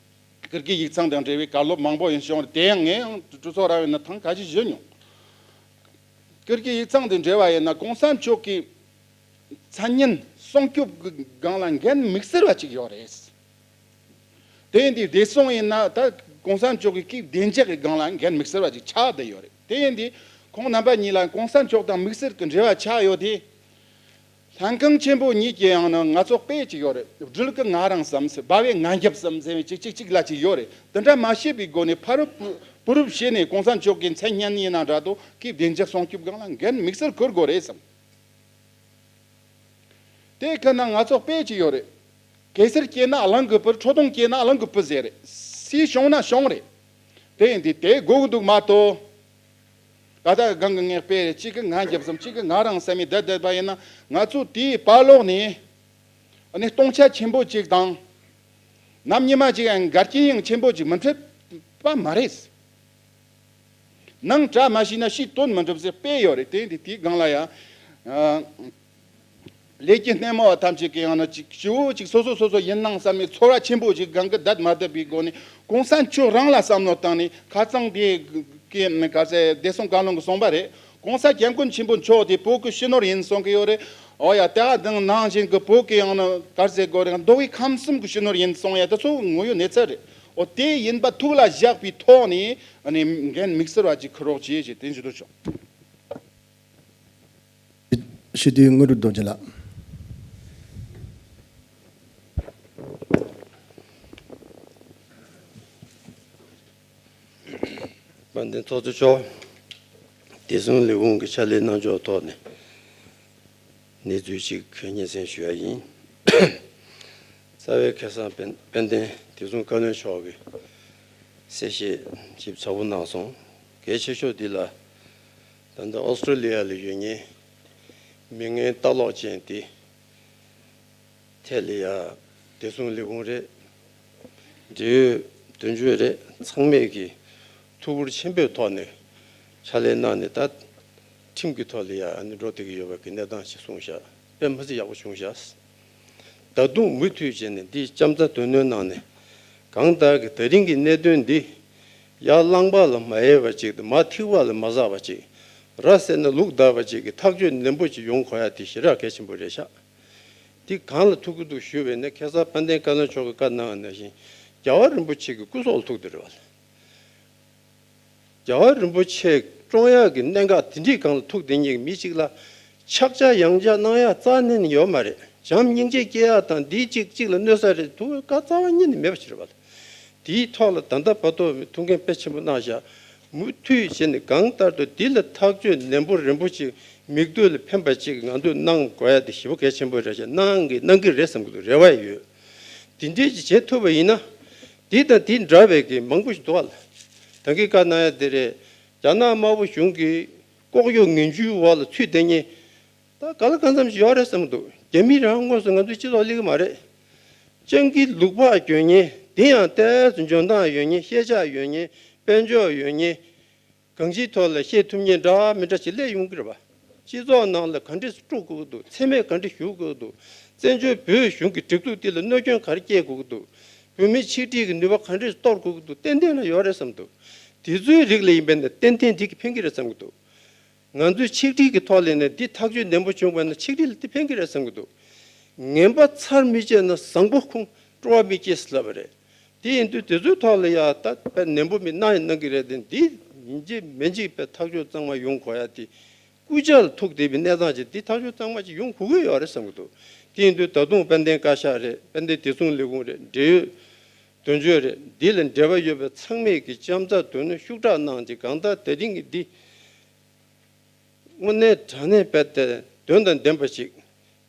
ཀིར་གི་ཡིག་ཚང་དང་འབྲེལ་བའི་བཀའ་སློབ་མང་པོ་ཡིན་བྱུང་རེད། དེ་ཡང་ངས་ཡང་གྲོས་ཚོགས་ར་བའི་ནང་ཐེངས་ཁ་ཤས་ཞུས་མྱོང་། ཀིར་གི་ཡིག་ཚང་དང་འབྲེལ་བ་ཡིན་ན་༸གོང་ས་མཆོག་གི་མཚན་སྙན་སྲུང་སྐྱོབ་ཀྱི་སྒང་ལ་འགན་དམིགས་བསལ་བ་ཅིག་ཡོད་རེད། དེ་ཡིན་དུས་བདེ་སྲུང་ཡིན་ན་ད་༸གོང་ས་མཆོག་གི་སྐད་བདེ་འཇགས་ཀྱི་སྒང་ལ་འགན་དམིགས་བསལ་བ་ཅིག་ཆགས་བསྡད་ཡོད་རེད། དེ་ཡིན་དུས་ཁོང་རྣམ་པ་གཉིས་ལ་༸གོང་ས་མཆོག་དང་དམིགས་བསལ་གྱི་འབྲེལ་བ་ཆགས་ཡོད་དེ། ལྷན་ཁང་ཆེན་པོ་གཉིས་ཀྱི་ཡང་ན་ང་ཚོ་དཔེ་ཅིག་ཡོད་རེད། སྦྲུལ་གྱིས་ང་རང་བསམ་ཟེར། སྦ་བས་ང་རྒྱབ་བསམ་ཟེར་བའི་ཅིག་ཅིག་ཅིག་ལ་ཅིག་ཡོད་རེད། དེ་འདྲ་མ་བྱེད་པའི་སྒོ་ནས་ཕ་རུབ་བུ་རུབ་བྱས་ནས་༸གོང་ས་མཆོག་གི་མཚན་སྙན་ཡིན་ན་འདྲ་འདུག་གི་བདེ་འཇགས་སྲུང་སྐྱོབ་སྒང་ལ་འགན་དམིགས་བསལ་འཁུར་དགོས་རེད་བསམ། དེ་ཁ་ན་ང་ཚོ་དཔེ་ཅིག་ཡོད་རེད། གེ་སར་སྐྱེས་ན་གླང་གི་བུ། ཁྲོ་ཐུང་སྐྱེས་ན་གླང་གི་བུ་ཟེར་རེད། སུ་བྱུང་ན་བྱུང་རེད། དེ་ཡིན་དུས་དེ་དགོས་ཀྱི་འདུག་མ་གཏོགས། ད་ལྟ་སྒང་གི་ངས་དཔེ་གཅིག་གིས་ང་རྒྱབ་བསམ་གཅིག་གིས་ང་རང་བསམ་མི་བསྡད་བསྡད་པ་ཡིན་ན། ང་ཚོ་དེའི་བར་ལོགས་ནས་ཨ་ནི་སྟོང་ཆ་ཆེན་པོ་གཅིག་དང་། ནམ་ཉི་མ་གཅིག་ཡང་འགལ་རྐྱེན་ཡང་ཆེན་པོ་གཅིག་མི་འཕྲད་པ་མ་རེད། ནང་གྲ་མ་ཞིག་ན་ཕྱིའི་དོན་མི་འགྲུབ་ཟེར་དཔེ་ཡོད་རེད། དེ་འདི་དེའི་སྒང་ལ་ཡང་། ལས་ཀྱི་སྣེ་མོ་བ་ཐམས་ཅད་ཀྱིས་ཡང་ན་ཅིག་ཞེ་པོ་ཅིག་སོ་སོ་སོ་སོ་ཡིན་ནའང་བསམ་མི་ཚོར་བ་ཆེན་པོ་ཅིག་སྒང་གི་བསྡད་མ་བསྡད་པའི་སྒོ་ནས་༸གོང་ས་མཆོག་རང་ལ་བསམ་བློ་བཏང་ནས། ཁ་སང་དེ་གི་ག་ཚད་བདེ་སྲུང་བཀའ་བློན་གྱིས་གསུངས་པ་རེད།༸གོང་ས་༸སྐྱབས་མགོན་ཆེན་པོ་མཆོག་དེ་བོད་ཀྱི་སྤྱི་ནོར་ཡིན་གསུང་གི་ཡོད་རེད། འོ་ཡ། ད་དེང་ནང་བཞིན་གྱི་བོད་ཀྱི་ཡང་ན་ག་ཚད་དགོས་རེད། མདོ་དབུས་ཁམས་གསུམ་གྱི་སྤྱི་ནོར་ཡིན་གསུང་ཡ་དེ་ཚོ་དངོས་ཡོད་གནས་ཚུལ་རེད། འོ་དེ་ཡིན་པ་ཐུགས་ལ་བཞག་པའི་ཐོག་ནས་ཨ་ནི་འགན་དམིགས་བསལ་བ་ཅིག་འཁུར་རོགས་བྱེད་ཅེས་དེ་ཞུ་འདོད་བྱུང་། སྤྱི་འཐུས་དངོས་གྲུབ་རྡོ་རྗེ་ལགས། དཔལ་ལྡན་ཚོགས་གཙོ་མཆོག་བདེ་སྲུང་ལས་ཁུངས་ཀྱི་ཕྱག་ལས་གནང་ཕྱོགས་ཐོག་ནས་གནས་ཚུལ་ཅིག་སྙན་སེང་ཞུ་ཡ་ཡིན། རྩ་བའི་ཁ་སང་དཔལ་དཔལ་ལྡན་བདེ་སྲུང་བཀའ་བློན་མཆོག་གིས་གསལ་བཤད་ཞིབ་ཚགས་པོ་གནང་སོང་། གལ་ཆེ་ཤོས་འདི་ལ་ད་ལྟ་ཨོ་སི་ཀྲོ་ལི་ཡ་ལ་ཡོད་མཁན་མི་ངན་ལྟ་ལོག་ཅན་དེ། ཐད་ལ་ཡ་བདེ་སྲུང་ལས་ཁུངས་རེད། འབྲེལ་ཡོད་དོན་གཅོད་རེད། ཚང་མས་ཀྱི་ཐུགས་ཁུར་ཆེན་པོའི་ཐོག་ནས་ཕྱག་ལས་གནང་ནས་ད་ཁྲིམས་ཀྱི་ཐོག་ལ་ཡ་ཨ་ནི་འགྲོ་བསྡད་ཀྱི་ཡོད་པ་གི་གནས་སྟངས་ཤིག་གསུངས་ཤག་དཔེ་མི་སྲིད་ཡག་པོ་བྱུང་ཤག་ད་དུང་མུ་མཐུད་བྱས་ནས་འདི་ལྕམ་ཚ་དོན་གནོན་གནང་ནས་གང་ལྟར་གྱི་ད་རིང་གི་གནད་དོན་འདི་ཡར་རླངས་པ་ལ་མ་ཡལ་བ་ཅིག་དང་མར་ཐིགས་པ་ལ་མ་ཟག་པ་ཅིག་ར་བསད་ན་ལུག་བདའ་བ་ཅིག་གི་ཐག་གཅོད་ནན་པོ་ཅིག་ཡོང་དགོས་ཡ་དེ་ཞེ་དྲག་གལ་ཆེན་པོ་རེད་ཤག་འདི་གང་ལ་ཐུག་གི་འདུག་ཞུས་པས་ན། ཁ་སང་དཔལ་ལྡན་བཀའ་བློན་མཆོག་གིས་བཀའ་གནང་བ་ནང་བཞིན་རྒྱལ་བ་རིན་པོ་ཆེ་གི་སྐུ་སྲོག་ལ་ཐུག་བསྡད་རེད་བ། རྒྱལ་བ་རིན་པོ་ཆེ་བཀྲོངས་ཡག་གི་གནད་འགག་དེ་འདྲའི་སྒང་ལ་ཐུག་བསྡད་མཁན་གྱི་མི་གཅིག་ལ་ཕྱག་རྒྱ་ཡང་རྒྱ་གནང་ཡག་རྩ་ནས་ཡོད་མ་རེད། བྱམས་སྙིང་རྗེ་སྐྱེ་ཡག་དང་འདིའི་གཅིག་གཅིག་ལ་གནོད་ས་རེད་ཐུག་བཀའ་རྩ་བ་ཉིད་ནས་མེད་པ་ཞིག་རེད་བ། དེའི་ཐོག་ལ་ད་ལྟ་བར་དུ་ཐུགས་འགན་དཔེ་ཆེན་པོ་གནང་བཞག་མུ་མཐུད་བྱས་ནས་གང་ལྟར་དུ་འདི་ལ་ཐག་གཅོད་ནན་པོ་རིན་པོ་ཆེ་མིག་ལྟོས་ལ་ཕན་པ་ཅིག་ང་ཚོས་གནང་དགོས་ཡ་དེ་ཞེ་པོ་གལ་ཆེན་པོ་རེད་ཤག་གནང་གི་གནང་གི་རེད་བསམ་གྱི་འདུག་རེ་བ་ཡོད། དེ་འདྲས་ཅིག་བྱེད་ཐུབ་པ་ཡིན་ན། འདི་དང་འདི་འདྲ་བའི་གི་མང་པོ་ཞིག་འདུག་བ་ལ། ད་གིན་བཀའ་གནང་ཡ་དེ་རེད། རྒྱ་ནག་དམར་པོ་གཞུང་གི་ལྐོག་གཡོ་ངན་ཇུས་འོག་ལ་ཚུད་བསྡད་མཁན། ད་ག་ལ་གང་འཚམ་ཞིག་ཡོད་རེད་བསམ་གྱི་འདུག་རྒྱ་མི་རང་དངོས་སུ་ང་ཚོའི་སྤྱི་ཚོགས་སླེབས་ཀྱི་མ་རེད། སྤྱང་ཀི་ལུག་ལྤགས་གྱོན་མཁན་དེ་ཡང་ཏོག་ཙམ་འཇོན་ཐང་ཡོད་མཁན་ཤེས་བྱ་ཡོད་མཁན་དཔལ་འབྱོར་ཡོད་མཁན་གང་ཅིའི་ཐོག་ལ་བཤད་ཐུབ་མཁན་འདྲ་མི་འདྲ་ཞིག་སླེབས་ཡོང་གི་རེད་པ། སྤྱི་ཚོགས་ནང་ལ་ག་འདྲས་སུ་དཀྲུག་དགོས་ཀྱི་འདུག་མཚན་སྨད་ག་འདྲས་ཞུ་དགོས་ཀྱི་འདུག་བཙན་བྱོལ་བོད་གཞུང་གི་སྒྲིག་འཛུགས་དེ་ལ་གནོད་སྐྱོན་ག་རེ་སྐྱེལ་དགོས་ཀྱི་འདུག་བོད་མིའི་ཆིག་སྒྲིལ་གྱི་ནུས་པ་ག་འདྲས་སུ་གཏོར་དགོས་ཀྱི་འདུག་ཏན་ཏན་ལ་ཡོད་རེད་བསམ་འདུག་དེ་ཚོའི་རིགས་ལ་ཡིན་པས་ན་ཏན་ཏན་འདི་གིས་ཕན་གྱི་རེད་བསམ་གྱི་འདུག་ང་ཚོའི་ཆིག་སྒྲིལ་གྱི་ཐོག་ལ་ནས་འདི་ཐག་གཅོད་ནན་པོ་བྱུང་བ་ན་ཆིག་སྒྲིལ་ལ་འདི་ཕན་གྱི་རེད་བསམ་གྱི་འདུག་ངན་པ་ཚར་མི་བཅད་ན་བཟང་པོ་ཁུངས་སྤྲོ་བ་མི་སྐྱེ་ཟེར་ལབ་པ་རེད། དེ་ཡིན་དུས་དེ་ཚོའི་ཐོག་ལ་ཡ་ད་དཔེ་ནན་པོ་མི་གནང་ཡང་གནང་གི་རེད་དེ། འདི་ཡིན་གཅིག་མིན་གཅིག་དཔེ་ཐག་གཅོད་གཙང་མ་ཡོང་དགོས་ཡ་དེ་སྐུ་ཕྱྭ་ལ་ཐུག་བསྡད་པའི་གནས་སྟངས་ཅིག་འདི་ཐག་གཅོད་གཙང་མ་ཅིག་ཡོང་དགོས་ཀྱི་ཡོད་རེད་བསམ་གྱི་འདུག་དེ་ཡིན་དུས་ད་དུང་དཔལ་ལྡན་བཀའ་ཤག་རེད། དཔལ་ལྡན་བདེ་སྲུང་ལས་ཁུངས་རེད། འབྲེལ་ཡོད་དོན་གཅོད་རེད། འདི་ལ་འབྲེལ་བ་ཡོད་པའི་ཚང་མས་ཀྱི་ལྕམ་ཚ་དོན་གནོན་ཤུགས་དྲག་གནང་ཅིག་གང་ལྟར་དེ་རིང་གི་འདི། དངོས་གནས་དྲང་གནས་དཔེ་དེ་དོན་དང་ལྡན་པ་ཞིག་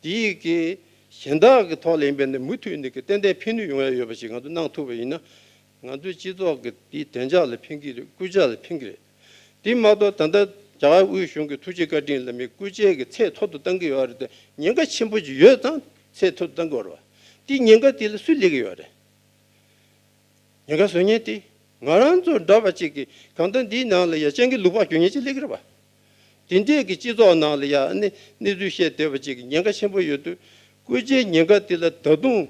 དེའི་གི་གཞན་དག་གི་ཐོག་ལ་ཡིན་པས་ན་མུ་མཐུད་ནས་ཀྱི་ཏན་ཏན་ཕན་ནུས་ཡོང་ཡ་ཡོད་པ་ཞིག་ང་ཚོ་གནང་ཐུབ་པ་ཡིན་ན། ང་ཚོའི་སྤྱི་ཚོགས་ཀྱི་དེའི་བདེ་འཇགས་ལ་ཕན་གྱི་རེད། སྐུ་ཕྱྭ་ལ་ཕན་གྱི་རེད། དེ་མ་གཏོགས་ད་ལྟ་རྒྱ་གར་དབུས་གཞུང་གི་ཐུགས་རྗེ་བཀའ་དྲིན་ལ་མི་སྐུ་ཕྱྭ་གི་ཚད་མཐོ་དུ་གཏང་གི་ཡོད་རེད་དེ། ཉེན་ཁ་ཆེན་པོ་ཅིག་ཡོད་ཙང་ཚད་མཐོ་དུ་གཏང་གི་ཡོད་རེད་བ། དེ་ཉེན་ཁ་དེ་ལ་སུས་སླེབས་ཀྱི་ཡོད་རེད། ཉེན་ཁ་བཟོ་མཁན་དེ་ང་རང་ཚོ་འདྲ་བ་ཅིག་གིས་གང་ལྟར་འདིའི་ནང་ལ་ཡ་སྤྱང་ཀི་ལུག་ལྤགས་གྱོན་མཁན་ཅིག་སླེབས་ཀྱི་རེད་བ། དེ་འདྲས་ཀྱི་སྤྱི་ཚོགས་ནང་ལ་ཡ་ཨ་ནི་གནས་ཚུལ་བཤད་བསྡད་པ་ཅིག་གི་ཉེན་ཁ་ཆེན་པོ་ཡོད་དུས། སྐུ་ཕྱྭའི་ཉེན་ཁ་དེ་ལ་ད་དུང་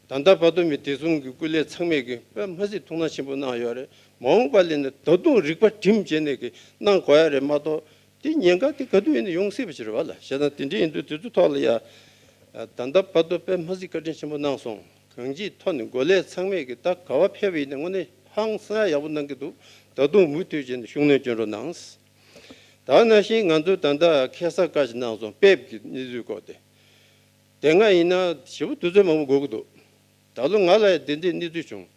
ད་ལྟ་བར་དུ་མི་བདེ་སྲུང་གི་སྐུ་ལས་ཚང་མས་ཀྱི་དཔེ་མ་སྲིད་ཐུགས་སྣང་ཆེན་པོ་གནང་ཡོད་རེད། མ་འོངས་པ་ལ་ནི་ད་དུང་རིག་པ་སྒྲིམ་བྱས་ནས་ཀྱི་གནང་དགོས་ཡ་རེད་མ་གཏོགས། དེ་ཉེན་ཁ་དེ་ག་དུས་ཡིན་ན་ཡོང་སྲིད་པ་ཞིག་རེད་བ་ལ། བྱས་ཙང་དེ་འདྲ་ཡིན་དུས་དེ་ཚོ་ཐོག་ལ་ཡ། ད་ལྟ་བར་དུ་དཔེ་མ་སྲིད་བཀའ་དྲིན་ཆེན་པོ་གནང་སོང་། གང་ཅིའི་ཐོག་ནས་འགོ་ལས་ཚང་མས་ཀྱི་ད་ག་བ་ཕེབས་པ་ཡིན་ན་དངོས་གནས་ཧང་སང་ཡག་པོ་གནང་གི་འདུག་ད་དུང་མུ་མཐུད་བྱས་ནས་ཤུགས་སྣོན་སྐྱོན་རོགས་གནང་། ད་ནང་བཞིན་ང་ཚོས་ད་ལྟ་ཁ་སང་བཀའ་ཞིག་གནང་སོང་། དཔལ་གྱི་གནས་ཚུལ་སྐོར་དེ། དེ་སྔ་ཡིན་ན་ཞེ་པོ་དུས་ཚོད་མང་པོ་འགོར་གི་འདུག་ད་ལོ་ང་ལ་ཡང་དེ་འདྲའི་གནས་ཚུལ་བྱུང་།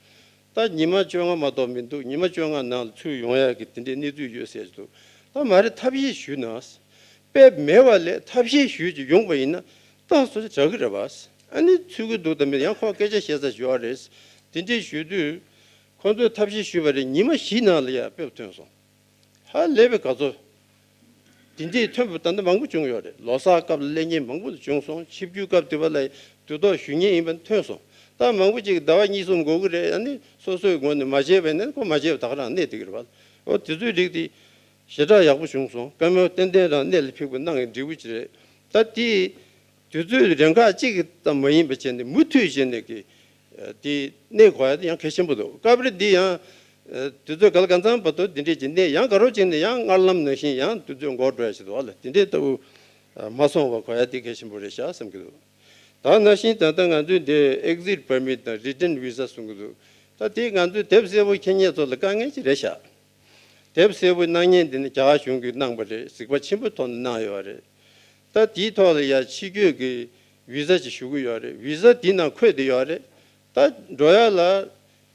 ད་ཉི་མ་བཅོ་ལྔ་མ་གཏོགས་མི་འདུག་ཉི་མ་བཅོ་ལྔ་ནང་ལ་ཚུར་ཡོང་ཡག་གི་དེ་འདྲའི་གནས་ཚུལ་ཡོད་ཟེར་གྱི་འདུག་ད་མ་རེད། ཐབས་ཤེས་ཞུས་ན། དཔེ་མེད་པ་ལས་ཐབས་ཤེས་ཞུས་ཀྱི་ཡོང་པ་ཡིན་ན་ཏང་སོ་སོ་དྲག་གི་རེད་པ། ཨ་ནི་ཚུད་ཀྱི་འདུག་དམ་པའི་ཡང་ཁོ་སྐད་ཆ་བཤད་ས་ཞུ་བ་རེད། དེ་འདྲའི་ཞུས་དུས་ཁོ་ཚོས་ཐབས་ཤེས་ཞུས་པ་རེད། ཉི་མ་བཞི་ནང་ལ་ཡ་དཔེ་ཐོན་སོང་། ཧ་ལས་པའི་དགའ་ཚོར། དེ་འདྲའི་ཐོན་པ་ད་ལྟ་མང་པོ་བྱུང་ཡོད་རེད། ལོ་གསར་སྐབས་ལ་སླེབས་མཁན་མང་པོ་བྱུང་སོང་། ཆིབས་བསྒྱུར་སྐབས་དེ་བ་ལ་དུས་ཐོག་ཞུ་མཁན་ཡིན་པ་ཐོན་སོང་། ད་མང་པོ་ཅིག་ཟླ་བ་གཉིས་གསུམ་འགོར་གི་རེད། ཨ་ནི་སོ་སོའི་ངོས་ནས་མ་བྱས་པ་ཡིན་ན་ཁོ་མ་བྱས་པ་ད་ག་རང་གནས་བསྡད་ཀྱི་རེད་བ། འོ་དེ་ཚོའི་རིགས་དེ་ཞེ་དྲག་ཡག་པོ་བྱུང་སོང་། བཀའ་མོལ་ཏན་ཏན་རང་གནད་ལ་ཕིགས་པ་གནང་གི་འགྲིག་པོ་ཅིག་རེད། ད་དེ་དུས་ཚོད་རན་ཁག་གཅིག་ཙམ་མ་ཡིན་པ་བྱས་ནས་མུ་མཐུད་བྱས་ནས་ཀྱི། དེ་གནས་དགོས་ཡ་དེ་ཡང་གལ་ཆེན་པོ་འདུག་སྐབས་རེ་འདི་ཡང་། དུས་ཚོད་ག་ལ་གང་འཚམ་བར་དུ་འདི་འདྲས་ཀྱི་གནས་ཡང་དགའ་རོགས་བྱས་ནས་ཡང་སྔར་ལམ་ནང་བཞིན་ཡང་དུས་ཚོད་འགོར་འགྲོ་ཡ་ཞིག་འདུག་བ་ལ། དེ་འདྲས་ལྟ་བུ་མ་སོང་བ་དགོས་ཡ་དེ་གལ་ཆེན་པོ་རེད་ཤག་བསམ་གྱི་འདུག་ད་ནང་བཞིན་ད་ལྟ་ང་ཚོས་འདི་exit permit་དང་return visa་གསུང་གི་འདུག་ད་དེ་ང་ཚོའི་དེབ་གསལ་པོ་མཁྱེན་མཁན་ཚོ་ལ་དཀའ་ངལ་ཅིག་རེད་ཤག་དེབ་གསལ་པོ་གནང་མཁན་དེ་ནི་རྒྱ་གར་གཞུང་གིས་གནང་པ་རེད། གཟིགས་པ་ཆེན་པོའི་ཐོག་ནས་གནང་ཡོད་རེད། ད་དེའི་ཐོག་ལ་ཡ་ཕྱི་སྐྱོད་ཀྱི་བི་ཟ་ཅིག་ཞུ་གི་ཡོད་རེད། བི་ཟ་དེའི་ནང་འཁོད་བསྡད་ཡོད་རེད། ད་འགྲོ་ཡ་ལ་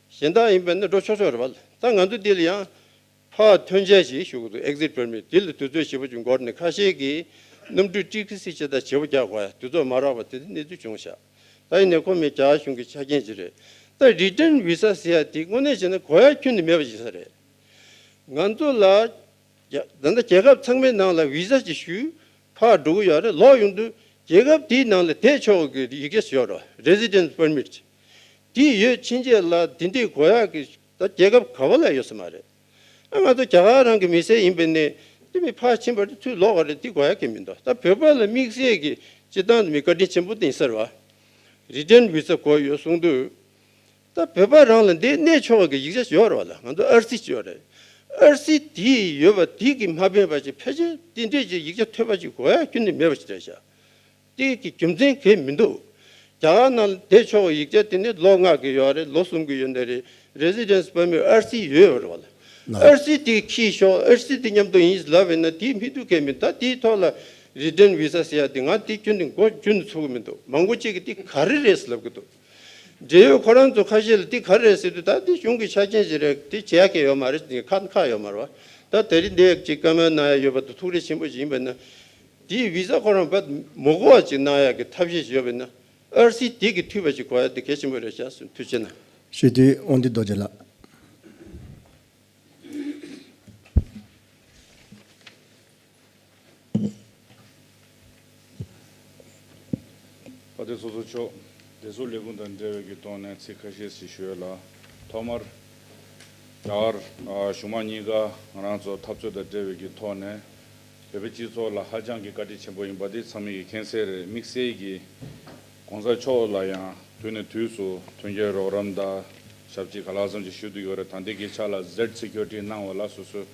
གཞན་དག་ཡིན་པ་ན་འགྲོ་ཆོག་ཆོག་རེད་བ། ད་ང་ཚོ་འདི་ལ་ཡང་ཕར་ཐོན་འཆར་ཞིག་ཞུ་གི་འདུག exit permit། དེ་ལ་དུས་ཚོད་ཞེ་པོ་ཅིག་འགོར་ནས་ཁ་ཤས་ཀྱིས་གནམ་གྲུ་ཊི་ཀི་སི་ཅིག་ད་བརྗེ་པོ་རྒྱག་དགོས་ཡ་དུས་ཚོད་མ་རག་པ་དེ་འདྲ་གནས་ཚུལ་བྱུང་ཤག་ད་ཡིན་ནའི་ཁོ་མི་རྒྱ་གར་གཞུང་གི་ཆ་རྐྱེན་ཅིག་རེད། ད་རི་ཊན་བི་ཟ་ཟེར་ཡ་དེ་དངོས་གནས་བྱས་ན་དགོས་ཡ་ཁྱོན་ནས་མེད་པ་ཞིག་ས་རེད། ང་ཚོ་ལ་རྒྱ་ད་ལྟ་རྒྱལ་ཁབ་ཚང་མའི་ནང་ལ་བི་ཟ་ཅིག་ཞུས་ཕར་འགྲོ་གི་ཡོད་རེད། ལོག་ཡོང་དུས་རྒྱལ་ཁབ་དེའི་ནང་ལ་བསྡད་ཆོག་གི་ཡི་གེ་ཞིག་ཡོད་རེད། རེ་སི་ཌེན་སི་པར་མིཊ། དེ་ཡོད་ཕྱིན་ཆད་ལ་དེ་འདྲའི་དགོས་ཡག་གི་ད་རྒྱལ་ཁབ་ག་བ་ལ་ཡོད་ས་མ་རེད། ཨ་ང་ཚོ་རྒྱ་གར་རང་གི་མི་སེར་ཡིན་པ་ནས་དེ་མི་ཕར་ཕྱིན་པ་དེ་ཚུར་ལོག་ག་རེད། དེ་དགོས་ཡག་གི་མི་འདུག་ད་བོད་པ་ལ་དམིགས་བསལ་གྱི་སྤྱི་བཏང་དུ་མི་བཀའ་དྲིན་ཆེན་པོ་དེ་ཡིན་ས་རེད་བ། རི་ཊན་བི་ཟ་དགོས་ཡོད་གསུངས་དུས། ད་བོད་པ་རང་ལ་འདི་གནས་ཆོག་གི་ཡིག་ཆ་ཡོད་རེད་བ་ལ། ང་ཚོ་ཨར་སི་ཅིག་ཡོད་རེད། ཨར་སི་དེ་ཡོད་པ་དེ་གིས་མ་ཕན་པ་ཅིག་ཕལ་ཆེར་དེ་འདྲས་ཀྱི་ཡིག་ཆ་ཐོབ་པ་ཅིག་དགོས་ཡ་ཁྱོན་ནས་མེད་པ་ཞིག་རེད་ཤག་དེ་གི་རྒྱུ་མཚན་གང་ཡང་མི་འདུག་རྒྱ་གར་ནང་བསྡད་ཆོག་གི་ཡིག་ཆ་དེ་ནི་ལོ་ལྔ་གི་ཡོད་རེད། ལོ་གསུམ་གི་ཡོད་ནི་རེད། རེ་སི་ཌེན་སི་པར་མིཊ་ཨར་སི་ཡོད་རེད་བ་ལ། ཨར་སི་དེ་ཁྱེར་ཤོག་ཨར་སི་དེ་མཉམ་དུ་ཡིན་ལབ་ཡིན་ན་དེ་མི་འདུག་གས་མིན། ད་དེའི་ཐོག་ལ་རི་ཊན་བི་ཟ་ཟེར་ཡ་དེ་ང་དེ་ཁྱོན་ནས་མགོ་རྒྱུན་ནས་ཚོད་ཀྱི་མི་འདུག་མང་པོ་ཅིག་གིས་དེ་ག་རེ་རེད་ཟེར་ལབ་ཀྱི་འདུག་འབྲེལ་ཡོད་ཁོ་རང་ཚོ་ཁ་ཤས་ལ་དེ་ག་རེ་རེད་ཟེར་དུས། ད་དེ་གཞུང་གི་ཆ་རྐྱེན་ཞིག་རེད། དེ་བྱེད་ཡ་གི་ཡོད་མ་རེད། དེ་ཁ་ཁ་ཡོད་མ་རེད་བ། ད་དེ་རིང་འདི་ཅིག་བཀའ་མོལ་གནང་ཡ་ཡོད་པ་དང་ཐུགས་རེ་ཆེན་པོ་ཞིག་ཡིན་པ་ན། དེའི་བི་ཟ་ཁོ་རང་བད་མི་དགོས་པ་ཅིག་གནང་ཡ་གི་ཐབས་ཤེས་ཞིག་ཡོད་པ་ན། ཨར་སི་དེ་གི་འཐུས་པ་ཅིག་དགོས་ཡ་དེ་གལ་ཆེན་པོ་རེད་ཤག་ཟེར། ཐུགས་རྗེ་གནང་། ཞུ་དུས་དབང་འདུས་རྡོ་རྗེ་ལགས། དཔལ་ལྡན་ཚོགས་གཙོ་མཆོག་བདེ་སྲུང་ལས་ཁུངས་དང་འབྲེལ་བའི་གི་ཐོག་ནས་ཚིག་ཁ་ཤས་ཤིག་ཞུ་ཡ་ལ། ཐོག་མར་རྒྱ་གར་གཞུང་མང་གཉིས་ཀ་ང་རང་ཚོ་འཐབ་རྩོད་དང་འབྲེལ་བའི་གི་ཐོག་ནས་བོད་པའི་སྤྱི་ཚོགས་ལ་ཧ་ཅང་གི་བཀའ་དྲིན་ཆེན་པོ་ཡིན་པ་དེ་ཚང་མས་ཀྱི་མཁྱེན་གསལ་རེད། དམིགས་བསལ་གྱི་གོང་ས་མཆོག་ལ་ཡང་དུས་ནས་དུས་སུ་མཐུན་རྐྱེན་རོགས་རམ་དང་ཞབས་ཕྱི་ག་ལ་ཙམ་ཅིག་ཞུ་བསྡད་ཡོད་རེད། ད་ལྟའི་གི་ཆ་ལ་ཟེཌ་སི་ཁྱུ་རི་ཊི་གནང་བ་ལ་སོ་སོའི་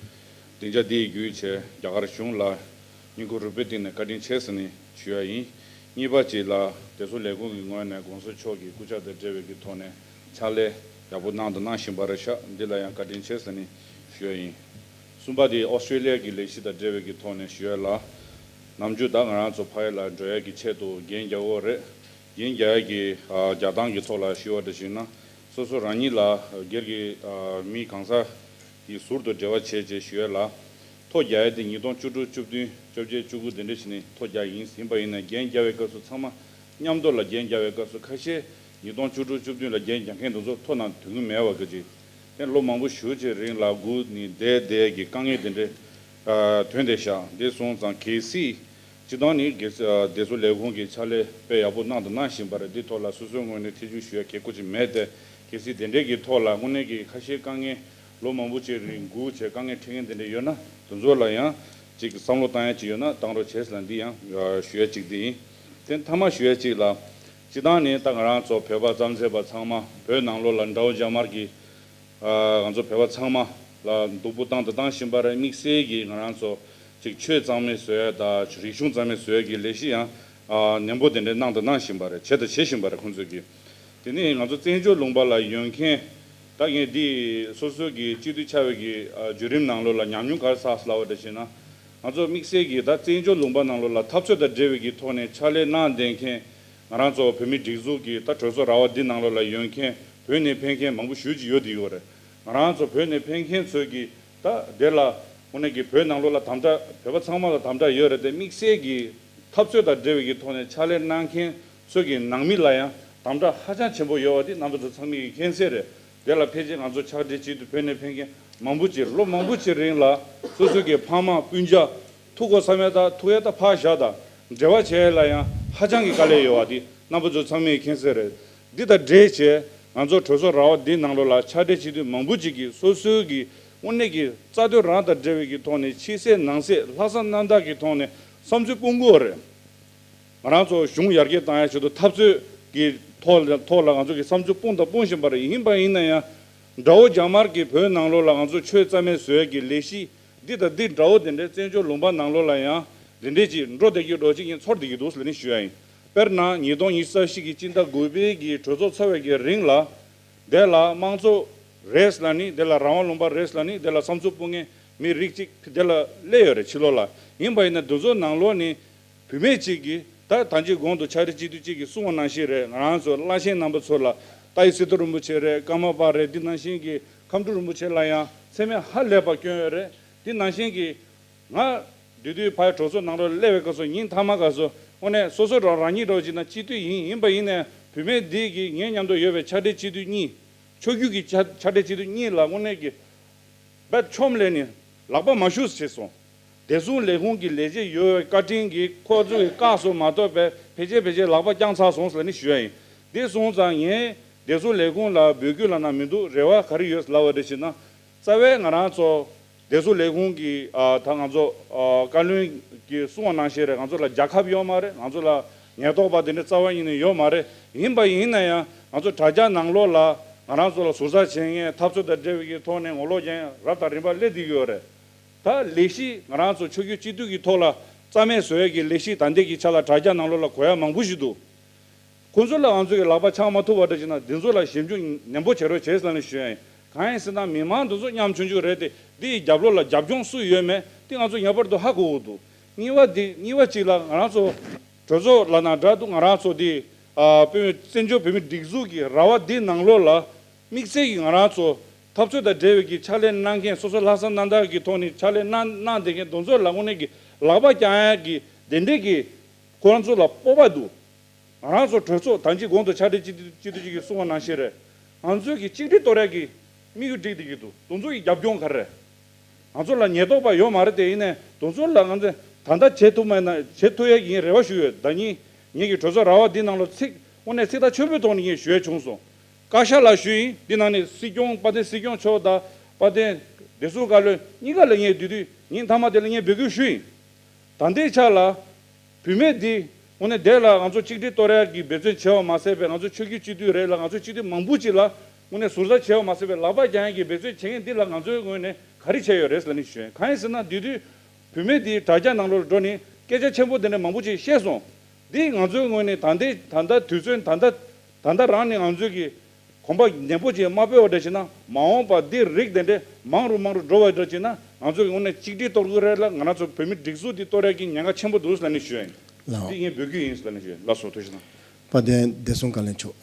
སྡིངས་ཆ་འདི་ཡི་བརྒྱུད་བྱས་རྒྱ་གར་གཞུང་ལ་སྙིང་ཁུང་རུས་པའི་གཏིང་ནས་བཀའ་དྲིན་ཆེ་ཟེར་ནས་ཞུ་ཡ་ཡིན། གཉིས་པ་གཅིག་ལ་བདེ་སྲུང་ལས་ཁུངས་ཀྱི་ངོས་ནས་གོང་ས་མཆོག་གི་སྐུ་ཕྱག་དང་འབྲེལ་བའི་གི་ཐོག་ནས་ཕྱག་ལས་ཡག་པོ་གནང་དང་གནང་བཞིན་པ་རེད་ཤག་འདི་ལ་ཡང་བཀའ་དྲིན་ཆེ་ཟེར་ནས་ཞུ་ཡ་ཡིན། གསུམ་པ་དེ་ཨོ་སི་ཀྲི་ལི་ཡ་གི་ལས་གཞི་དང་འབྲེལ་བའི་གི་ཐོག་ནས་ཞུ་ཡ་ལ། ནམ་རྒྱུན་ད་ང་རང་ཚོ་ཕ་ཡུལ་ལ་འགྲོ་ཡ་གི་ཆེད་དུ་འགན་རྒྱག་གི་ཡོད་རེད། འགན་རྒྱག་ཡ་གི་ཨ་རྒྱག་སྟངས་ཀྱི་ཐོག་ལ་ཞུ་བ་འདྲ་ཞིག་ན། སོ་སོ་རང་ཉིད་ལ་སྒེར་གྱི་ཨ་མི་གང་ཟག་གི་ཟུར་དུ་འབྲེལ་བ་བྱས་བྱས་ཞུ་ཡ་ལ། ཐོ་རྒྱག་ཡ་དེ་ཉིས་སྟོང་བཅུ་དྲུག་བཅུ་བདུན་བཅོ་བརྒྱད་བཅུ་དགུ་དེ་འདྲ་བྱས་ནས་ཐོ་རྒྱག་ཡིན། ཡིན་པ་ཡིན་ན་འགན་རྒྱག་པའི་སྐབས་སུ་ཚང་མ་མཉམ་དུ་ལ་འགན་རྒྱག་པའི་སྐབས་སུ་ཁ་ཤས་ཉིས་སྟོང་བཅུ་དྲུག་བཅུ་བདུན་ལ་འགན་རྒྱག་མཁན་དེ་ཚོ་ཐོ་ནང་དོན་གྱི་མེད་པ་གི་ཅིག་དེ་ལོ་མང་པོ་ཞེ་ཅིག་རིང་ལ་སྒུག་ནས་བསྡད་བསྡད་ཀྱི་དཀའ་ངལ་དེ་འདྲ་ཨ་ཐོན་བསྡད་ཤག་དེ་སོང་ཙང་གལ་སྲིད་སྤྱི་བཏང་ནི་སྒེར་ཨ་བདེ་སྲུང་ལས་ཁུངས་ཀྱི་ཕྱག་ལས་དཔེ་ཡག་པོ་གནང་དང་གནང་བཞིན་པ་རེད། འདི་ཐོག་ལ་སོ་སོའི་ངོས་ནས་ཐེ་བྱུས་ཞུ་ཡ་གལ་ཁོ་ཅིག་མེད་དེ། གལ་སྲིད་དེ་འདྲས་ཀྱི་ཐོག་ལ་དངོས་གནས་ཀྱི་ཁ་ཤས་དཀའ་ངལ་ལོ་མང་པོ་ཅིག་རིང་སྒུག་བྱས་དཀའ་ངལ་འཕྲད་མཁན་དེ་འདྲ་ཡོད་ན་དེ་ཚོ་ལ་ཡང་ཅིག་བསམ་བློ་བཏང་ཡ་ཅིག་ཡོད་ན་བཏང་རོགས་བྱས་ཟེར་ལ་འདི་ཡང་ཞུ་ཡ་ཅིག་འདི་ཡིན། དེ་མཐའ་མ་ཞུ་ཡ་ཅིག་ལ། སྤྱི་བཏང་ནི་ད་ང་རང་ཚོ་བོད་པ་རྩ་འཛིན་པ་ཚང་མ་བོད་ནང་ལོགས་ལ་དགྲ་བོ་རྒྱ་དམར་གྱིས་ཨ་ང་ཚོ་བོད་པ་ཚང་མ་ལ་སྡུག་པོ་བཏང་དང་བཏང་བཞིན་པ་རེད། དམིགས་བསལ་གྱིས་ང་རང་ཚོ་ཅིག་ཆོས་གཙང་མའི་བཟོ་ཡ་དང་རིག་གཞུང་གཙང་མའི་བཟོ་ཡ་གི་ལས་གཞི་ཡང་ཨ་ནན་པོ་དེ་འདྲ་གནང་དང་གནང་བཞིན་པ་རེད། བྱས་དང་བྱེད་བཞིན་པ་རེད་ཁོང་ཚོས་ཀྱིས། དེ་ནས་ང་ཚོ་བཙན་བྱོལ་ལུང་པ་ལ་ཡོད་མཁན་ད་ངས་འདི་སོ་སོའི་གི་སྤྱི་འཐུས་ཆགས་པའི་གི་ཨ་བརྒྱུད་རིམ་ནང་ལོགས་ལ་ཉམས་མྱོང་ག་རེ་བསགས་སོང་ལབ་པ་འདྲ་བྱས་ན། ང་ཚོ་དམིགས་བསལ་གྱིས་ད་བཙན་བྱོལ་ལུང་པ་ནང་ལོགས་ལ་འཐབ་རྩོད་དང་འབྲེལ་བའི་གི་ཐོག་ནས་ཕྱག་ལས་གནང་བསྡད་མཁན་ང་རང་ཚོ་བོད་མིའི་སྒྲིག་འཛུགས་ཀྱི་ད་གྲོས་ཚོགས་ར་བ་འདི་ནང་ལོགས་ལ་ཡོད་མཁན་བོད་ནས་ཕེབས་མཁན་མང་པོ་ཞེ་ཅིག་ཡོད་བསྡད་ཡོད་རེད། ང་རང་ཚོ་བོད་ནས་ཕེབས་མཁན་ཚོས་ཀྱིས་ད་དེ་ལ་དངོས་གནས་ཀྱི་བོད་ནང་ལོགས་ལ་དམ་དྲག་བོད་པ་ཚང་མ་ལ་དམ་དྲག་ཡོད་རེད་དེ། དམིགས་བསལ་གྱིས་འཐབ་རྩོད་དང་འབྲེལ་བའི་གི་ཐོག་ནས་ཕྱག་ལས་གནང་མཁན་ཚོས་ཀྱི་ནང་མི་ལ་ཡང་དམ་དྲག་ཧ་ཅང་ཆེན་པོ་ཡོད་པ་འདི་རྣམ་པ་ཚོ་ཚང་མས་ཀྱི་མཁྱེན་གསལ་རེད། དེ་ལ་ཕལ་ཆེར་ང་ཚོ་ཕྱག་སྦྲེལ་བྱེད་དུས་བོད་ནས་ཕེབས་མཁན་མང་པོ་ཅིག་ལོ་མང་པོ་ཅིག་རིང་ལ་སོ་སོ་གི་ཕ་མ་སྤུན་ཀྱག་ཐུག་དགོས་བསམ་ཡ་ད་ཐུག་ཡ་ད་ཕར་བཞག་ད་འབྲེལ་བ་བྱེད་ཡ་ལ་ཡང་ཧ་ཅང་གི་དཀའ་ལས་ཡོད་པ་འདི་རྣམ་པ་ཚོ་ཚང་མས་མཁྱེན་གསལ་རེད། འདི་དང་འབྲེལ་བྱས་ང་ཚོ་གྲོས་ཚོགས་ར་བ་འདིའི་ནང་ལོགས་ལ་ཕྱག་སྦྲེལ་བྱེད་དུས་མང་པོ་ཅིག་གིས་སོ་སོའི་གི་དངོས་གནས་ཀྱི་རྩ་དོན་རང་དང་འབྲེལ་བའི་གི་ཐོག་ནས་ཕྱི་གསལ་ནང་གསལ་ལྷག་བསམ་རྣམ་དག་གི་ཐོག་ནས་བསམ་ཚུལ་སྤུངས་དགོས་རེད། ང་རང་ཚོ་གཞུང་ཡར་རྒྱས་བཏང་ཡ་ཆེད་དུ་འཐབ་རྩོད་ཀྱི་ཐོག་ལ་ཐོག་ལ་ང་ཚོ་གི་བསམ་ཚུལ་སྤུངས་དང་སྤུངས་བཞིན་པ་རེད། ཡིན་པ་ཡིན་ན་ཡང་དགྲ་བོ་རྒྱ་དམར་གྱིས་བོད་ནང་ལོགས་ལ་ང་ཚོ་ཆོས་རྩ་མེད་བཟོ་ཡ་གི་ལས་གཞི་འདི་དང་འདི་འདྲ་བོ་དེ་འདྲའི་བཙན་བྱོལ་ལུང་པ་ནང་ལོགས་ལ་ཡང་དེ་འདྲས་ཅིག་འགྲོ་བསྡད་ཀྱི་འགྲོ་ཅིག་ཡིན་ཚོར་བསྡད་ཀྱི་འདུག་ཟེར་ནས་ཞུ་ཡ་ཡིན། དཔེར་ན་ཉིས་སྟོང་ཉི་ཤུ་རྩ་བཞི་གི་སྤྱི་ཟླ་དགུ་པའི་གི་གྲོས་ཚོགས་ཚོགས་པའི་གི་རིང་ལ་ དེ་ལ་དམངས་གཙོ་རེད་ལབ་ནི། དེ་ལ་རང་དབང་ལུང་པ་རེད་ལབ་ནི། དེ་ལ་བསམ་ཚུལ་སྤུངས་མཁན་མི་རིགས་གཅིག་དེ་ལ་སླེབས་ཡོད་རེད་ཕྱི་ལོགས་ལ། ཡིན་པ་ཡིན་ན་འདི་ཚོ་ནང་ལོགས་ནས་བུད་མེད་ཅིག་གིས་ད་ད་ཅི་གོང་དུ་ཕྱག་སྦྲེལ་སྤྱི་འཐུས་གཅིག་གིས་གསུངས་པ་ནང་བཞིན་རེད། ང་རང་ཚོ་བླ་ཆེན་རྣམ་པ་ཚོ་ལ་ཏཱ་ཡི་སི་ཏུ་རིན་པོ་ཆེ་རེད། ཀརྨ་པ་རེད། འདི་ནང་བཞིན་གྱི་ཁམས་སྤྲུལ་རིན་པོ་ཆེ་ལ་ཡང་མཚན་སྨད་ཧ་ལས་པ་བསྐྱོན་ཡོད་རེད། འདི་ནང་བཞིན་གྱི་ང་དེ་དུས་ཕ་གྲོས་ཚོགས་ནང་ལོགས་སླེབས་པའི་སྐབས་སུ་ཉིན་མཐའ་མ་སྐབས་སུ་དངོས་གནས་སོ་སོ་རང་རང་ཉིད་འདྲ་བོ་ཅིག་ན་སྤྱི་འཐུས་ཡིན། ཡིན་པ་ཡིན་ནའི་བུད་མེད་འདི་གིས་ངའི་མཉམ་དུ་ཡོད་པའི་ཕྱག་སྦྲེལ་སྤྱི་འཐུས་གཉིས། ཆོས་བརྒྱུད་ཀྱི་ཕྱག་ཕྱག་སྦྲེལ་སྤྱི་འཐུས་གཉིས་ལ་དངོས་གནས་ཀྱི་རྦད་ཆོམ་ལས་ནས་ལག་པ་མ་གཞུས་བྱས་སོང་། བདེ་སྲུང་ལས་ཁུངས་ཀྱི་ལས་བྱེད་ཡོད་པའི་བཀའ་དྲིན་གྱིས་ཁོ་ཚོ་གི་བཀག་སོང་མ་གཏོགས་པའི་ཕལ་ཆེར་ཕལ་ཆེར་ལག་པ་བརྐྱངས་ཚར་སོང་ཟེར་ནས་ཞུ་ཡ་ཡིན། འདི་སོང་ཙང་ངས་བདེ་སྲུང་ལས་ཁུངས་ལ་འབོད་སྐུལ་ལབ་ན་མི་འདུག་རེ་བ་ག་རེ་ཡོད་ལབ་པ་འདྲ་བྱས་ན། རྩ་བའི་ང་རང་ཚོ་བདེ་སྲུང་ལས་ཁུངས་ཀྱི་ཨ་ད་ང་ཚོ་ཨ་བཀའ་བློན་གྱིས་གསུངས་པ་ནང་བཞིན་རེད། ང་ཚོ་ལ་རྒྱལ་ཁབ་ཡོད་མ་རེད། ང་ཚོ་ལ་ཉེན་རྟོག་པ་དེ་འདྲ་རྩ་བ་ཉིད་ནས་ཡོད་མ་རེད། ཡིན་པ་ཡིན་ན་ཡང་ང་ཚོ་དྲ་རྒྱ་ནང་ལོགས་ལ་ང་རང་ཚོ་ལ་ཟུར་ཟ་བྱེད་མཁན་འཐབ་རྩོད་དང་འབྲེལ་བའི་གི་ཐོག་ནས་ངོ་ལོག་རྐྱེན་རབ་དང་རིམ་པ་སླེབས་བསྡད་ཀྱི་ཡོད་རེད། ད་ལས་གཞི་ང་རང་ཚོ་ཆོས་བརྒྱུད་སྤྱི་འཐུས་ཀྱི་ཐོག་ལ་རྩ་མེད་བཟོ་ཡས་ཀྱི་ལས་གཞི་ད་ལྟའི་གི་ཆ་ལ་དྲ་རྒྱ་ནང་ལོགས་ལ་གོ་ཡ་མང་པོ་ཞིག་འདུག་ཁོང་ཚོ་ལ་ང་ཚོས་ཀྱི་ལག་པ་འཆང་མ་ཐུབ་པ་འདྲ་བྱས་ན་འདི་ཚོ་ལ་ཞིབ་འཇུག་ནན་པོ་བྱེད་རོགས་བྱེད་ཟེར་ནས་ཞུ་ཡ་ཡིན། གང་ཡིན་ཟེར་ན་མི་མང་འདི་ཚོ་ཉམ་ཆུང་ཆུང་རེད་དེ། འདི་ཡི་རྒྱབ་ལོགས་ལ་རྒྱབ་ལྗོངས་སུ་ཡོད་མེད་འདི་ང་ཚོ་ངེས་པར་དུ་ཧ་གོ་དགོས་འདུག་གཉིས་པ་འདི་གཉིས་པ་གཅིག་ལ་ང་རང་ཚོ་གྲོས་ཚོགས་ལབ་ན་འདྲ་འདུག་ང་རང་ཚོ་འདི་ཨ་བོད་བཙན་བྱོལ་བོད་མིའི་སྒྲིག་འཛུགས་ཀྱི་ར་བ་འདི་ནང་ལོགས་ལ་དམིགས་བསལ་གྱི་ང་རང་ཚོ་འཐབ་རྩོད་དང་འབྲེལ་བའི་གི་ཕྱག་ལས་གནང་མཁན་སོ་སོ་ལྷག་བསམ་རྣམ་དག་གི་ཐོག་ནས་ཕྱག་ལས་གནང་གནང་བསྡད་མཁན་དེ་ཚོ་ལ་དངོས་གནས་ཀྱི་ལག་པ་བརྐྱང་ཡ་གི་དེ་འདྲས་ཀྱི་ཁོ་རང་ཚོ་ལ་སྤོབས་པ་འདུག་ང་རང་ཚོ་གྲོས་ཚོགས་ད་ཅི་གོང་དུ་ཕྱག་སྦྲེལ་སྤྱི་འཐུས་སྤྱི་འཐུས་ཅིག་གིས་གསུངས་པ་ནང་བཞིན་རེད། ང་ཚོས་ཀྱི་གཅིག་སྒྲིལ་གཏོར་ཡ་གི་དམིགས་ཡུལ་བསྒྲིགས་བསྡད་ཀྱི་འདུག་དེ་ཚོ་ཡི་རྒྱབ་ལྗོངས་ག་རེ་རེད། ང་ཚོ་ལ་ཉེན་རྟོག་པ་ཡོད་མ་རེད་དེ། ཡིན་ནའི་དེ་ཚོ་ལ་ང་ཚོས་ད་ལྟ་བྱེད་ཐུབ་མེད་ན་བྱེད་ཐུབ་ཡ་གི་ངས་རེ་བ་ཞུ་ཡོད། ད་ཉིན་ངེད་ཀྱི་གྲོས་ཚོགས་ར་བ་འདི་ནང་ལ་ཚིག་དངོས་གནས་ཚིག་ཐག་ཆོད་པོའི་ཐོག་ནས་ངས་ཞུ་ཡ་བྱུང་སོང་། བཀའ་ཤག་ལ་ཞུས་ཡིན། འདི་ནང་ནས་སྲིད་སྐྱོང་དཔལ་ལྡན་སྲིད་སྐྱོང་མཆོག་དང་དཔལ་ལྡན་བདེ་སྲུང་བཀའ་བློན་གཉིས་ཀ་ལ་ངས་དེ་དུས་ཉིན་མཐའ་མ་དེ་ལ་ངས་འབོད་སྐུལ་ཞུས་ཡིན། ད་ལྟའི་ཆ་ལ་བུད་མེད་འདི་དངོས་གནས་དེ་ལ་ང་ཚོ་གཅིག་སྒྲིལ་གཏོར་ཡག་གི་འབད་བརྩོན་བྱས་པ་མ་ཟད་པའི་ང་ཚོ་ཆོས་བརྒྱུད་སྤྱི་འཐུས་རེད་ལ་ང་ཚོ་སྤྱི་འཐུས་མང་པོ་ཅིག་ལ་དངོས་གནས་ཟུར་ཟ་བྱས་པ་མ་ཟད་པའི་ལག་པ་བརྐྱང་ཡག་གི་འབད་བརྩོན་བྱེད་མཁན་འདི་ལ་ང་ཚོའི་ངོས་ནས་ག་རེ་བྱས་ཡོད་རེད་ཟེར་ནས་ཞུས། གང་ཡིན་ཟེར་ན་དེ་དུས་བུད་མེད་འདིའི་དྲ་རྒྱ་ནང་ལོགས་འགྲོ་ནས་སྐད་ཆ་ཆེན་པོ་དེ་འདྲ་མང་པོ་ཅིག་བཤད་སོང་། འདི་ང་ཚོའི་ངོས་ནས་ད་ལྟའི་ད་ལྟ་དུས་ཚོད་ད་ལྟ་ད་ལྟ་རང་ནས་ང་ཚོས་ཀྱི་གོམ་པ་ནན་པོ་ཅིག་མ་སྤོས་པ་འདྲ་བྱས་ན་མ་འོངས་པ་འདི་རིགས་དེ་འདྲས་མང་རུ་མང་རུ་འགྲོ་བ་འདྲ་བྱས་ན་ང་ཚོ་གི་དངོས་གནས་གཅིག་སྒྲིལ་གཏོར་དགོས་རེད་ལ་ང་རང་ཚོ་བོད་མི་སྒྲིག་འཛུགས་འདི་གཏོར་ཡག་གི་ཉེན་ཁ་ཆེན་པོ་འདུག་ཟེར་ནས་ཞུ་ཡ་ཡིན། ལགས། འདི་ངས་འབོད་སྐུལ་ཡིན་ཟེར་ནས་ཞུ་ཡ་ཡིན། ལགས་སོ། ཐུགས་རྗེ་གནང་། དཔལ་ལྡན་བདེ་སྲུང་བཀའ་བློན་མཆོག་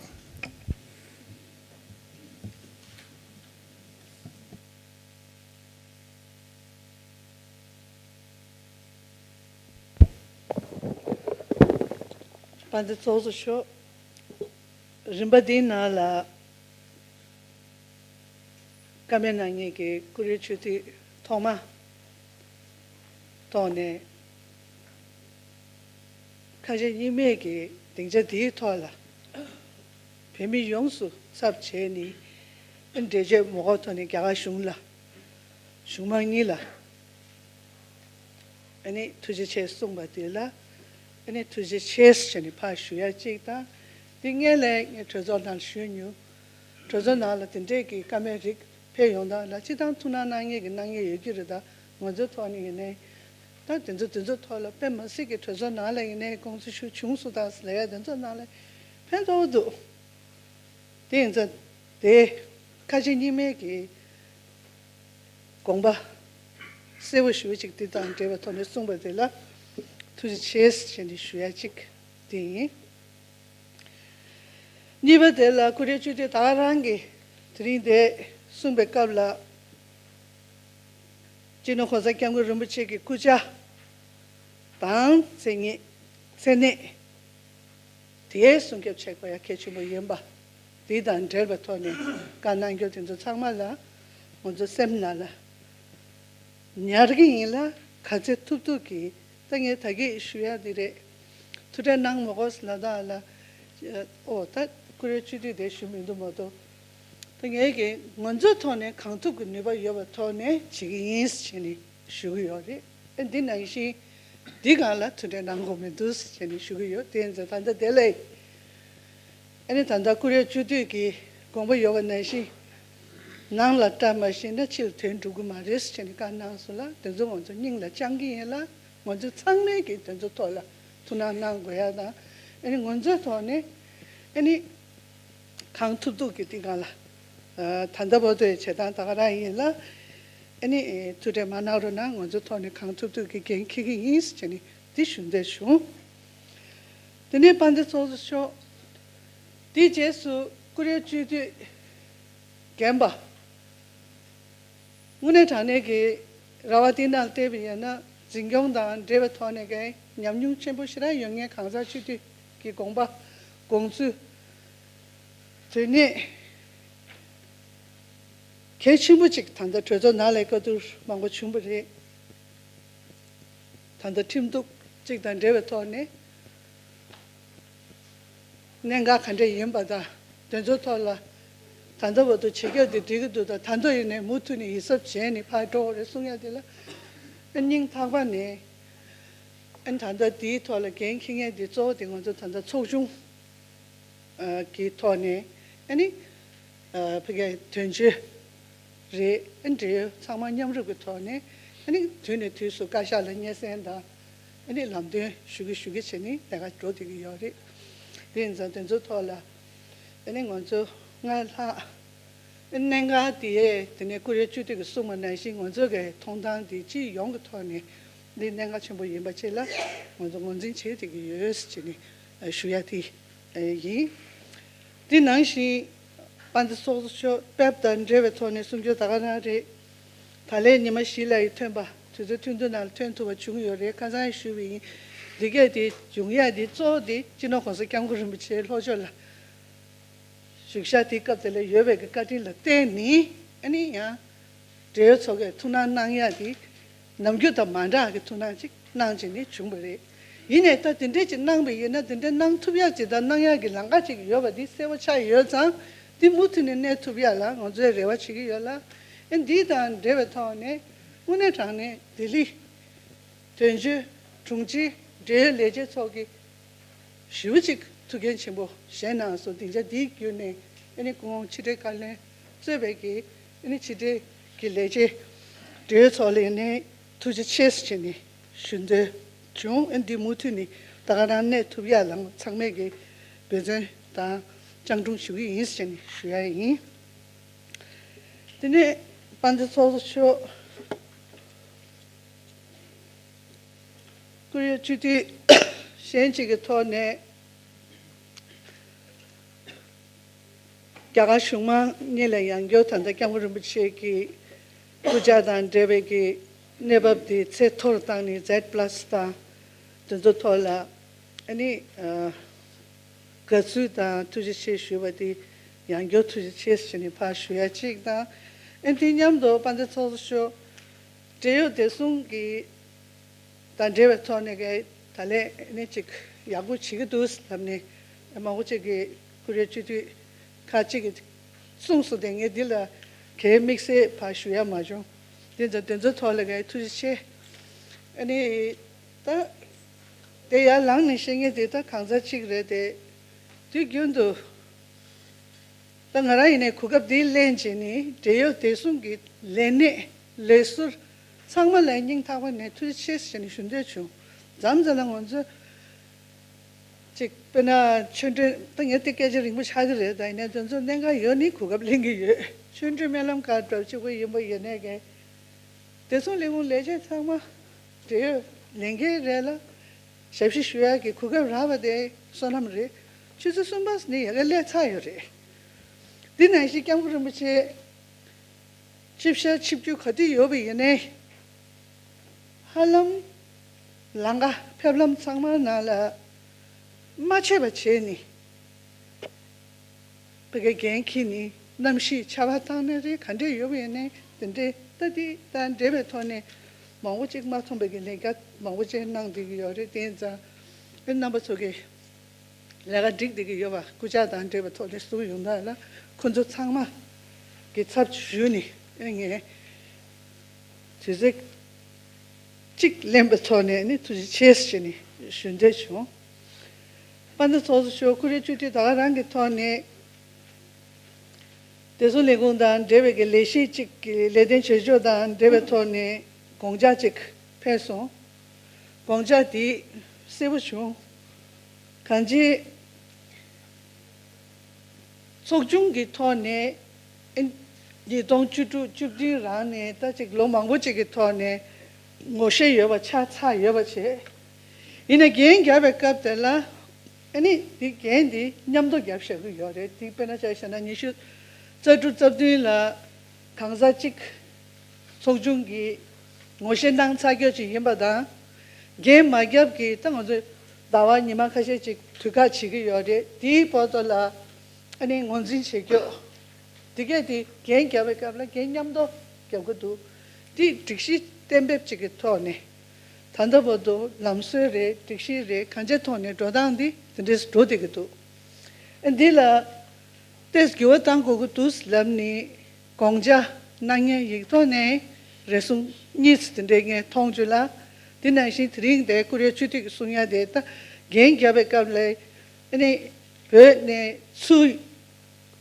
དཔལ་ལྡན་ཚོགས་གཙོ་མཆོག་རིམ་པ་འདིའི་ནང་ལ་བཀའ་མོལ་གནང་མཁན་གྱི་བཀུར་འོས་སྤྱི་འཐུས་ཐོག་མ་ཐོག་ནས་ཁ་ཞེ་གཉིས་མེད་ཀྱི་སྡིངས་ཆ་འདིའི་ཐོག་ལ་བོད་མི་ཡོངས་སུ་ཚབ་བྱས་ནས་འགྲེལ་བརྗོད་མ་དགོས་ཐོག་ནས་རྒྱ་གར་གཞུང་ལ་གཞུང་མང་གཉིས་ལ་ཨ་ནི་ཐུགས་རྗེ་ཆེ་གསུངས་པ་དེ་ལ་ཨ་ནི་ཐུགས་རྗེ་ཆེ་ཟེར་ནས་ཕར་ཞུ་ཡ་གཅིག་དང་། དེ་སྔོན་ལ་ངས་གྲོས་ཚོགས་ནང་ཞུས་མྱོང་། གྲོས་ཚོགས་ནང་ལ་དེ་འདྲས་ཀྱི་བཀའ་མོལ་རིགས་ཕེབས་ཡོང་སྟངས་ལ་སྤྱིར་བཏང་ཐུགས་སྣང་གནང་མཁན་གྱི་གནང་མཁན་ཡོད་ཀྱི་རེད། ད་ང་ཚོའི་ཐོག་ནས་ཡིན་ནའི་ད་དེ་ཚོ་དེ་ཚོ་ཐོག་ལ་དཔེ་མ་སྲིད་ཀྱི་གྲོས་ཚོགས་ནང་ལ་ཡིན་ནའི་དགོངས་ཚུལ་ཞུ་བྱུང་སོང་ད་ཟེར་ལབ་ཡ་དེ་ཚོ་ནང་ལ་ཕན་ཐོགས་འདུག་དེ་ཡིན་ཙང་དེ་ཁ་ཞེ་གཉིས་མེད་ཀྱི་དགོངས་པ་གསལ་པོ་ཞེ་པོ་ཅིག་དེ་དང་འབྲེལ་བའི་ཐོག་ནས་གསུངས་པ་དེ་ལ་ཐུགས་རྗེ་ཆེ་ཟེར་ནས་ཞུ་ཡ་གཅིག་དེ་ཡིན། གཉིས་པ་དེ་ལ་བཀུར་འོས་སྤྱི་འཐུས་ད་ག་རང་གིས་དེ་རིང་དེ་གསུངས་པའི་སྐབས་ལ་སྤྱི་ནོར་༸གོང་ས་༸སྐྱབས་མགོན་རིན་པོ་ཆེ་གི་སྐུ་ཕྱྭ་དང་མཚན་ཉིད་མཚན་གནས་དེའི་སྲུང་སྐྱོབ་བྱེད་དགོས་ཡ་གལ་ཆེན་པོ་ཡིན་པ། དེ་དང་འབྲེལ་བའི་ཐོག་ནས་བཀའ་གནང་རྒྱུ་དེ་ཚོ་ཚང་མ་ལ་ང་ཚོ་སེམས་ནང་ལ་ཉར་གི་ཡིན་ལ་ག་ཚད་ཐུབ་ཐུབ་ཀྱིས་ད་ངས་ད་གིན་ཞུ་ཡ་འདི་རེད། ཐུགས་ཁྲལ་གནང་མ་དགོས་ལབ་སྟངས་ལ་ཨོ་ད་བཀུར་འོས་སྤྱི་འཐུས་དེ་ཞུ་མི་འདུག་མ་གཏོགས་ད་ངས་ཀྱི་ང་ཚོའི་ཐོག་ནས་གང་ཐུབ་ཀྱི་ནུས་པ་ཡོད་པའི་ཐོག་ནས་བྱེད་ཀྱི་ཡིན་ཟེར་ནས་ཞུ་གི་ཡོད་རེད། ཨ་འདི་ནང་བཞིན་འདི་སྒང་ལ་ཐུགས་ཁྲལ་གནང་དགོས་མི་འདུག་ཟེར་ནས་ཞུ་གི་ཡོད། དེ་ཡིན་ཙང་ད་ལྟ་དེ་ལས་ཨ་ནི་ད་ལྟ་བཀུར་འོས་སྤྱི་འཐུས་ཀྱི་དགོངས་པ་ཡོད་པ་ནང་བཞིན་ནང་ལ་བཀྲ་མ་ཤིས་ན་ཕྱི་ལ་དོན་འགྲུབ་ཀྱི་མ་རེད་ཟེར་ནས་བཀའ་གནང་སོང་ལ་དེ་ཚོ་ང་ཚོ་སྙིང་ལ་བཅངས་ཀྱི་ཡིན་ལ་ང་ཚོ་ཚང་མས་ཀྱི་དེ་ཚོ་ཐོག་ལ་ཐུགས་སྣང་གནང་དགོས་ཡ་དང་ཨ་ནི་ང་ཚོའི་ཐོག་ནས་ཨ་ནི་གང་ཐུབ་ཐུབ་ཀྱི་དེ་སྒང་ལ་ ད་ལྟ་བར་དུ་བྱེད་སྟངས་ད་ག་རང་ཡིན་ལ། ཨ་ནི་ཐུགས་ཁྲལ་མ་གནང་རོགས་གནང་། ང་ཚོའི་ཐོག་ནས་གང་ཐུབ་ཐུབ་ཀྱི་འགན་འཁྱེར་གྱི་ཡིན་ཟེར་ནས་འདི་ཞུ་འདོད་བྱུང་། དེ་ནས་དཔལ་ལྡན་ཚོགས་གཙོ་མཆོག་དེའི་རྗེས་སུ་ཀུ་རེ་སྤྱི་འཐུས་རྒན་པ། དངོས་གནས་དྲང་གནས་ཀྱི་ར་བ་དེའི་ནང་བལྟས་པ་ཡིན་ན། འཛིན་སྐྱོང་དང་འབྲེལ་བའི་ཐོག་ནས་ཀྱི་ཉམས་མྱོང་ཆེན་པོ་ཞེ་དྲག་ཡོད་མཁན་གང་ཟག་སྤྱི་འཐུས་ཀྱི་དགོངས་པ་དགོངས་ཚུལ། དོན་གནད་གལ་ཆེན་པོ་གཅིག་ད་ལྟ་གྲོས་ཚོགས་ནང་ལ་བཀའ་བསྡུར་མང་པོ་བྱུང་བ་རེད། ད་ལྟ་ཁྲིམས་གཏུག་ཅིག་དང་འབྲེལ་བའི་ཐོག་ནས། གནད་འགག་ག་འདྲ་ཡིན་པ་དང་། དེ་ཚོའི་ཐོག་ལ་ད་ལྟ་བར་དུ་བྱེད་རྒྱུ་དེ་འགྲིག་གི་འདུག་དང་། ད་ལྟ་ཡིན་ནའི་མུ་མཐུད་ནས་ཡིད་གཟབ་བྱས་ནས་ཕར་འགྲོ་དགོས་རེད་གསུང་ཡ་དེ་ལ་ཨ་སྙིང་ཐག་པ་ནས། ཨ་ནི་ད་ལྟ་དེའི་ཐོག་ལ་འགན་འཁྱེར་མཁན་དེ་གཙོ་བོ་དེ་ང་ཚོ་ད་ལྟ་ཚོགས་ཆུང་གི་ཐོག་ནས། ཨ་ནི་ཕ་གིའི་དོན་གཅོད་རེད། ཨ་ནི་འབྲེལ་ཡོད་ཚང་མ་མཉམ་རུབ་ཀྱི་ཐོག་ནས། ཨ་ནི་དུས་ནས་དུས་སུ་བཀའ་ཤག་ལ་སྙན་སེང་དང་། ཨ་ནི་ལམ་སྟོན་ཞུ་གི་ཞུ་གི་བྱས་ནས་ལས་ཀ་འགྲོ་བསྡད་ཀྱི་ཡོད་རེད། དེ་ཡིན་ཙང་དེ་ཚོའི་ཐོག་ལ་ཨ་ནི་ང་ཚོ་སྔར་ལྷག་གནད་འགག་དེ། དེ་ནས་ཀུ་རེ་སྤྱི་འཐུས་ཀྱིས་གསུངས་པ་ནང་བཞིན་ང་ཚོ་གི་མཐོང་སྟངས་དེ་སྤྱི་ཡོངས་ཀྱི་ཐོག་ནས་འདི་གནད་འགག་ཆེན་པོ་ཡིན་པ་བཅས་ལ་ང་ཚོ་ངོས་འཛིན་བྱེད་བསྡད་ཀྱི་ཡོད་ཟེར་ནས་ཞུ་ཡ་དེ་ཡིན། དེ་ནང་བཞིན་དཔལ་ལྡན་ཚོགས་གཙོ་མཆོག་དཔལ་དང་འབྲེལ་བའི་ཐོག་ནས་གསུང་རྒྱུ་ད་ག་རང་རེད། ད་ལན་ཉི་མ་བཞི་ལ་ཡི་ཐོན་པ་དུས་ཚོད་ཐུང་ཐུང་ནང་ལ་ཐོན་ཐུབ་པ་བྱུང་ཡོད་རེད། ཁ་སང་ཡང་ཞུས་པ་ཡིན། འདི་གས་དེ་འབྱུང་ཡ་དེ་གཙོ་བོ་དེ་སྤྱི་ནོར་༸གོང་ས་༸སྐྱབས་མགོན་རིན་པོ་ཆེའི་ལྷོ་ཕྱོགས་ལ་བཞུགས་ཤག་དེའི་སྐབས་དེ་ལ་ཡོད་པའི་གི་བཀའ་དྲིན་ལ་བརྟེན་ནས། ཨ་ནི་ཡང་འབྲེལ་ཡོད་ཚོ་གས་ཐུགས་སྣང་གནང་ཡ་དེ་ནམ་རྒྱུན་དང་མ་འདྲ་གི་ཐུགས་སྣང་ཅིག་གནང་བྱས་ནས་བྱུང་བ་རེད། ཡིན་ནའི་ད་དེ་འདྲས་ཅིག་གནང་བ་ཡིན་ན། དེ་འདྲས་གནང་ཐུབ་ཡ་ཅིག་དང་གནང་ཡ་གི་ལམ་ཁ་ཅིག་ཡོད་པ་འདི་གསལ་པོ་ཆགས་ཡོད་ཙང་། འདི་མུ་མཐུད་ནས་གནས་ཐུབ་ཡ་ལ་ང་ཚོས་རེ་བ་བྱེད་ཀྱི་ཡོད་ལ། ཨ་འདི་དང་འབྲེལ་བའི་ཐོག་ནས་དངོས་གནས་དྲང་གནས་ལྡི་ལི་དོན་གཅོད་དྲུང་ཆེ་འབྲེལ་ཡོད་ལས་བྱེད་ཚོ་གི་ཞེ་པོ་ཅིག་ཐུགས་འགན་ཆེན་པོ་བཞེས་གནང་སོང་། སྡིངས་ཆ་འདིའི་བརྒྱུད་ནས་ཨ་ནི་སྐུ་ངོ་ཕྱི་དྲིལ་བཀའ་བློན་གཙོས་པའི་གི་ཨ་ནི་ཕྱི་དྲིལ་གྱི་ལས་བྱེད་འབྲེལ་ཡོད་ཚོ་ལ་ནས་ཐུགས་རྗེ་ཆེ་ཟེར་བྱས་ནས་ཞུ་འདོད་བྱུང་། ཨ་འདི་མུ་མཐུད་ནས་ད་ག་རང་གནས་ཐུབ་ཡ་ལ་ཚང་མས་ཀྱི་འབད་བརྩོན་དང་སྤྱང་གྲུང་ཞུ་གི་ཡིན་ཟེར་བྱས་ནས་ཞུ་ཡ་ཡིན། དེ་ནས་དཔལ་ལྡན་ཚོགས་གཙོ་མཆོག་ཀུ་རེ་སྤྱི་འཐུས་གཞན་གཅིག་གི་ཐོག་ནས་རྒྱ་གར་གཞུང་མང་གཉིས་ལ་ཡང་བསྐྱར་ད་ལྟ་སྐྱབས་མགོན་རིན་པོ་ཆེ་གི་སྐུ་ཕྱྭ་དང་འབྲེལ་བའི་གི་གནས་བབ་དེ་ཚད་མཐོ་རུ་བཏང་ནས་ཛེད་པ་ལ་སི་དང་དེ་ཚོ་ཐོག་ལ་ཨ་ནི་ཨ་དགའ་བསུ་དང་ཐུགས་རྗེ་ཆེ་ཞུ་བ་དེ་ཡང་བསྐྱར་ཐུགས་རྗེ་ཆེ་ཟེར་ནས་ཕར་ཞུ་ཡ་གཅིག་དང་། ཨ་དེ་མཉམ་དུ་དཔལ་ལྡན་ཚོགས་གཙོ་མཆོག་འབྲེལ་ཡོད་བདེ་སྲུང་གི་དང་འབྲེལ་བའི་ཐོག་ནས་ཀྱི་ད་ལན་ནི་ཅིག་ཡག་པོ་བྱེད་ཀྱི་འདུག་ལབ་ནས་མང་པོ་ཅིག་གིས་ཀུ་རེ་སྤྱི་འཐུས་ཁག་ཅིག་གིས་གསུངས་སོང་། དེ་ངས་འདི་ལ་གའི་དམིགས་བསལ་ཕར་ཞུ་ཡ་མ་བྱུང་། དེ་ཚོ་དེ་ཚོའི་ཐོག་ལ་ཀྱི་ཐུགས་རྗེ་ཆེ། ཨ་ནི་ད་དེ་ཡར་ལངས་ནས་བཤད་མཁན་དེ་ད་གང་ཟག་ཅིག་རེད་དེ། དུས་རྒྱུན་དུ། ད་ང་རང་ཡིན་ནའི་གོ་སྐབས་འདི་ལེན་བྱས་ནས་འབྲེལ་ཡོད་བདེ་སྲུང་གི་ལས་སྣེ་ལས་ཟུར་ཚང་མ་ལ་སྙིང་ཐག་པ་ནས་ཐུགས་རྗེ་ཆེ་ཟེར་ནས་ཞུ་འདོད་བྱུང་། མཚམས་མཚམས་ལ་ང་ཚོ་ཅིག་དཔེར་ན་ཆོས་མགྲོན། ད་ངས་དེ་སྐད་ཆ་རིང་པོ་ཆགས་ཀྱི་རེད། ད་ཡིན་ནའི་དེ་ཚོ་གནད་འགག་ཡོད་ནི་གོ་སྐབས་ལེན་གྱི་ཡོད། ཆོས་མགྲོན་སྨོན་ལམ་སྒར་འདྲ་གཅིག་པོ་ཡིན་པ་ཡིན་ནའི་གི་བདེ་སྲུང་ལས་ཁུངས་ལས་བྱེད་ཚང་མ་འབྲེལ་ཡོད་ལས་འགན་རེད་ལ། ཞབས་ཕྱི་ཞུ་ཡག་གི་གོ་སྐབས་རག་པ་དེ་བསོད་ནམས་རེད། ཆུ་ཚོད་གསུམ་པ་ནས་ཡ་གི་སླེབས་ཚར་ཡོད་རེད། འདི་ནང་བཞིན་སྐྱབས་མགོན་རིན་པོ་ཆེ་ཆིབས་ཞལ་ཆིབས་བསྒྱུར་ག་དུས་ཡོད་པ་ཡིན་ནའི་ཧ་ལམ་ལམ་ཁ་ཕེབས་ལམ་ཚང་མ་ནང་ལ་མ་ཆད་པ་བྱས་ནས། ཕ་གི་འགན་འཁྱེར་ནས་གནམ་གཤིས་ཆར་པ་བཏང་ནའི་རེད། ག་འདྲས་ཡོད་པ་ཡིན་ནའི་དེ་འདྲས་ལྟ་དེ་དང་འབྲེལ་བའི་ཐོག་ནས་མང་པོ་ཅིག་མ་མཐོང་པའི་གི་ལས་ཀ་མང་པོ་ཅིག་གནང་བསྡད་ཀྱི་ཡོད་རེད། དེ་ཡིན་ཙང་ཨེ་རྣམ་པ་ཚོ་གི་ལས་ཀ་འགྲིག་བསྡད་ཀྱི་ཡོད་པ། སྐུ་ཕྱྭ་དང་འབྲེལ་བའི་ཐོག་ནས་གསུང་ཡོང་ཐབས་ལ་ཁོ་ཚོ་ཚང་མ་གི་ཚབ་ཞུས་ནས་ཨེ་ངས་དུས་ཚོད་གཅིག་ལེན་པའི་ཐོག་ནས་ནི་ཐུགས་རྗེ་ཆེ་ཞེས་ནས་ཞུ་འདོད་བྱུང་། དཔལ་ལྡན་ཚོགས་གཙོ་མཆོག་ཀུ་རེ་བཅུ་དྲུག་ད་ག་རང་གི་ཐོག་ནས་བདེ་སྲུང་ལས་ཁུངས་དང་འབྲེལ་བའི་གི་ལས་གཞི་གཅིག་གི་ལས་དོན་བྱེད་ཕྱོགས་དང་འབྲེལ་བའི་ཐོག་ནས་དགོངས་འཆར་གཅིག་ཕེབས་སོང་། དགོངས་འཆར་དེ་གསལ་པོ་བྱུང་། གང་ཅི། ཚོགས་ཆུང་གི་ཐོག་ནས་ ཨེ་ཉིས་སྟོང་བཅུ་དྲུག་བཅུ་བདུན་རང་ནས་ད་ཅིག་ལོ་མང་པོ་ཅིག་གི་ཐོག་ནས་ངོ་ཤེས་ཡོད་པ་ཆགས་ཚར་ཡོད་པ་བྱས། ཡིན་ན་འགན་བརྒྱབ་པའི་སྐབས་དེ་ལ་ཨ་ནི་འདི་འགན་འདི་མཉམ་དུ་བརྒྱབ་བཞག་གི་ཡོད་རེད། འདི་དཔེར་ན་ཆ་བཞག་ན་ཉི་ཤུ་རྩ་དྲུག་རྩ་བདུན་ལ་གང་ཟག་གཅིག་ཚོགས་ཆུང་གིས་ངོ་ཤེས་གནང་ཚར་རྒྱུ་ཅིག་ཡིན་པ་དང་། འགན་མ་བརྒྱབ་ཀྱི་ད་ང་ཚོས་ཟླ་བ་ཉི་མ་ཁ་ཤས་ཅིག་དུས་བཀག་བྱེད་ཀྱི་ཡོད་རེད། དེའི་བར་དུ་ལ་ཨ་ནི་ངོས་འཛིན་བྱེད་རྒྱུ། དེ་གས་དེ་འགན་བརྒྱབ་པའི་སྐབས་ལ་འགན་མཉམ་དུ་བརྒྱབ་ཀྱི་འདུག་དེ་སྒྲིག་གཞི་གཏན་འབེབས་ཅིག་གི་ཐོག་ནས་ད་ལྟ་བར་དུ་ལམ་སྲོལ་རེད། སྒྲིག་གཞི་རེད། གང་ཅིའི་ཐོག་ནས་འགྲོ་སྟངས་འདི་དེ་འདྲས་འགྲོ་བསྡད་ཀྱི་འདུག་ཨ་འདི་ལ་ཏོག་ཙམ་འགྱུར་བ་གཏང་དགོས་ཀྱི་འདུག་ལབ་ནས་དགོངས་འཇགས་གནང་མཁན་ཡིག་ཐོག་ནས་རེ་ཟུང་གཉིས་དེ་འདྲས་ངས་མཐོང་བྱུང་ལ། དེ་ནང་བཞིན་དེ་རིང་འདིར་བཀུར་འོས་སྤྱི་འཐུས་ཀྱིས་གསུང་ཡ་དེ་ད་འགན་བརྒྱབ་པའི་སྐབས་ལ་ཨ་ནི་བོད་ནས་ཚུར་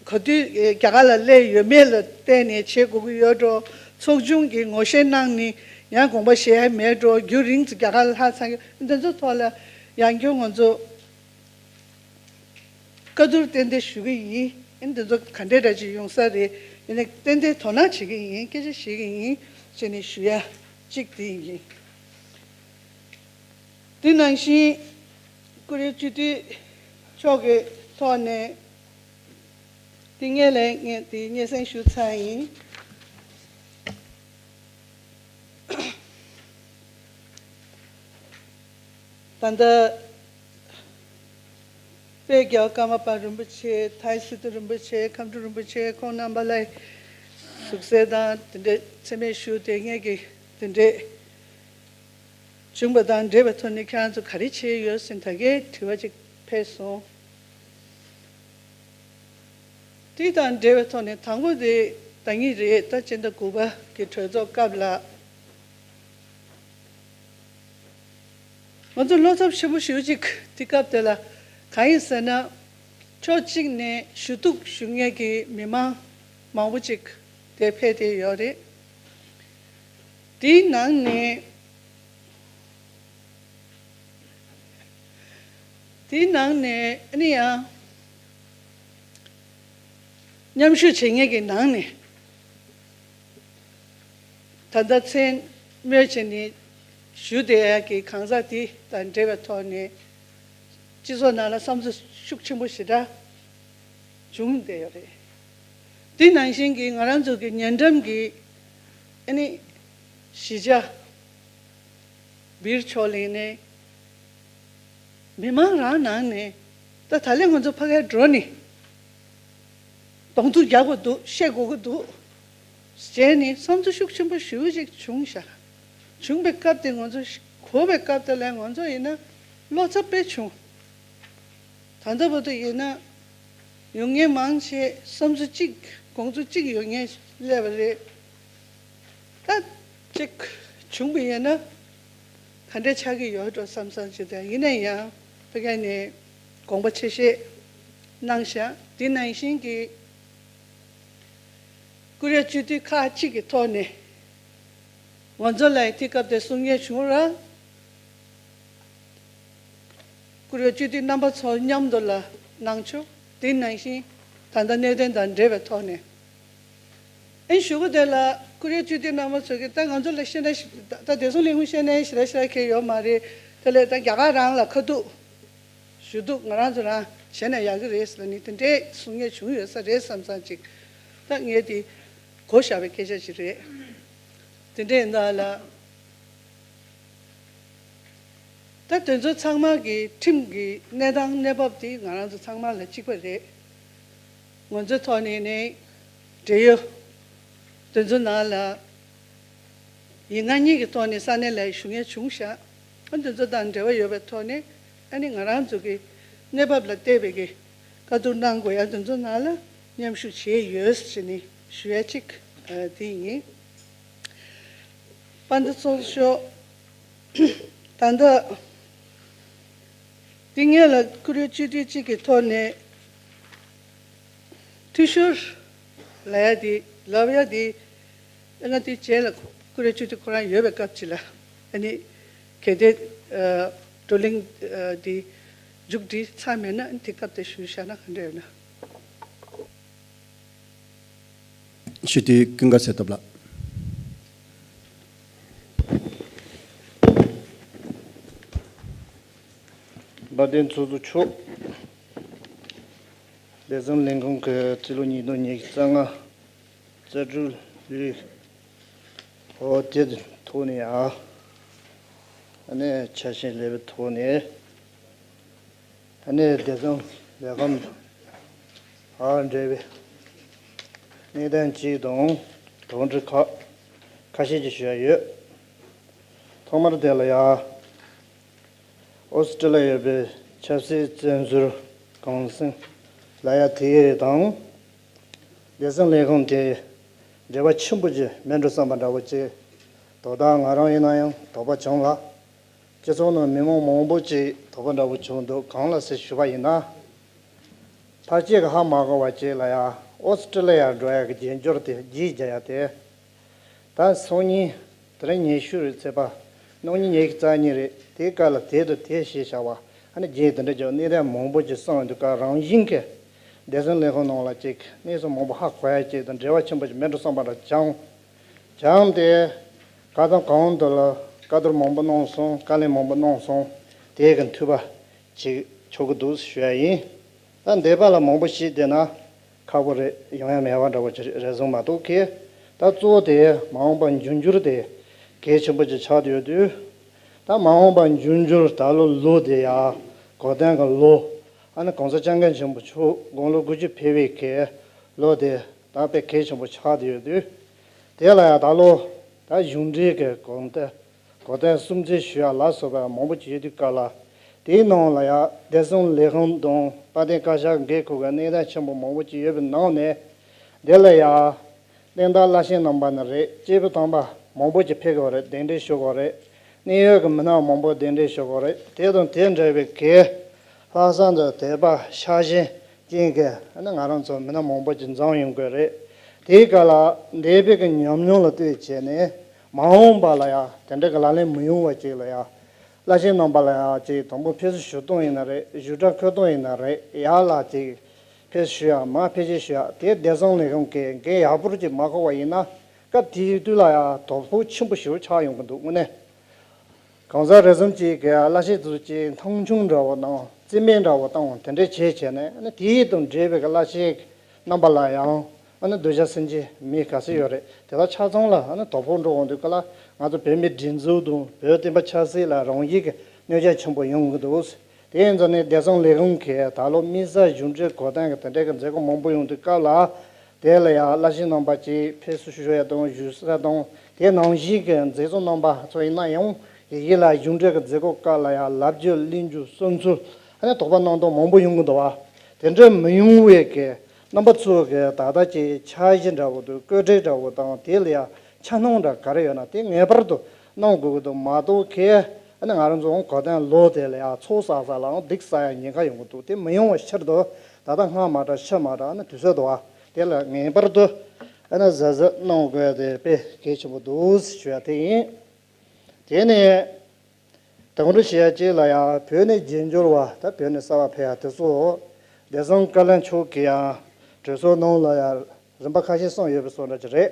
ག་དུས་རྒྱ་གར་ལ་སླེབས་ཡོད་མེད་ལ་བལྟས་ནས་བྱེད་དགོས་ཀྱི་ཡོད་འགྲོ། ཚོགས་ཆུང་གིས་ངོ་ཤེས་གནང་ནས་ཡང་དགོངས་པ་བཞེས་ཡ་མེད་འགྲོ། རྒྱུན་རིང་དུ་རྒྱ་གར་ལ་ལྷག་ཚར་ཡོད། འདི་ཚོ་ཐོག་ལ་ཡང་བསྐྱར་ང་ཚོ་བཀའ་བསྡུར་ཏན་ཏན་ཞུ་གི་ཡིན། ཨ་ནི་འདི་ཚོ་ག་འདྲས་འདྲ་ཅིག་ཡོང་ས་རེད། ཡིན་ནའི་ཏན་ཏན་དོ་སྣང་བྱེད་ཀྱི་ཡིན། སྐད་ཆ་བཤད་ཀྱི་ཡིན་ཟེར་ནས་ཞུ་ཡ་གཅིག་དེ་ཡིན། དེ་ནང་བཞིན་བཀུར་འོས་སྤྱི་འཐུས་མཆོག་གི་ཐོག་ནས་དེ་སྔོན་ལ་ངས་དེ་སྙན་སེང་ཞུ་ཚར་ཡིན། ད་ལྟ་དཔལ་རྒྱལ་བ་ཀརྨ་པ་རིན་པོ་ཆེ། དྷའི་སི་ཏུ་རིན་པོ་ཆེ། ཁམས་སྤྲུལ་རིན་པོ་ཆེ། ཁོང་རྣམ་པ་ལ་ཟུག་གཟེར་དང་དེ་འདྲས་མཚན་སྨད་ཞུ་དེ་ངས་ཀྱི་དེ་འདྲས་བྱུང་བ་དང་འབྲེལ་བའི་ཐོག་ནས་ཁྱེད་རང་ཚོ་ག་རེ་བྱས་ཡོད་ཟེར་ད་གའི་དྲི་བ་ཅིག་ཕེབས་སོང་། དེ་དང་འབྲེལ་བའི་ཐོག་ནས་དང་པོ་དེ་ཟླ་ཉིན་རེད། ད་སྤྱི་ཟླ་དགུ་པ་གི་གྲོས་ཚོགས་སྐབས་ལ། ང་ཚོ་བློ་འཚབ་ཆེན་པོ་ཞེ་པོ་ཅིག་དེ་སྐབས་དེ་ལ་གང་ཡིན་ཟེར་ན། ཕྱོགས་གཅིག་ནས་ཞུ་གཏུག་ཞུ་མཁན་གྱི་མི་མང་མང་པོ་ཅིག་དེ་ཕེབས་བསྡད་ཡོད་རེད། དེའི་ནང་ནས། དེའི་ནང་ནས་ཨ་ནི་ཡང་མཉམ་ཞུགས་བྱེད་མཁན་གྱི་ནང་ནས། ད་ལྟ་མཚན་སྨོས་བྱས་ནས་ཞུ་བསྡད་ཡག་གི་གང་ཟག་དེ་དང་འབྲེལ་བའི་ཐོག་ནས་སྤྱི་ཚོགས་ནང་ལ་བསམ་ཚུལ་ཤུགས་ཆེན་པོ་ཞེ་དྲག་བྱུང་བསྡད་ཡོད་རེད། དེ་ནང་བཞིན་གྱི་ང་རང་ཚོ་གི་ཉེ་འགྲམ་གྱི་ཨ་ནི་གཞིས་ཆགས་སྦིར་ཕྱོགས་གླིང་ནས་མི་མང་རང་ནང་ནས་ད་ད་ལན་ང་ཚོ་ཕ་གིར་འགྲོ་ནས། གདོང་ཐུག་རྒྱག་དགོས་འདུག་བཤད་དགོས་ཀྱི་འདུག་ཟེར་ནས་བསམ་ཚུལ་ཤུགས་ཆེན་པོ་ཞེ་པོ་ཅིག་བྱུང་ཤག་བྱུང་བའི་སྐབས་དེ་ང་ཚོ་གོ་བའི་སྐབས་དེ་ལ་ང་ཚོ་ཡིན་ན་བློ་འཚབ་དཔེ་བྱུང་། ད་ལྟ་བར་དུ་ཡིན་ན་ཡོང་མཁན་མང་ཆེ་བསམ་ཚུལ་གཅིག་དགོངས་ཚུལ་གཅིག་ཡོད་མཁན་སླེབས་པ་རེད། ད་ཅིག་བྱུང་བ་ཡིན་ན་ག་འདྲ་ཆགས་ཀྱི་ཡོད་འགྲོ་བསམ་བསམ་ཅིག་དང་། ཡིན་ན་ཡང་ཕ་གི་ནས་དགོངས་པ་ཆེ་བཞེས་གནང་ཤག་དེ་ནང་བཞིན་གྱི་བཀུར་འོས་སྤྱི་འཐུས་ཁག་ཅིག་གི་ཐོག་ནས་ང་ཚོ་ལ་དེ་སྐབས་དེ་གསུང་ཡས་བྱུང་ར། བཀུར་འོས་སྤྱི་འཐུས་རྣམ་པ་ཚོ་མཉམ་དུ་ལ་གནང་ཆོག་དེ་ནང་བཞིན་ད་ལྟ་གནད་དོན་དང་འབྲེལ་བའི་ཐོག་ནས། ཨེ་ཞུ་གི་དེ་ལ་བཀུར་འོས་སྤྱི་འཐུས་རྣམ་པ་ཚོ་གིས་ད་ང་ཚོ་ལ་བཤད་ན་ཞིག་ད་བདེ་སྲུང་ལས་ཁུངས་བཤད་ན་ཞེ་དྲག་ཞེ་དྲག་གལ་ཡོད་མ་རེད། དེ་ལས་ད་རྒྱ་གར་རང་ལ་ཁ་ཐུག་ཞུ་གཏུག་ང་རང་ཚོ་རང་བྱས་ན་ཡག་གི་རེད་ཟེར་ནས་དེ་འདྲའི་གསུང་ཡས་བྱུང་ཡོད་ས་རེད་བསམ་བསམ་ཅིག་ད་ངས་དེ་གོ་བཞག་པའི་སྐད་ཆ་ཅིག་རེད། དེ་འདྲའི་ཡིན་ད་ལ། ད་དེ་ཚོ་ཚང་མ་གི་ཁྲིམས་ཀྱི་གནས་སྟངས་གནས་བབ་དེ་ང་རང་ཚོ་ཚང་མ་ལ་གཅིག་པ་རེད། ང་ཚོའི་ཐོག་ནས་ནི་འབྲེལ་ཡོད་དེ་ཚོ་ནང་ལ་ཡིག་ངག་གཉིས་ཀྱི་ཐོག་ནས་ས་གནས་ལ་ཞུ་མཁན་བྱུང་ཤག་ཨ་དེ་ཚོ་དང་འབྲེལ་བ་ཡོད་པའི་ཐོག་ནས་ཨ་ནི་ང་རང་ཚོ་གི་གནས་བབ་ལ་བལྟས་པའི་གི་བཀའ་བསྡུར་གནང་དགོས་ཡ་དེ་ཚོ་ནང་ལ་མཉམ་ཞུགས་བྱས་ཡོད་ཟེར་ནས་ཞུ་ཡ་གཅིག་ཨ་དེ་ཡིན། པ་འདི་ཚོགས་ཤོག་ད་ལྟ་འདི་ངེད་ལ་བཀུར་འོས་སྤྱི་འཐུས་གཅིག་གི་ཐོག་ནས་འཐུས་ཤོར་ལབ་ཡ་དེ་ལབ་ཡ་དེ་ང་དེ་རྗེས་ལ་བཀུར་འོས་སྤྱི་འཐུས་ཁོ་རང་ཡོད་པའི་སྐབས་ཅིག་ལ་ཨ་ནི་གལ་ཏེ་བགྲོ་གླེང་དེ་མཇུག་སྒྲིལ་ཚར་མེད་ན་དེ་སྐབས་དེ་ཞུས་བཞག་ན་ག་འདྲ་ཡོད་ན། སྤྱི་འཐུས་ཀུན་དགའ་ཚེ་སྟོབས་ལགས། དཔལ་ལྡན་ཚོགས་གཙོ་མཆོག་བདེ་སྲུང་ལས་ཁུངས་ཀྱི་སྤྱི་ལོ་ཉིས་སྟོང་ཉི་ཤུ་རྩ་ལྔ་རྩ་དྲུག་ལོའི་འོ་དེ་ཐོག་ནས་ཨ་ཨ་ནི་ཆ་ཤས་ལེགས་པའི་ཐོག་ནས། ཨ་ནི་བདེ་སྲུང་ལས་ཁུངས་ཨ་འབྲེལ་བའི་གནད་དོན་གཅིག་དང་དོགས་འདྲི་ཁག་ཁ་ཤས་ཅིག་ཞུ་ཡ་ཡོད། ཐོག་མར་དེ་ལ་ཡ། ཨོ་སི་ཀྲི་ལི་ཡ་ཡོད་པའི་ཆབ་སྲིད་བཙོན་ཟུར་གུང་སེང་ལ་ཡ་དེ་དང་། བདེ་སྲུང་ལས་ཁུངས་དེ་འབྲེལ་བ་ཆེན་པོ་ཅིག་མེད་འགྲོ་བསམ་པ་འདྲ་བོ་ཅིག་དོ་བདག་ང་རང་ཡིན་ན་ཡང་དོགས་པ་བྱུང་ལ། སྤྱི་ཚོགས་ནང་མི་མང་མང་པོ་ཅིག་དོགས་པ་འདྲ་བོ་བྱུང་འདུག་གང་ལ་ཟེར་ཞུས་པ་ཡིན་ན། ཕལ་ཆེར་གྱིས་ཧ་མ་གོ་བ་ཅིག་ལ་ཡ། ཨོ་སི་ཀྲི་ལི་ཡར་འགྲོ་ཡ་གི་རྒྱན་སྦྱོར་དེ་རྒྱས་རྒྱག་ཡ་དེ། ད་སང་ཉིན་དེ་རིང་ཉི་ཤུ་རེད་ཚེས་པ། གནངས་ཉིན་ཉི་ཤུ་རྩ་གཉིས་རེད། དེའི་སྐབས་ལ་དེ་དང་དེ་ཞེས་བྱ་བ་ཨ་ནི་རྒྱན་དེ་འདྲ་ཅིག་གནད་དོན་མང་པོ་ཅིག་གསུངས་ཡོང་དུས་སྐབས་རང་བཞིན་གྱིས་བདེ་སྲུང་ལས་ཁུངས་ནང་ལ་ཅིག་གནས་ཚུལ་མང་པོ་ཧ་གོ་ཡ་ཅིག་དང་འབྲེལ་བ་ཆེན་པོ་ཅིག་མེད་འགྲོ་བསམ་པ་འདྲ་བྱུང་། བྱུང་སྟེ། བཀའ་ཐང་གང་དུ་ལ་བཀའ་བསྡུར་མང་པོ་གནང་སོང་། བཀའ་ལན་མང་པོ་གནང་སོང་། དེ་གི་མཐུས་པ་ཅིག་ཆོག་གི་འདུག་ཞུ་ཡ་ཡིན། ད་འདས་པ་ལ་མང་པོ་ཞིག་བལྟས་ན་ཁག་པོ་རེད། ཡོང་ཡ་མེད་པ་འདྲ་བོ་ཅིག་རེད་བཟུང་མ་གཏོགས་གི། ད་གཙོ་བོ་དེ་མ་འོངས་པ་འབྱུང་འགྱུར་དེ་གལ་ཆེན་པོ་ཅིག་ཆགས་བསྡད་ཡོད་དུས། ད་མ་འོངས་པ་འབྱུང་འགྱུར་ད་ལོ་ལོ་དེ་ཡ་འགོག་བདེན་གྱི་ལོ། ཨ་ནི་གོང་ས་སྐྱབས་མགོན་ཆེན་པོ་མཆོག་དགུང་ལོ་དགུ་བཅུ་ཕེབས་པའི་གི་ལོ་དེ་ད་དཔེ་གལ་ཆེན་པོ་ཆགས་བསྡད་ཡོད་དུས། དེ་ལ་ཡང་ད་ལོ་ད་གཞུང་འབྲེལ་གྱི་གོང་དེ་གོ་དོན་སུམ་རྩེ་ཞུ་ཡ་ལ་སོགས་པ་མང་པོ་ཅིག་ཡོད་དུས་སྐབས་ལ། དེའི་ནང་ལ་ཡང་བདེ་སྲུང་ལས་ཁུངས་དང་དཔལ་ལྡན་བཀའ་ཤག་འགན་འཁུར་བའི་གནད་དོན་ཆེན་པོ་མང་པོ་ཅིག་ཡོད་པའི་ནང་ནས། དེ་ལ་ཡང་གླེང་སྟེགས་བླ་ཆེན་རྣམ་པ་ནི་རེད། སྐྱེས་བུ་དམ་པ་མང་པོ་ཅིག་ཕེབས་ཀྱི་ཡོད་རེད། གདན་འདྲེན་ཞུ་གི་ཡོད་རེད། གནད་ཡོད་ཀྱི་མི་སྣ་མང་པོ་གདན་འདྲེན་ཞུ་གི་ཡོད་རེད། དེ་དང་དེ་འབྲེལ་བའི་གི་ལྷག་བསམ་དང་དད་པ་ཤ་ཞེན་ཅན་གྱི་ཨ་ནི་ང་རང་ཚོ་མི་སྣ་མང་པོ་ཅིག་འཛོམས་ཡོང་གི་རེད། དེའི་སྐབས་ལ་འདས་པའི་གི་ཉམས་མྱོང་ལ་ལྟོས་བྱས་ནས་མ་འོངས་པ་ལ་ཡང་དེ་འདྲ་གི་ལག་ལེན་མི་ཡོང་བ་ཅིག་ལ་ཡང་བླ་ཆེན་རྣམ་པ་ལ་ཡང་ཅིག་དང་པོ་ཕེབས་བསུ་ཞུ་སྟངས་ཡིན་ན་རེད། བཞུགས་གྲལ་འཁོད་སྟངས་ཡིན་ན་རེད། ཡར་ལ་ཅིག་ཕེབས་བསུ་ཞུ་ཡ། མར་ཕེབས་བསུ་ཞུ་ཡ་དེ་བདེ་སྲུང་ལས་ཁུངས་ཀྱིས་འགན་ཡག་པོ་ཅིག་མ་འཁུར་བ་ཡིན་ན་སྐབས་དེའི་དུས་ལ་ཡང་དོ་ཕོག་ཆེན་པོ་ཞིག་ཆགས་ཡོང་གི་འདུག་དངོས་གནས། གང་ཟག་རེ་ཟུང་གཅིག་གིས་བླ་ཆེན་དེ་ཚོ་གཅིག་མཐོང་ཆུང་འདྲ་བོ་དང་རྩིས་མེད་འདྲ་བོ་བཏང་བ་དེ་འདྲས་བྱས་བྱས་ནས། ཨ་ནི་དེའི་དང་འབྲེལ་བའི་གི་བླ་ཆེན་རྣམ་པ་ལ་ཡང་ཨ་ནི་གདུལ་བྱ་སེམས་ཅན་མི་ག་ཚོད་ཡོད་རེད། དེ་དག་ཆ་ཚང་ལ་ཨ་ནི་དོ་ཕོག་འགྲོ་འོང་དུས་སྐབས་ལ་ང་ཚོ་བོད་མིའི་སྒྲིག་འཛུགས་དང་བོད་བསྟན་པ་ཆབ་སྲིད་ལ་རང་བཞིན་གྱི་གནོད་འཚེ་ཆེན་པོ་ཡོང་གི་འདུག་དེ་ཡིན་ཙང་ནས་བདེ་སྲུང་ལས་ཁུངས་ཀྱིས་ད་ལོ་དམིགས་བསལ་གཞུང་འབྲེལ་འགོག་སྟངས་ཀྱི་དེ་འདྲའི་གི་མཛད་སྒོ་མང་པོ་ཡོང་དུས་སྐབས་ལ། དེ་ལ་ཡང་བླ་ཆེན་རྣམ་པ་ཅིག་ཕེབས་བསུ་ཞུ་ཡ་དང་བཞུགས་ས་དང་། དེ་ནང་བཞིན་གྱི་མཛད་གཙོ་རྣམ་པ་ཚོ་ཡིན་ན་ཡང་ཡི་གེ་ལ་གཞུང་འབྲེལ་གྱི་མཛད་སྒོ་སྐབས་ལ་ཡང་ལབ་རྒྱུ་གླེང་རྒྱུ་བསམ་ཚུལ་ཨ་ནི་དོགས་པ་གནང་སྟངས་མང་པོ་ཡོང་གི་འདུག་བ། དེ་འདྲ་མི་ཡོང་བའི་གི་རྣམ་པ་ཚོ་གི་ད་ལྟ་ཅིག་འཆར་གཞི་འདྲ་བོ་དང་བཀོད་སྒྲིག་འདྲ་བོ་དང་། དེ་ལ་ཡང་འཆར་སྣང་འདྲ་ག་རེ་ཡོད་ན་དེ་ངེས་པར་དུ་གནང་དགོས་ཀྱི་འདུག་མ་གཏོགས་གི། ཨ་ནི་ང་རང་ཚོ་འོང་གོ་དོན་ལོ་དེ་ལ་ཡང་ཚོགས་བསགས་ས་ལའང་སྡུག་བསགས་ཡ་ཉེན་ཁ་ཡོང་གི་འདུག་དེ་མི་ཡོང་བའི་ཕྱིར་དུ་ད་ལྟ་སྔ་མ་འདྲ་ཕྱི་མ་འདྲ་ཨ་ནི་དུས་ཚོད་འདུག་བ། དེ་ལ་ངེས་པར་དུ་ཨ་ནི་གཟབ་གཟབ་གནང་དགོས་དེ་དཔེ་གལ་ཆེན་པོ་འདུག་ཞུ་ཡ་དེ་ཡིན། དེ་ནས་དང་པོ་བཤད་ཡ་གཅིག་ལ་ཡང་བོད་ནས་རྒྱན་འབྱོར་བ་ད་བོད་ནས་གསར་པ་ཕེབས་ཡ་དེ་ཚོ་བདེ་སྲུང་བཀའ་བློན་མཆོག་གིས་ཡང་གྲོས་ཚོགས་ནང་ལ་ཡང་རིམ་པ་ཁ་ཤས་གསུངས་ཡོད་པའི་བཟོ་འདྲ་ཅིག་རེད།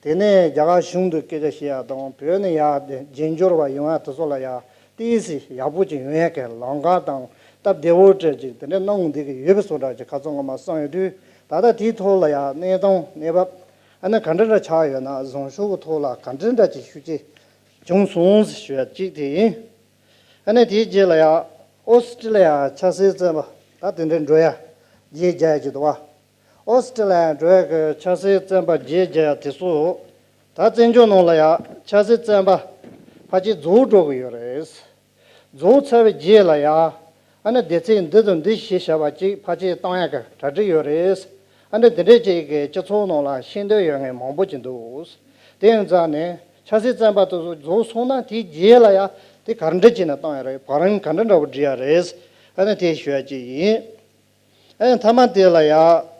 དེ་ནས་རྒྱ་གར་གཞུང་དུ་སྐད་ཆ་བཤད་ཡ་དང་བོད་ནས་ཡར་རྒྱན་འབྱོར་བ་ཡོང་ཡ་དེ་ཚོ་ལ་ཡང་ཏོག་ཙམ་ཡག་པོ་ཅིག་ཡོང་ཡ་གི་ལམ་ཁ་དང་སྟབས་བདེ་བོ་སྤྲད་ཅིག་དེ་འདྲ་གནང་བསྡད་ཀྱི་ཡོད་པའི་བཟོ་འདྲ་ཅིག་ཁ་སང་ངོ་མ་གསུངས་ཡོད་དུས། ད་ལྟ་དེའི་ཐོག་ལ་ཡང་གནས་སྟངས་གནས་བབ་ཨ་ནི་ག་འདྲ་འདྲ་ཆགས་ཡོད་ན་བཟང་ཕྱོགས་ཀྱི་ཐོག་ལ་ག་འདྲ་འདྲ་ཅིག་ཤུགས་ཆེ་བྱུང་སོང་ཞུ་ཡ་གཅིག་དེ་ཡིན། ཨ་ནི་དེའི་རྗེས་ལ་ཡང་ཨོ་སི་ཀྲི་ལི་ཡ་ཆབ་སྲིད་བཙོན་པ་ད་དེ་འདྲ་འགྲོ་ཡ་རྗེས་རྒྱ་ཡ་གཅིག་འདུག་བ། ཨོ་སི་ཀྲི་ལི་ཡ་འགྲོ་ཡ་གི་ཆབ་སྲིད་བཙོན་པ་རྗེས་རྒྱ་ཡ་དེ་ཚོ་ད་བཙན་བྱོལ་ནང་ལ་ཡ་ཆབ་སྲིད་བཙོན་པ་ཕལ་ཆེར་རྫོགས་འགྲོ་གི་ཡོད་རེད། རྫོགས་ཚར་བའི་རྗེས་ལ་ཡ་ཨ་ནི་སྡེ་ཚན་འདི་དང་འདི་ཞེས་བྱ་བ་གཅིག་ཕལ་ཆེར་བཏང་ཡ་གི་གྲ་སྒྲིག་ཡོད་རེད། ཨ་ནི་དེ་འདྲས་ཅིག་གི་སྤྱི་ཚོགས་ནང་ལ་ཤེས་འདོད་ཡོད་མཁན་མང་པོ་ཅིག་འདུག་དེ་ཡིན་ཙང་ནས་ཆབ་སྲིད་བཙོན་པ་དེ་ཚོ་རྫོགས་སོང་ན་དེའི་རྗེས་ལ་ཡ་དེ་ག་འདྲ་བྱས་ནས་བཏང་ཡ་རེད། བར་རིམ་ག་འདྲ་འདྲ་བོ་སྒྲིག་ཡ་རེད། ཨ་ནི་དེ་ཞུ་ཡ་ཅིག་ཡིན། ཨ་ནི་མཐའ་མ་དེ་ལ་ཡ།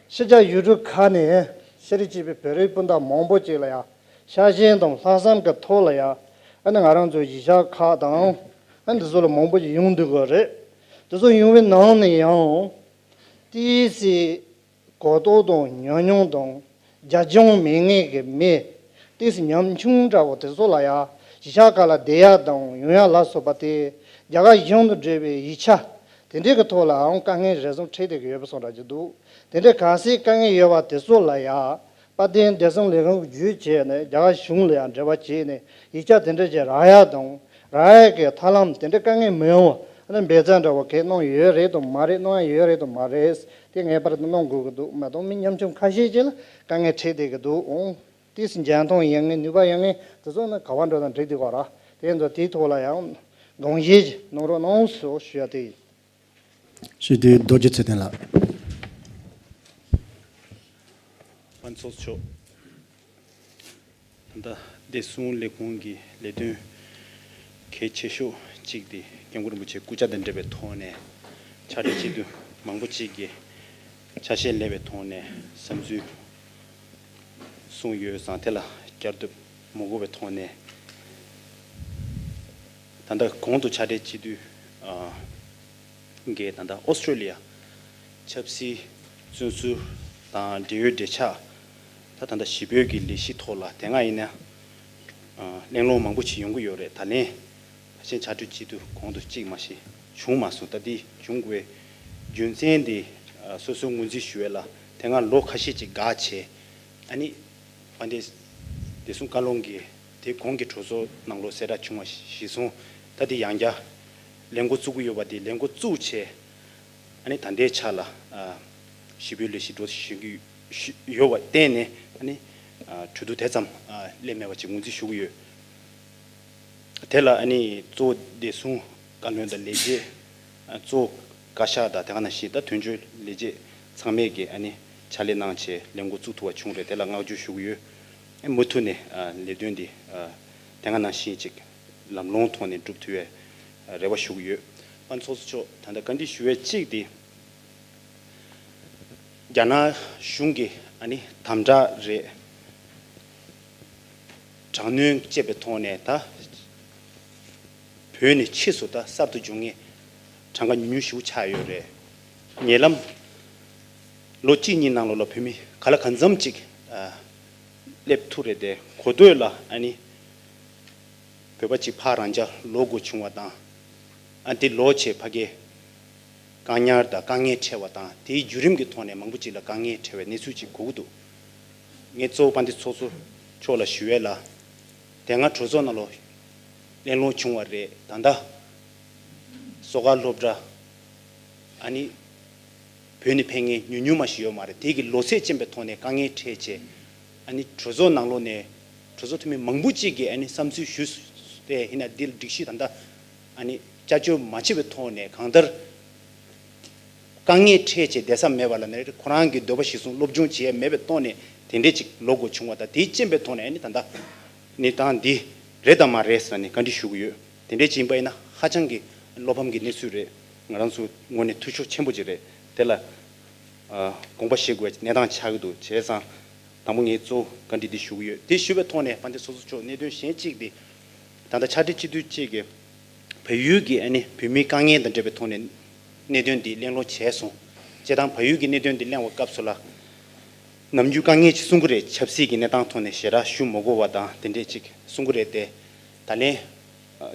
ཕྱི་རྒྱལ་ཡུལ་གྲུ་ཁག་ནས་ཤེས་རིག་སྐྱེས་པའི་བོད་རིགས་སྤུན་ཟླ་མང་པོ་ཅིག་ལ་ཡ། ཤ་ཞེན་དང་ལྷག་བསམ་གྱི་ཐོག་ལ་ཡ། ཨ་ནི་ང་རང་ཚོའི་གཞིས་ཆགས་ཁག་དང་། ཨ་ནི་འདི་ཚོ་ལ་མང་པོ་ཅིག་ཡོང་འདུག་གི་རེད། འདི་ཚོ་ཡོང་བའི་ནང་ནས་ཡང་། ཏི་སི། གོ་རྟོགས་དང་ཉམས་མྱོང་དང་ རྒྱ་གཞུང་མེད་མཁན་གྱི་མི། ཏོག་ཙམ་ཉམ་ཆུང་འདྲ་བོ་དེ་ཚོ་ལ་ཡང་གཞིས་ཆགས་ཁག་ལ་བསྡད་ཡག་དང་ཡོང་ཡག་ལ་སོགས་པ་དེ། རྒྱ་གར་གཞུང་དང་འབྲེལ་བའི་ཡིག་ཆ་དེ་འདྲའི་གི་ཐོག་ལའང་དཀའ་ངལ་རེ་ཟུང་འཕྲད་བསྡད་ཀྱི་ཡོད་པ་སོགས་འདྲ་ཅིག་འདུག། དེ་འདྲའི་གལ་སྲིད་དཀའ་ངལ་ཡོད་པ་དེ་ཚོ་ལ་ཡང་དཔལ་ལྡན་བདེ་སྲུང་ལས་ཁུངས་བརྒྱུད་བྱས་ནས་རྒྱ་གར་གཞུང་ལ་ཡང་འབྲེལ་བ་བྱས་ནས་ཡིག་ཆ་དེ་འདྲ་ཅིག་རག་ཡག་དང་། རག་ཡག་གི་ཐབས་ལམ་དེ་འདྲ་དཀའ་ངལ་མི་ཡོང་བ་ཨ་ནི་འབད་བརྩོན་འདྲ་བོ་གས་གནང་ཡོད་རེད་དམ་མ་རེད། གནང་ཡག་ཡོད་རེད་དམ་མ་རེད། དེ་ངེས་པར་དུ་གནང་དགོས་ཀྱི་འདུག། མ་གཏོགས་མི་ཉམ་ཆུང་ཁ་ཤས་ཅིག་ལ་དཀའ་ངལ་འཕྲད་བསྡད་ཀྱི་འདུག་འོང་། ཏོག་ཙམ་འཇོན་ཐང་ཡོད་མཁན་ནུས་པ་ཡོད་མཁན་དེ་ཚོ་ནི་ག་པར་འགྲོ་དང་འགྲིག་འདུག་ག་ར། དེ་ཚོ་དེའི་ཐོག་ལ་ཡང་དགོངས་བཞེས་ཅིག་གནང་རོགས་གནང་ཞུ་ཞུ་ཡ་དེ་ཡིན། སྤྱི་འཐུས་རྡོ་རྗེ་ཚེ་བརྟན་ལགས། ཕན་ཚོགས་མཆོག། ད་ལྟ་བདེ་སྲུང་ལས་ཁུངས་ཀྱི་ལས་དོན་གལ་ཆེ་ཤོས་གཅིག་དེ་སྐྱབས་མགོན་རིན་པོ་ཆེའི་སྐུ་ཕྱྭ་དང་འབྲེལ་བའི་ཐོག་ནས་ཕྱག་སྦྲེལ་སྤྱི་འཐུས་མང་པོ་གཅིག་གིས་ཆ་ཤས་ལེན་པའི་ཐོག་ནས་བསམ་ཚུལ་གསུངས་ཡོད་ཙང་དེ་ལ་བསྐྱར་ཟློས་མ་དགོས་པའི་ཐོག་ནས། ད་ལྟ་གོང་དུ་ཕྱག་སྦྲེལ་སྤྱི་འཐུས་ཨ་གིས་ད་ལྟ་ཨོ་སི་ཀྲོ་ལི་ཡ་ཆབ་སྲིད་བཙོན་ཟུར་དང་འབྲེལ་ཡོད་འབྲེལ་ཆགས། ད་ད་ལྟ་ཞི་བོད་ཀྱི་ལས་གཞི་ཐོག་ལ་དེ་སྔ་ཡིན་ན་ཨ་གླེང་སློང་མང་པོ་ཞིག་ཡོང་གི་ཡོད་རེད། ད་ལན་ཕལ་ཆེར་ཕྱག་སྦྲེལ་སྤྱི་འཐུས་གོང་དུ་གཅིག་མ་ཞིག་བྱུང་མ་སོང་། ད་འདི་བྱུང་དགོས་རྒྱུ་མཚན་དེ་ཨ་སོ་སོའི་ངོས་འཛིན་ཞུ་བ་ལ་དེ་སྔ་ལོ་ཁ་ཤས་ཅིག་འགག་བྱས། ཨ་ནི་དཔལ་ལྡན་བདེ་སྲུང་བཀའ་བློན་གྱིས་དེ་གོང་གི་གྲོས་ཚོགས་ནང་ལོགས་གསལ་བསྒྲགས་བྱུང་བ་གཞིར་བཟུང་། ད་དེ་ཡང་བསྐྱར་ལས་འགོ་བཙུགས་ཀྱི་ཡོད་པ་དེ་ལས་འགོ་བཙུགས་བྱས། ཨ་ནི་ད་ལྟའི་ཆ་ལ་ཨ་ཞི་བའི་ལས་གཞི་འགྲོ་བཞིན་གྱི་ཡོད་པར་བརྟེན་ནས། ཨ་ནི་ཨ་གྲོས་བསྡུར་དེ་ཙམ་ཨ་སླེབས་མེད་པ་ཅིག་ངོས་འཛིན་ཞུ་གི་ཡོད། དེ་ལ་ཨ་ནི་གཙོ་བོ་བདེ་སྲུང་བཀའ་བློན་དང་ལས་བྱེད། ཨ་གཙོ་བོ་བཀའ་ཤག་དང་དེ་ག་ནང་བཞིན་ད་དོན་གཅོད་ལས་བྱེད་ཚང་མས་ཀྱི་ཨ་ནི་ཕྱག་ལས་གནང་བྱས་ལས་འགོ་བཙུགས་ཐུབ་པ་བྱུང་རེད། དེ་ལ་བསྔགས་བརྗོད་ཞུ་གི་ཡོད། ཨ་མུ་མཐུད་ནས་ཨ་ལས་དོན་འདི་ཨ་དེ་ག་ནང་བཞིན་ཅིག་ལམ་ལྷོང་ཐོག་ནས་འགྲུབ་ཐུབ་པའི་རེ་བ་ཞུ་གི་ཡོད། ཕན་ཚོགས་མཆོག། ད་ལྟ་བཀའ་འདྲི་ཞུ་བའི་གཅིག་དེ། རྒྱ་ནག་གཞུང་གི་ཨ་ནི་དམ་དྲག་རེད། དྲག་གནོན་བྱས་པའི་ཐོག་ནས་ད་བོད་ནས་ཕྱིས་སུ་ད་གསར་དུ་འབྱུང་མཁན་གྲངས་ཀ་ཉུང་ཤོས་ཆགས་ཡོད་རེད། ཉེ་ལམ་ལོ་གཅིག་གཉིས་ནང་ལོགས་ལ་བོད་མི་ག་ལ་གང་འཚམ་ཅིག་ཨ་སླེབས་ཐུབ་རེད་དེ། གོ་ཐོས་ལ་ཨ་ནི་བོད་པ་ཅིག་ཕར་རང་འཇགས་ལོག་དགོས་བྱུང་བ་དང་། ཨ་དེ་ལོག་བྱས་ཕ་གིར་བཀག་ཉར་དང་དཀའ་ངལ་འཕྲད་པ་དང་། དེའི་བརྒྱུད་རིམ་གྱི་ཐོག་ནས་མང་པོ་ཅིག་ལ་དཀའ་ངལ་འཕྲད་པའི་གནས་ཚུལ་ཅིག་གོ་གི་འདུག། ངས་གཙོ་བོ་དཔལ་ལྡན་ཚོགས་གཙོ་མཆོག་ལ་ཞུ་ཡས་ལ། དེ་སྔ་གྲོས་ཚོགས་ནང་ལོགས་གླེང་སློང་བྱུང་བ་རེད། ད་ལྟ་གསོ་གར་སློབ་གྲྭ་ཨ་ནི་བོད་ནས་ཕེབས་མཁན་ཉུང་ཉུང་མ་ཞིག་ཡོད་མ་རེད། དེ་གི་ལོ་ཚད་ཅན་པའི་ཐོག་ནས་དཀའ་ངལ་འཕྲད་བྱས། ཨ་ནི་གྲོས་ཚོགས་ནང་ལོགས་ནས་གྲོས་ཚོགས་འཐུས་མི་མང་པོ་ཅིག་གིས་ཨ་ནི་བསམ་ཚུལ་ཞུས་ཏེ། ཡིན་ན་འདི་ལ་སྒྲིག་གཞི་ད་ལྟ་ཨ་ནི་བསྐྱར་བཅོས་མ་བྱས་པའི་ཐོག་ནས་གང་ལྟར་དཀའ་ངལ་འཕྲད་བྱས་བསྡད་ས་མེད་པ་ལ་ནི། ཁོ་རང་གི་འདོད་པ་གཞིར་བཟུང་སློབ་སྦྱོང་བྱེད་ཡས་མེད་པའི་ཐོག་ནས་དེ་འདྲས་ཅིག་ལོག་དགོས་བྱུང་བ་དང་། དེའི་རྐྱེན་པའི་ཐོག་ནས་ཨ་ནི་ད་ལྟ་གནས་སྟངས་འདི་རེད་དམ་མ་རེད་ཟེར་ནས་བཀའ་འདྲི་ཞུ་གི་ཡོད། དེ་འདྲས་ཅིག་ཡིན་པ་ཡིན་ན་ཧ་ཅང་གི་བློ་ཕམ་གྱི་གནས་ཚུལ་རེད། ང་རང་ཚོ་ངོས་ནས་འཐུས་ཤོར་ཆེན་པོ་ཅིག་རེད། དེ་ལ་ཨ་དགོངས་པ་བཞེས་དགོས་པའི་གནས་སྟངས་ཆགས་ཀྱི་འདུག། བྱས་ཙང་དང་པོ་ངས་གཙོ་བོ་བཀའ་འདྲི་འདི་ཞུ་གི་ཡོད། དེ་ཞུ་བའི་ཐོག་ནས་དཔལ་ལྡན་ཚོགས་གཙོ་མཆོག། གནད་དོན་གཞན་གཅིག་དེ། ད་ལྟ་ཕྱག་སྦྲེལ་སྤྱི་འཐུས་གཅིག་གིས་བལ་ཡུལ་གྱི་ཨ་ནི་བོད་མིའི་དཀའ་ངལ་དང་འབྲེལ་བའི་ཐོག་ནས་གནད་དོན་འདི་གླེང་སློང་བྱས་སོང་། སྤྱིར་བཏང་བལ་ཡུལ་གྱི་གནད་དོན་འདི་གླེང་བའི་སྐབས་སུ་ལ། ནམ་རྒྱུན་དཀའ་ངལ་ཅིག་གསུང་གི་རེད། ཆབ་སྲིད་ཀྱི་གནས་སྟངས་ཐོག་ནས་ཞེ་དྲག་ཞུ་མ་དགོས་པ་དང་དེ་འདྲས་ཅིག་གསུང་གི་རེད་དེ། ད་ལན་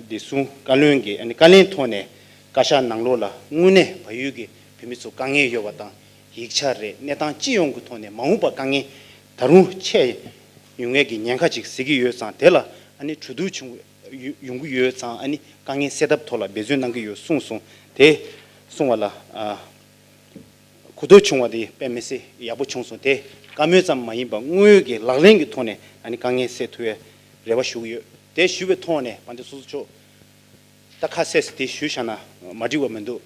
བདེ་སྲུང་བཀའ་བློན་གྱིས་ཨ་ནི་བཀའ་ལན་ཐོག་ནས་བཀའ་ཤག་ནང་ལོགས་ལ་དངོས་གནས་བལ་ཡུལ་གྱི་བོད་མི་ཚོ་དཀའ་ངལ་ཡོད་པ་དང་། ཡིག་ཆ་རེད། གནས་སྟངས་སྤྱི་ཡོངས་ཀྱི་ཐོག་ནས་མ་འོངས་པར་དཀའ་ངལ་ད་རུང་ཆེ་ཡོང་ངེས་ཀྱི་ཉེན་ཁ་ཅིག་གཟིགས་ཀྱི་ཡོད་ཙང་། དེ་ལ་ཨ་ནི་གྲོས་བསྡུར་བྱུང་ཡོང་གི་ཡོད་ཙང་། ཨ་ནི་དཀའ་ངལ་སེལ་ཐབས་ཐོག་ལ་འབད་བརྩོན་གནང་གི་ཡོད་གསུངས་སོང་། དེ་གསུང་བ་ལ་ཨ་གོ་ཐོས་བྱུང་བ་དེ་དཔེ་མི་སྲིད་ཡག་པོ་བྱུང་སོང་། དེ་བཀའ་མོལ་ཙམ་མ་ཡིན་པར་དངོས་ཡོད་ཀྱི་ལག་ལེན་གྱི་ཐོག་ནས་ཨ་ནི་དཀའ་ངལ་སེལ་ཐུབ་པའི་རེ་བ་ཞུ་གི་ཡོད། དེ་ཞུ་བའི་ཐོག་ནས་དཔལ་ལྡན་ཚོགས་གཙོ་མཆོག། ད་ཁ་གསལ་དེ་ཞུས་བཞག་ན་མ་འགྲིག་པ་མི་འདུག།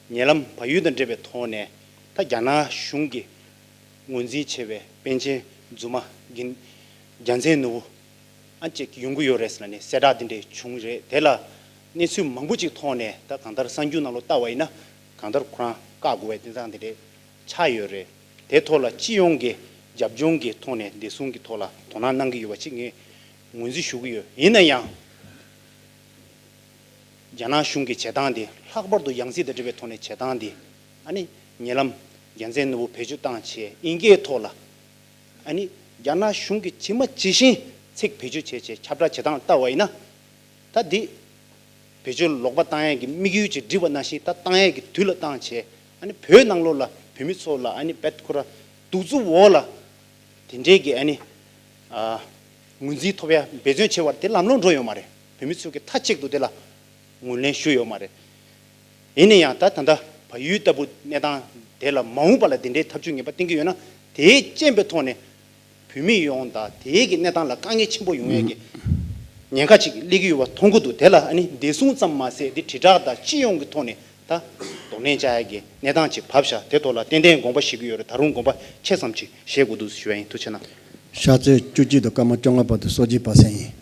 ཉེ་ལམ་བལ་ཡུལ་དང་འབྲེལ་བའི་ཐོག་ནས་ད་རྒྱ་ནག་གཞུང་གིས་ངོས་འཛིན་བྱས་པའི་པཎ་ཆེན་རྫུན་མ་རྒྱལ་རྒྱལ་མཚན་ནོར་བུ་ཨ་ཅིག་ཡོང་གི་ཡོད་རེད་ཟེར་ནས་གསལ་བསྒྲགས་འདི་འདྲས་བྱུང་རེད། དེ་ལ་གནས་ཚུལ་མང་པོ་ཅིག་ཐོག་ནས། ད་གང་ལྟར་གསར་འགྱུར་ནང་ལོགས་བལྟ་བ་ཡིན་ན་གང་ལྟར་ཁོ་རང་བཀག་དགོས་པའི་གནས་སྟངས་འདི་འདྲས་ཆགས་ཡོད་རེད། དེ་ཐོག་ལ་སྤྱི་ཡོངས་ཀྱི་རྒྱབ་ལྗོངས་ཀྱི་ཐོག་ནས་བདེ་སྲུང་གི་ཐོག་ལ་དོ་སྣང་གནང་གི་ཡོད་པ་ཅིག་ངས་ངོས་འཛིན་ཞུ་གི་ཡོད། ཡིན་ན་ཡང་རྒྱ་ནག་གཞུང་གི་བྱེད་སྟངས་དེ་ལྷག་པར་དུ་ཡང་སྲིད་དང་འབྲེལ་བའི་ཐོག་ནས་བྱེད་སྟངས་དེ། ཨ་ནི་ཉེ་ལམ་རྒྱལ་མཚན་ནོར་བུ་བེད་སྤྱོད་བཏང་བྱས་དབྱིན་སྐད་ཐོག་ལ་ ཨ་ནི་རྒྱ་ནག་གཞུང་གིས་ཇི་མ་ཇི་བཞིན་ཚིག་བེད་སྤྱོད་བྱས་བྱས་ཁྱབ་བསྒྲགས་བྱེད་སྟངས་ལྟ་བ་ཡིན་ན། ད་འདི་བེད་སྤྱོད་ལོག་པ་བཏང་ཡས་ཀྱི་དམིགས་ཡུལ་ཅིག་བསྒྲིགས་པ་ནང་བཞིན། ད་བཏང་ཡས་ཀྱི་དུས་ལ་བཏང་བྱས། ཨ་ནི་བོད་ནང་ལོགས་ལ་བོད་མི་ཚོ་ལ་ཨ་ནི་བེད་ཁོ་ར་གདུག་རྩུབ་འོག་ལ་དེ་འདྲའི་གི་ཨ་ནི་ཨ་ངོས་འཛིན་ཐོབ་ཡ་འབད་བརྩོན་བྱེད་པར་དེ་ལམ་ལྷོང་འགྲོ་ཡོད་མ་རེད། བོད་མི་ཚོས་ཀྱི་མཐའ་གཅིག་ཏུ་དེ་ལ་ངོས་ལེན་ཞུས་ཡོད་མ་རེད། ཡིན་ན་ཡང་ད་ད་ལྟ་བལ་ཡུལ་ལྟ་བུ་གནས་སྟངས་དེ་ལ་མ་འོངས་པ་ལ་དེ་འདྲའི་ཐབས་ཇུས་ངན་པ་བསྟེན་གྱི་ཡོད་ན། དེའི་རྐྱེན་པའི་ཐོག་ནས་བོད་མི་ཡོངས་དང་དེའི་གི་གནས་སྟངས་ལ་དཀའ་ངལ་ཆེན་པོ་ཡོང་ཡས་ཀྱི་ཉེན་ཁ་ཅིག་སླེབས་ཀྱི་ཡོད་པ་མཐོང་གི་འདུག་དེ་ལ་ཨ་ནི་བདེ་སྲུང་ཙམ་མ་ཟད་དེ་དྲིལ་བསྒྲགས་དང་སྤྱི་ཡོངས་ཀྱི་ཐོག་ནས་ད་གདོང་ལེན་བྱ་ཡས་ཀྱི་གནས་སྟངས་ཅིག་བབས་ཤག་དེ་ཐོག་ལ་ཏན་ཏན་དགོངས་པ་བཞེས་ཀྱི་ཡོད་རེད། ད་རུང་དགོངས་པ་ཆེ་ཙམ་ཅིག་བཞེས་དགོས་འདུག་ཞུ་ཡ་ཡིན། ཐུགས་རྗེ་གནང་། ཤར་ཚེས་བཅུ་གཅིག་དང་སྐར་མ་བཅོ་ལྔ་བར་དུ་སོ་བརྒྱད་པ་སེང་ཡིན།